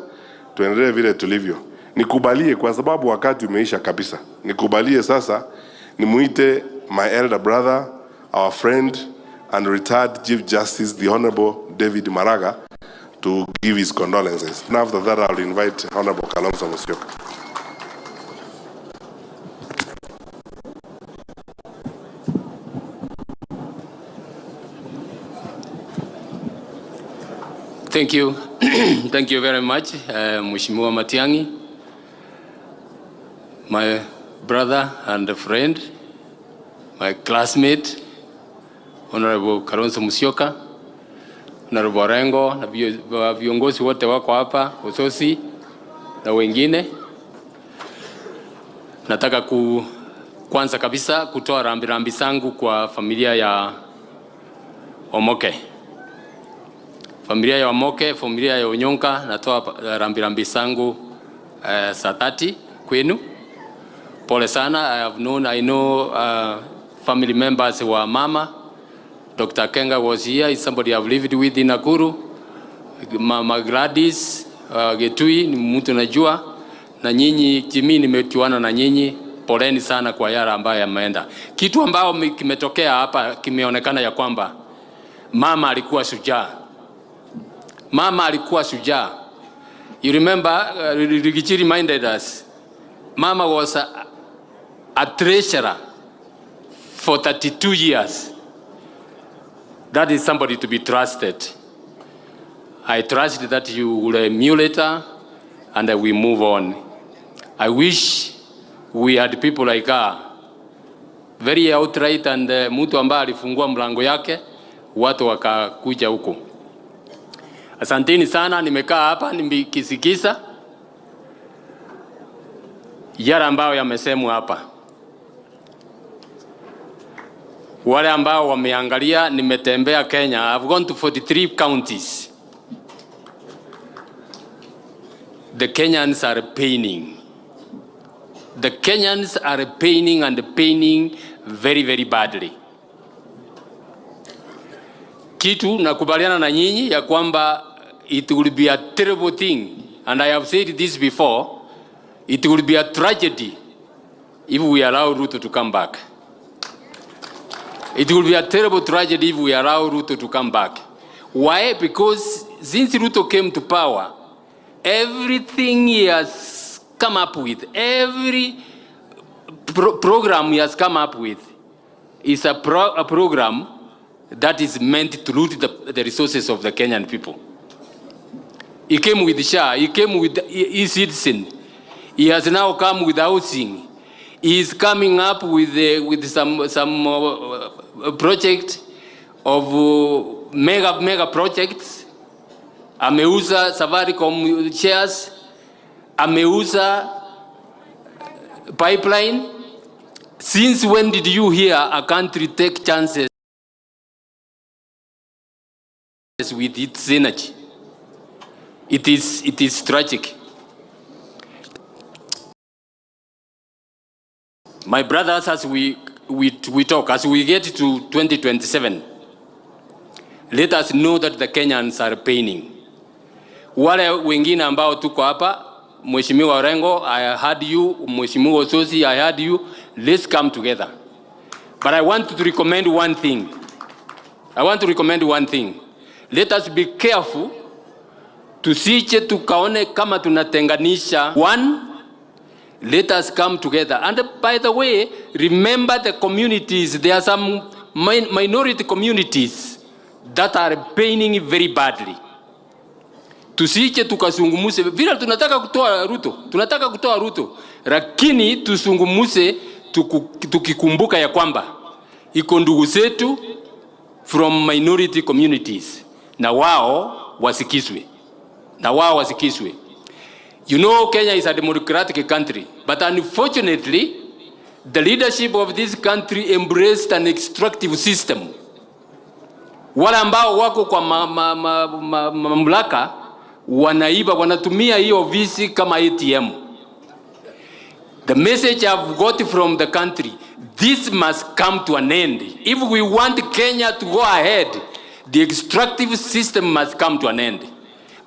tuendelee vile tulivyo. Nikubalie kwa sababu wakati umeisha kabisa. Nikubalie sasa nimuite my elder brother, our friend and retired Chief Justice, the Honorable David Maraga, to give his condolences. And after that, I'll invite Honorable Kalonzo Musyoka. Thank you. Thank you very much, Mheshimiwa Matiang'i, my brother and friend, my classmate, Honorable Kalonzo Musyoka, Honorable Orengo, na viongozi wote wako hapa, Ososi na wengine. Nataka kwanza kabisa kutoa rambirambi zangu kwa familia ya Omoke. Familia ya Omoke, familia ya Onyonka, natoa rambirambi zangu saa 30 kwenu. Pole sana. I know family members wa mama. Dr. Kenga was here, is somebody I've lived with in Nakuru. Mama Gladys Getui ni mtu najua, na nyinyi Jimmy nimetuana na nyinyi. Poleni sana kwa yale ambayo yameenda. Kitu ambao kimetokea hapa kimeonekana ya kwamba mama alikuwa shujaa. Mama alikuwa shujaa. You remember, Rigichi reminded us, Mama was a treasurer for 32 years. That is somebody to be trusted. I trust that you will emulate her and we move on. I wish we had people like her, very outright and mtu ambaye alifungua mlango yake watu wakakuja huko. Asanteni sana, nimekaa hapa nikisikisa yale ambayo yamesemwa hapa. Wale ambao wameangalia, nimetembea Kenya. I've gone to 43 counties. The Kenyans are paining. The Kenyans are paining and paining very, very badly. Kitu nakubaliana na nyinyi ya kwamba it will be a terrible thing, and I have said this before, it will be a tragedy if we allow Ruto to come back. It will be a terrible tragedy if we allow Ruto to come back. Why? Because since Ruto came to power, everything he has come up with, every program he has come up with is a program that is meant to loot the resources of the Kenyan people. He came with SHA, he came with e-citizen, he has now come with housing, he is coming up with some project of mega projects. Ameuza Safaricom shares, ameuza pipeline. Since when did you hear a country take chances with its energy? It is tragic. My brothers, as we talk, as we get to 2027, let us know that the Kenyans are paining. Wale wengine ambao tuko hapa, Mheshimiwa Orengo, I heard you, Mheshimiwa Osotsi, I heard you. Let's come together. But I want to recommend one thing. I want to recommend one thing. Let us be careful tusije tukaone kama tunatenganisha. One, let us come together. And by the way, remember the communities. There are some minority communities that are paining very badly. Tusije tukazungumuse vile tunataka kutoa Ruto, tunataka kutoa Ruto, lakini tusungumuse tukikumbuka ya kwamba iko ndugu zetu from minority communities na wao wasikizwe, na wao wasikizwe. You know, Kenya is a democratic country, but unfortunately the leadership of this country embraced an extractive system. Wale ambao wako kwa mamlaka wanaiba, wanatumia hiyo ofisi kama ATM. The message I've got from the country, this must come to an end. If we want Kenya to go ahead, the extractive system must come to an end.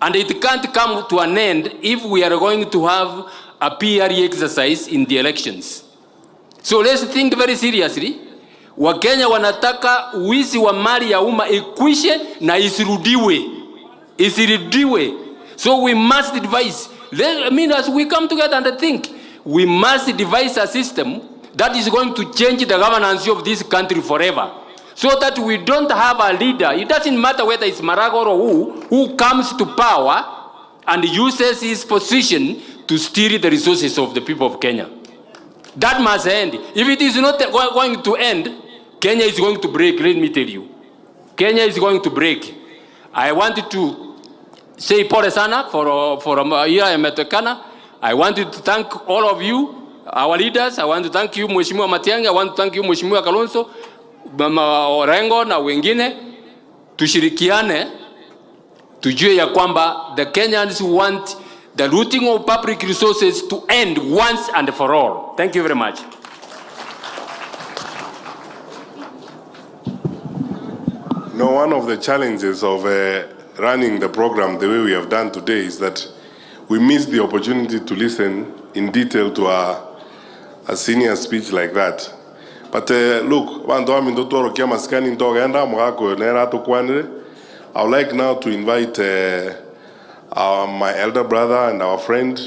And it can't come to an end if we are going to have a PRE exercise in the elections. So let's think very seriously. Wakenya wanataka wizi wa mali ya umma ikwishe na isirudiwe. Isirudiwe. So we must devise, as we come together and think, we must devise a system that is going to change the governance of this country forever. So that we don't have a leader. It doesn't matter whether it's Maraga or who comes to power and uses his position to steal the resources of the people of Kenya. That must end. If it is not going to end, Kenya is going to break, let me tell you. Kenya is going to break. I wanted to say pole sana for here imetokana. I wanted to thank all of you, our leaders. I want to thank you, Mheshimiwa Matiang'i. I want to thank you, Mheshimiwa Kalonzo, Mama Orengo na wengine. Tushirikiane, tujue ya kwamba the Kenyans want the looting of public resources to end once and for all. Thank you very much. No, one of the challenges of running the program the way we have done today is that we missed the opportunity to listen in detail to a senior speech like that. But look, I would like now to invite my elder brother and our friend,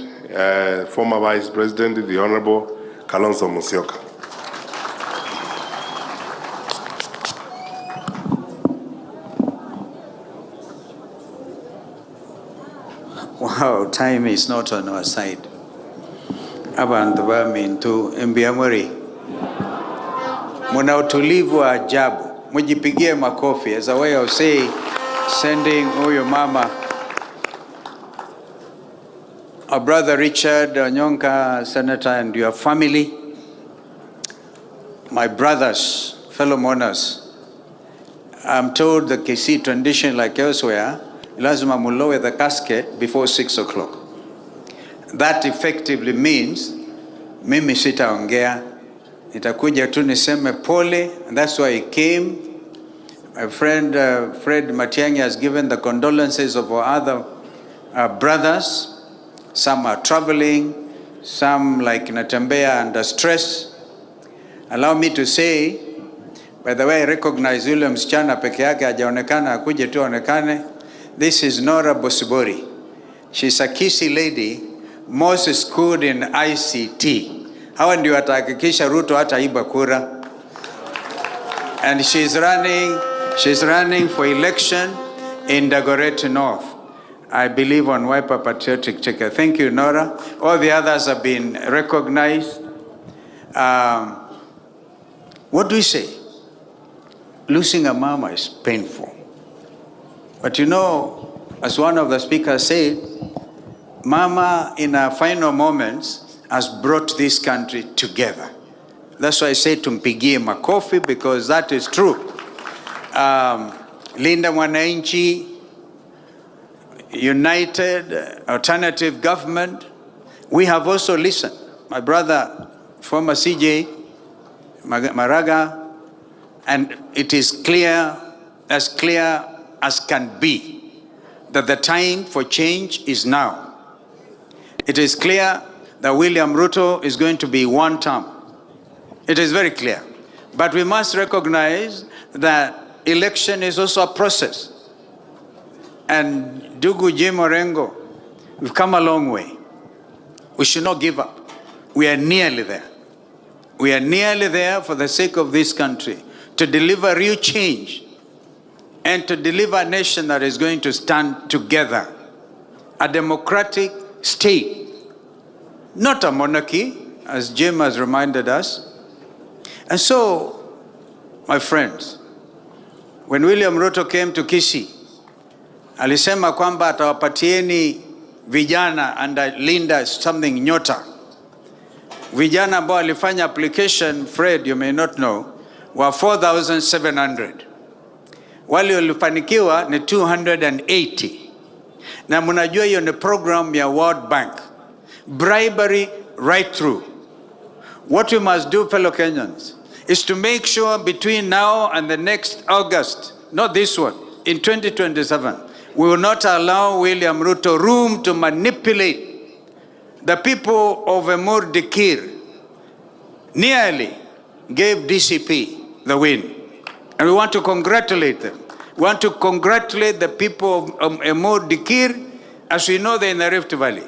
former Vice President, the Honorable Kalonzo Musyoka. Wow, time is not on our side. Abantu bamintu mbiamuri. Muna utulivu wa ajabu. Mujipigie makofi as a way of saying, sending huyu mama. Our brother Richard Onyonka, Senator, and your family, my brothers, fellow mourners. I'm told the Kisii tradition, like elsewhere, lazima mulower the casket before 6 o'clock. That effectively means mimi sitaongea, nitakuja tu niseme pole, and that's why I came. My friend Fred Matiang'i has given the condolences of our other brothers. Some are traveling, some like Natembeya under stress. Allow me to say, by the way, I recognize yule msichana peke yake hajaonekana, akuje tu aonekane. This is Nora Bosibori. She's a Kisii lady, most schooled in ICT. Hawa ndio watahakikisha Ruto hataiba kura. And she's running for election in Dagoretti North. I believe on Wiper Patriotic Ticket. Thank you, Nora. All the others have been recognized. What do we say? Losing a mama is painful. But you know, as one of the speakers said, Mama in her final moments has brought this country together. That's why I say tumpigie makofi, because that is true. Linda Mwananchi, United, Alternative Government, we have also listened. My brother, former CJ Maraga, and it is clear as can be, that the time for change is now. It is clear that William Ruto is going to be one term. It is very clear. But we must recognize that election is also a process. And Ndugu Jim Orengo, we've come a long way. We should not give up. We are nearly there. We are nearly there for the sake of this country, to deliver real change and to deliver a nation that is going to stand together. A democratic state, not a monarchy, as Jim has reminded us. And so, my friends, when William Ruto came to Kisii, alisema kwamba atawapatieni vijana and Linda something nyota. Vijana ambao walifanya application, Fred, you may not know, were 4,700. Wale walifanikiwa ni 280. Na mnajua hiyo ni program ya World Bank. Bribery right through. What we must do, fellow Kenyans, is to make sure between now and the next August, not this one, in 2027, we will not allow William Ruto room to manipulate the people of Emur Dikir. Nearly gave DCP the win. And we want to congratulate them. We want to congratulate the people of Emur Dikir. As we know, they're in the Rift Valley.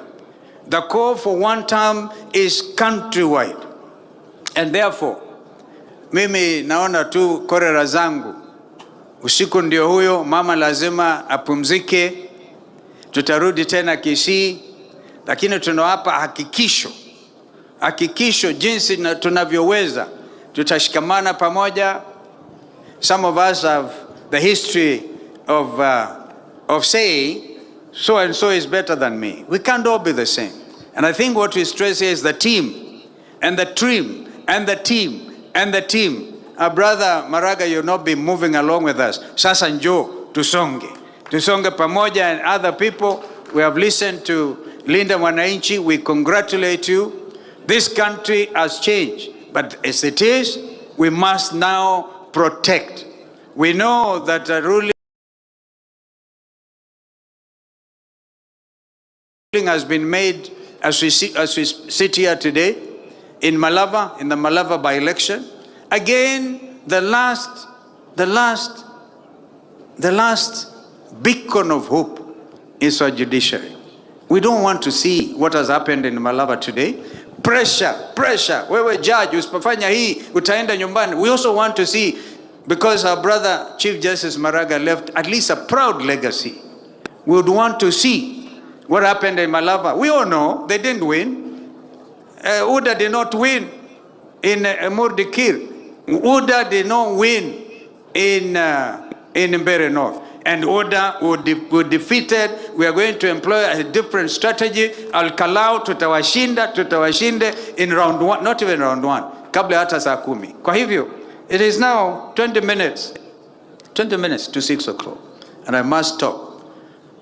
The call for one term is countrywide. And therefore, mimi naona tu korera zangu. Usiku ndio huyo, mama lazima apumzike. Tutarudi tena Kisii, lakini tunawapa hakikisho. Hakikisho jinsi tunavyoweza. Tutashikamana pamoja. Some of us have the history of saying, so and so is better than me. We can't all be the same. And I think what we stress here is the team, and the team, and the team, and the team. Our brother Maraga, you'll not be moving along with us. Sasa njo, tusonge. Tusonge pamoja and other people. We have listened to Linda Mwananchi. We congratulate you. This country has changed. But as it is, we must now protect. We know that the ruling has been made as we sit here today in Malava, in the Malava by-election. Again, the last beacon of hope is our judiciary. We don't want to see what has happened in Malava today. Pressure, pressure. Wewe judge, usipofanya hii, utaenda nyumbani. We also want to see, because our brother Chief Justice Maraga left at least a proud legacy. We would want to see What happened in Malava? We all know they didn't win. UDA did not win in Murdikir. UDA did not win in Mbeere North. And UDA were defeated. We are going to employ a different strategy. Al-Kalau, tutawashinda, tutawashinde in round one, not even round one, kabla hata saa 10. Kwa hivyo, it is now 20 minutes to 6 o'clock. And I must stop.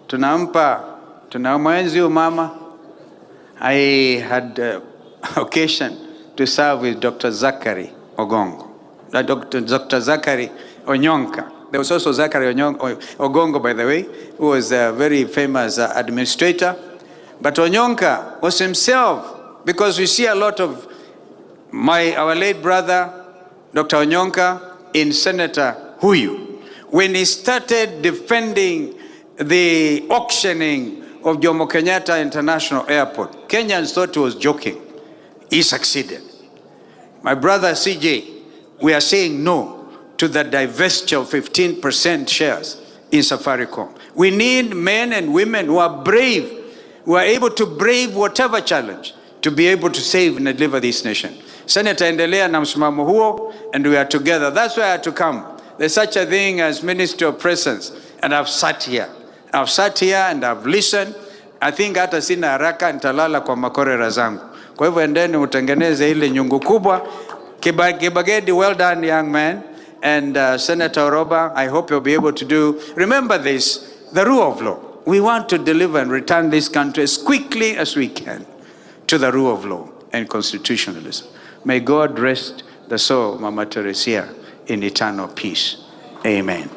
Tunampa, tunamwenzi mama. I had occasion to serve with Dr. Zachary Ogongo. Dr. Zachary Onyonka. There was also Zachary Ogongo, by the way, who was a very famous administrator. But Onyonka was himself, because we see a lot of our late brother, Dr. Onyonka, in Senator Huyu. When he started defending the auctioning of Jomo Kenyatta International Airport, Kenyans thought he was joking. He succeeded. My brother CJ, we are saying no to the divestiture of 15% shares in Safaricom. We need men and women who are brave, who are able to brave whatever challenge to be able to save and deliver this nation. Senator, endelea na msimamo huo, and we are together. That's why I had to come. There's such a thing as Ministry of Presence, and I've sat here. I've sat here and I've listened. I think hata sina haraka, nitalala kwa makorera zangu. Kwa hivyo endeni utengeneze ile nyungu kubwa. Kibagedi, well done, young man. And Senator Oroba, I hope you'll be able to do. Remember this, the rule of law. We want to deliver and return this country as quickly as we can to the rule of law and constitutionalism. May God rest the soul of Mama Teresia in eternal peace. Amen.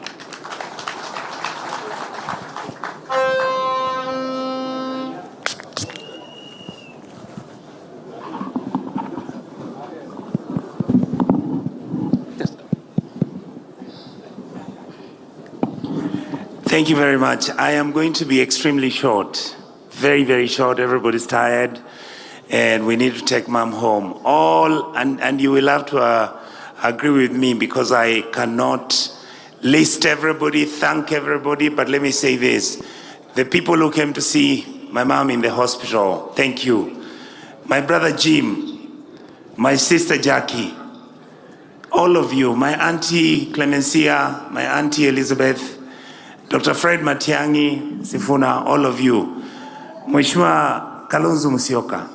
Thank you very much. I am going to be extremely short. Very, very short. Everybody's tired and we need to take mom home. All, and you will have to agree with me because I cannot list everybody, thank everybody, but let me say this. The people who came to see my mom in the hospital, thank you. My brother Jim, my sister Jackie, all of you, my auntie Clemencia, my auntie Elizabeth, Dr. Fred Matiang'i, Sifuna, all of you. Mheshimiwa Kalonzo Musyoka,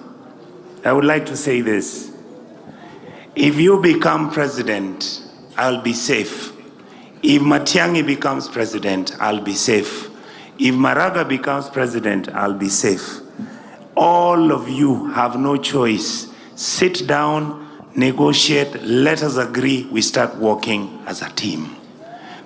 I would like to say this. If you become president, I'll be safe. If Matiang'i becomes president, I'll be safe. If Maraga becomes president, I'll be safe. All of you have no choice. Sit down, negotiate, let us agree, we start working as a team.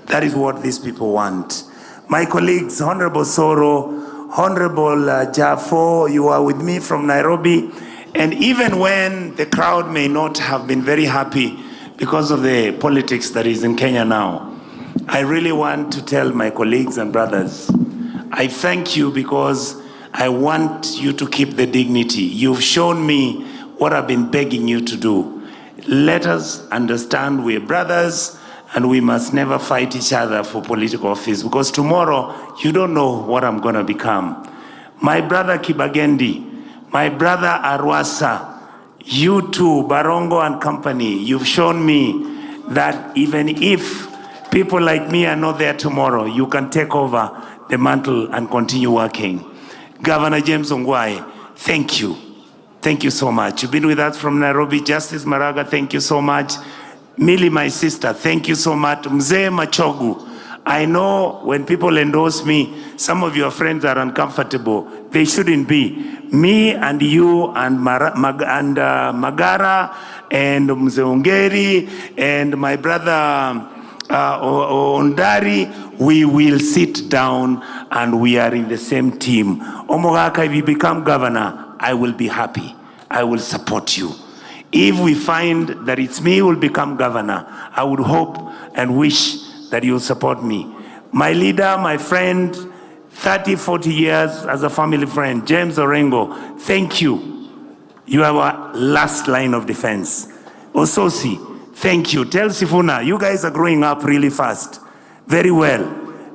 That is what these people want. My colleagues, Honorable Soro, Honorable Jafo, you are with me from Nairobi. And even when the crowd may not have been very happy because of the politics that is in Kenya now, I really want to tell my colleagues and brothers, I thank you because I want you to keep the dignity. You've shown me what I've been begging you to do. Let us understand we're brothers and we must never fight each other for political office, because tomorrow you don't know what I'm gonna become. My brother Kibagendi, my brother Arwasa, you too, Barongo and company, you've shown me that even if people like me are not there tomorrow, you can take over the mantle and continue working. Governor James Ongwae, thank you. Thank you so much. You've been with us from Nairobi. Justice Maraga, thank you so much. Millie, my sister, thank you so much. Mzee Machogu, I know when people endorse me, some of your friends are uncomfortable. They shouldn't be. Me and you and Magara and Mzee Ongeri and my brother Ondari, we will sit down and we are in the same team. Omogaka, if you become governor, I will be happy. I will support you. If we find that it's me who will become governor, I would hope and wish that you'll support me. My leader, my friend, 30, 40 years as a family friend, James Orengo, thank you. You are our last line of defense. Ososi, thank you. Tell Sifuna, you guys are growing up really fast. Very well.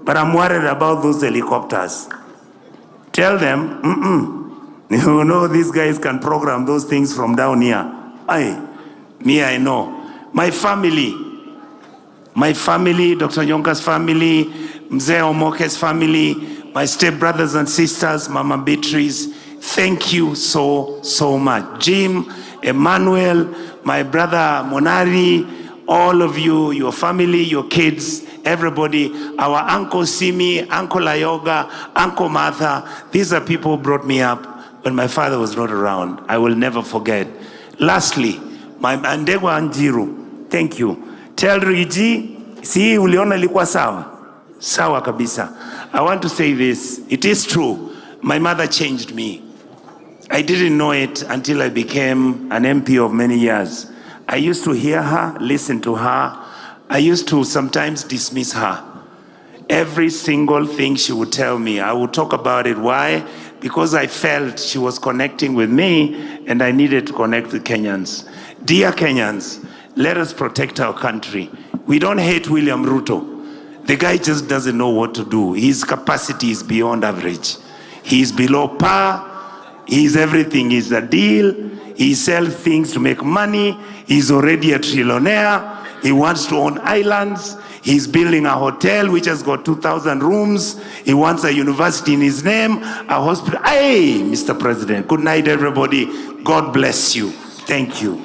But I'm worried about those helicopters. Tell them, You know these guys can program those things from down here. Me, I know. My family, Dr. Onyonka's family, Mzee Omoke's family, my step-brothers and sisters, Mama Beatrice, thank you so, so much. Jim, Emmanuel, my brother Monari, all of you, your family, your kids, everybody, our Uncle Simi, Uncle Ayoga, Uncle Martha, these are people who brought me up when my father was not around. I will never forget. Lastly, my Ndegwa Anjiru, thank you. Tell Rigi, see, uliona ilikuwa sawa? Sawa kabisa. I want to say this. It is true. My mother changed me. I didn't know it until I became an MP of many years. I used to hear her, listen to her. I used to sometimes dismiss her. Every single thing she would tell me, I would talk about it. Why? Because I felt she was connecting with me and I needed to connect with Kenyans. Dear Kenyans, let us protect our country. We don't hate William Ruto. The guy just doesn't know what to do. His capacity is beyond average. He's below par. He's everything. He's a deal. He sells things to make money. He's already a trillionaire. He wants to own islands. He's building a hotel which has got 2,000 rooms. He wants a university in his name, a hospital. Hey, Mr. President, good night, everybody. God bless you. Thank you.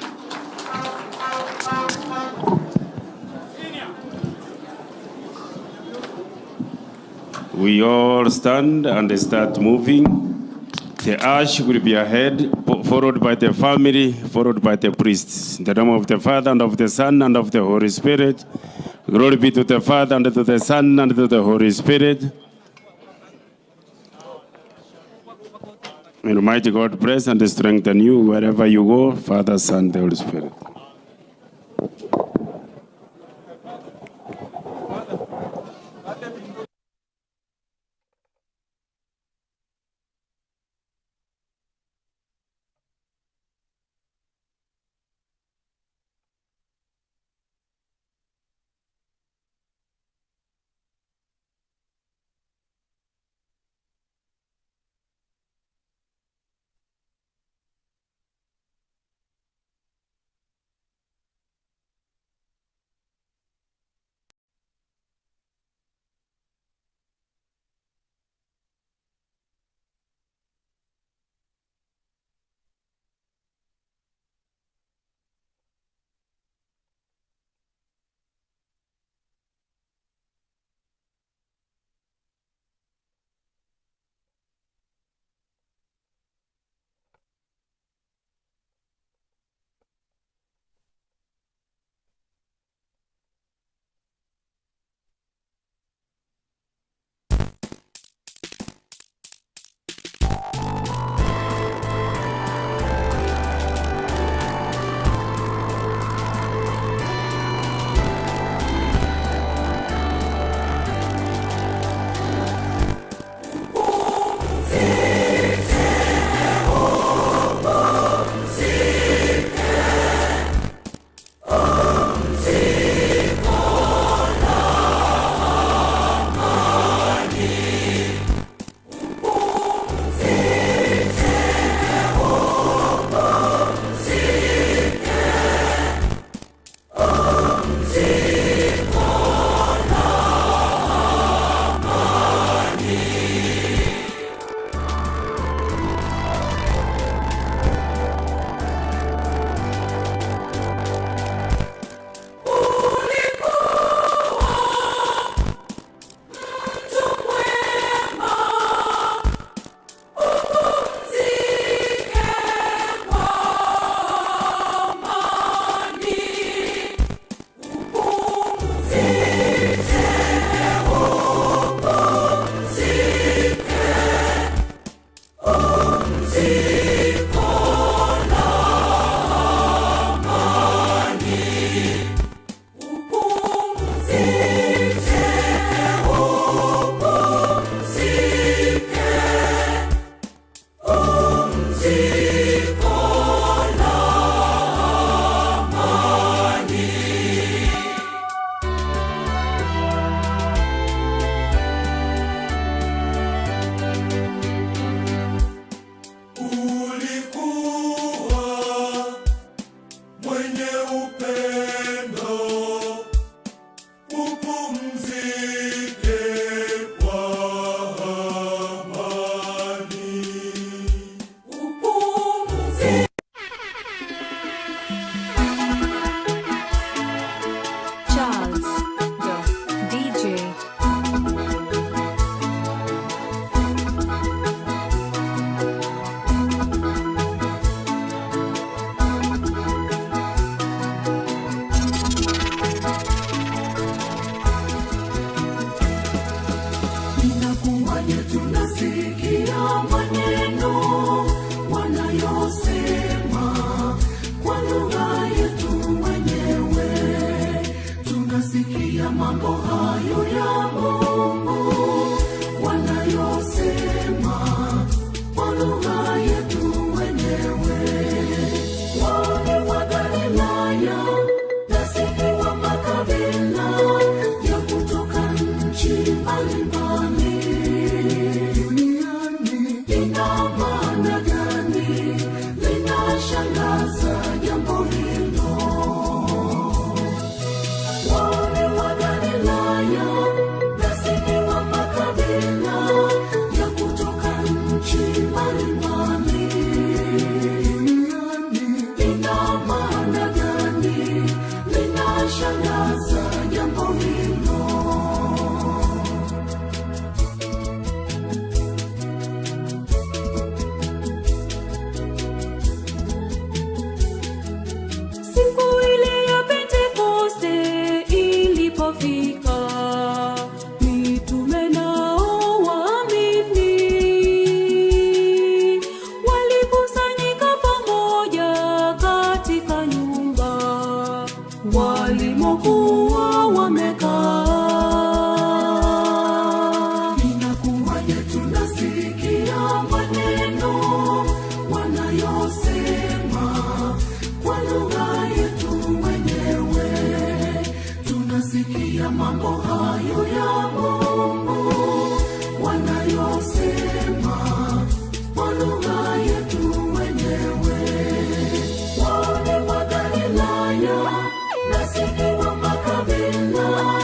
We all stand and start moving. The ash will be ahead, followed by the family, followed by the priests. In the name of the Father, and of the Son, and of the Holy Spirit. Glory be to the Father, and to the Son, and to the Holy Spirit. May Almighty God bless and strengthen you wherever you go, Father, Son, the Holy Spirit. Tunasikia mambo hayo ya Mungu wanayosema kwa lugha yetu wenyewe. Wale wa Galilaya na sisi wa makabila ya kutoka nchi mbalimbali. Duniani ina maana gani? Linashangaza jambo hilo. Wale wa Galilaya na sisi wa makabila ya kutoka nchi mbalimbali. Duniani ina maana gani? Linashangaza jambo hilo. Siku ile ya Pentekoste ilipofika, mitume nao waamini walikusanyika pamoja katika nyumba walimokuwa wamekaa. Inakuwaje tunasikia maneno wanayosema kwa lugha yetu wenyewe? Tunasikia mambo hayo ya Mungu.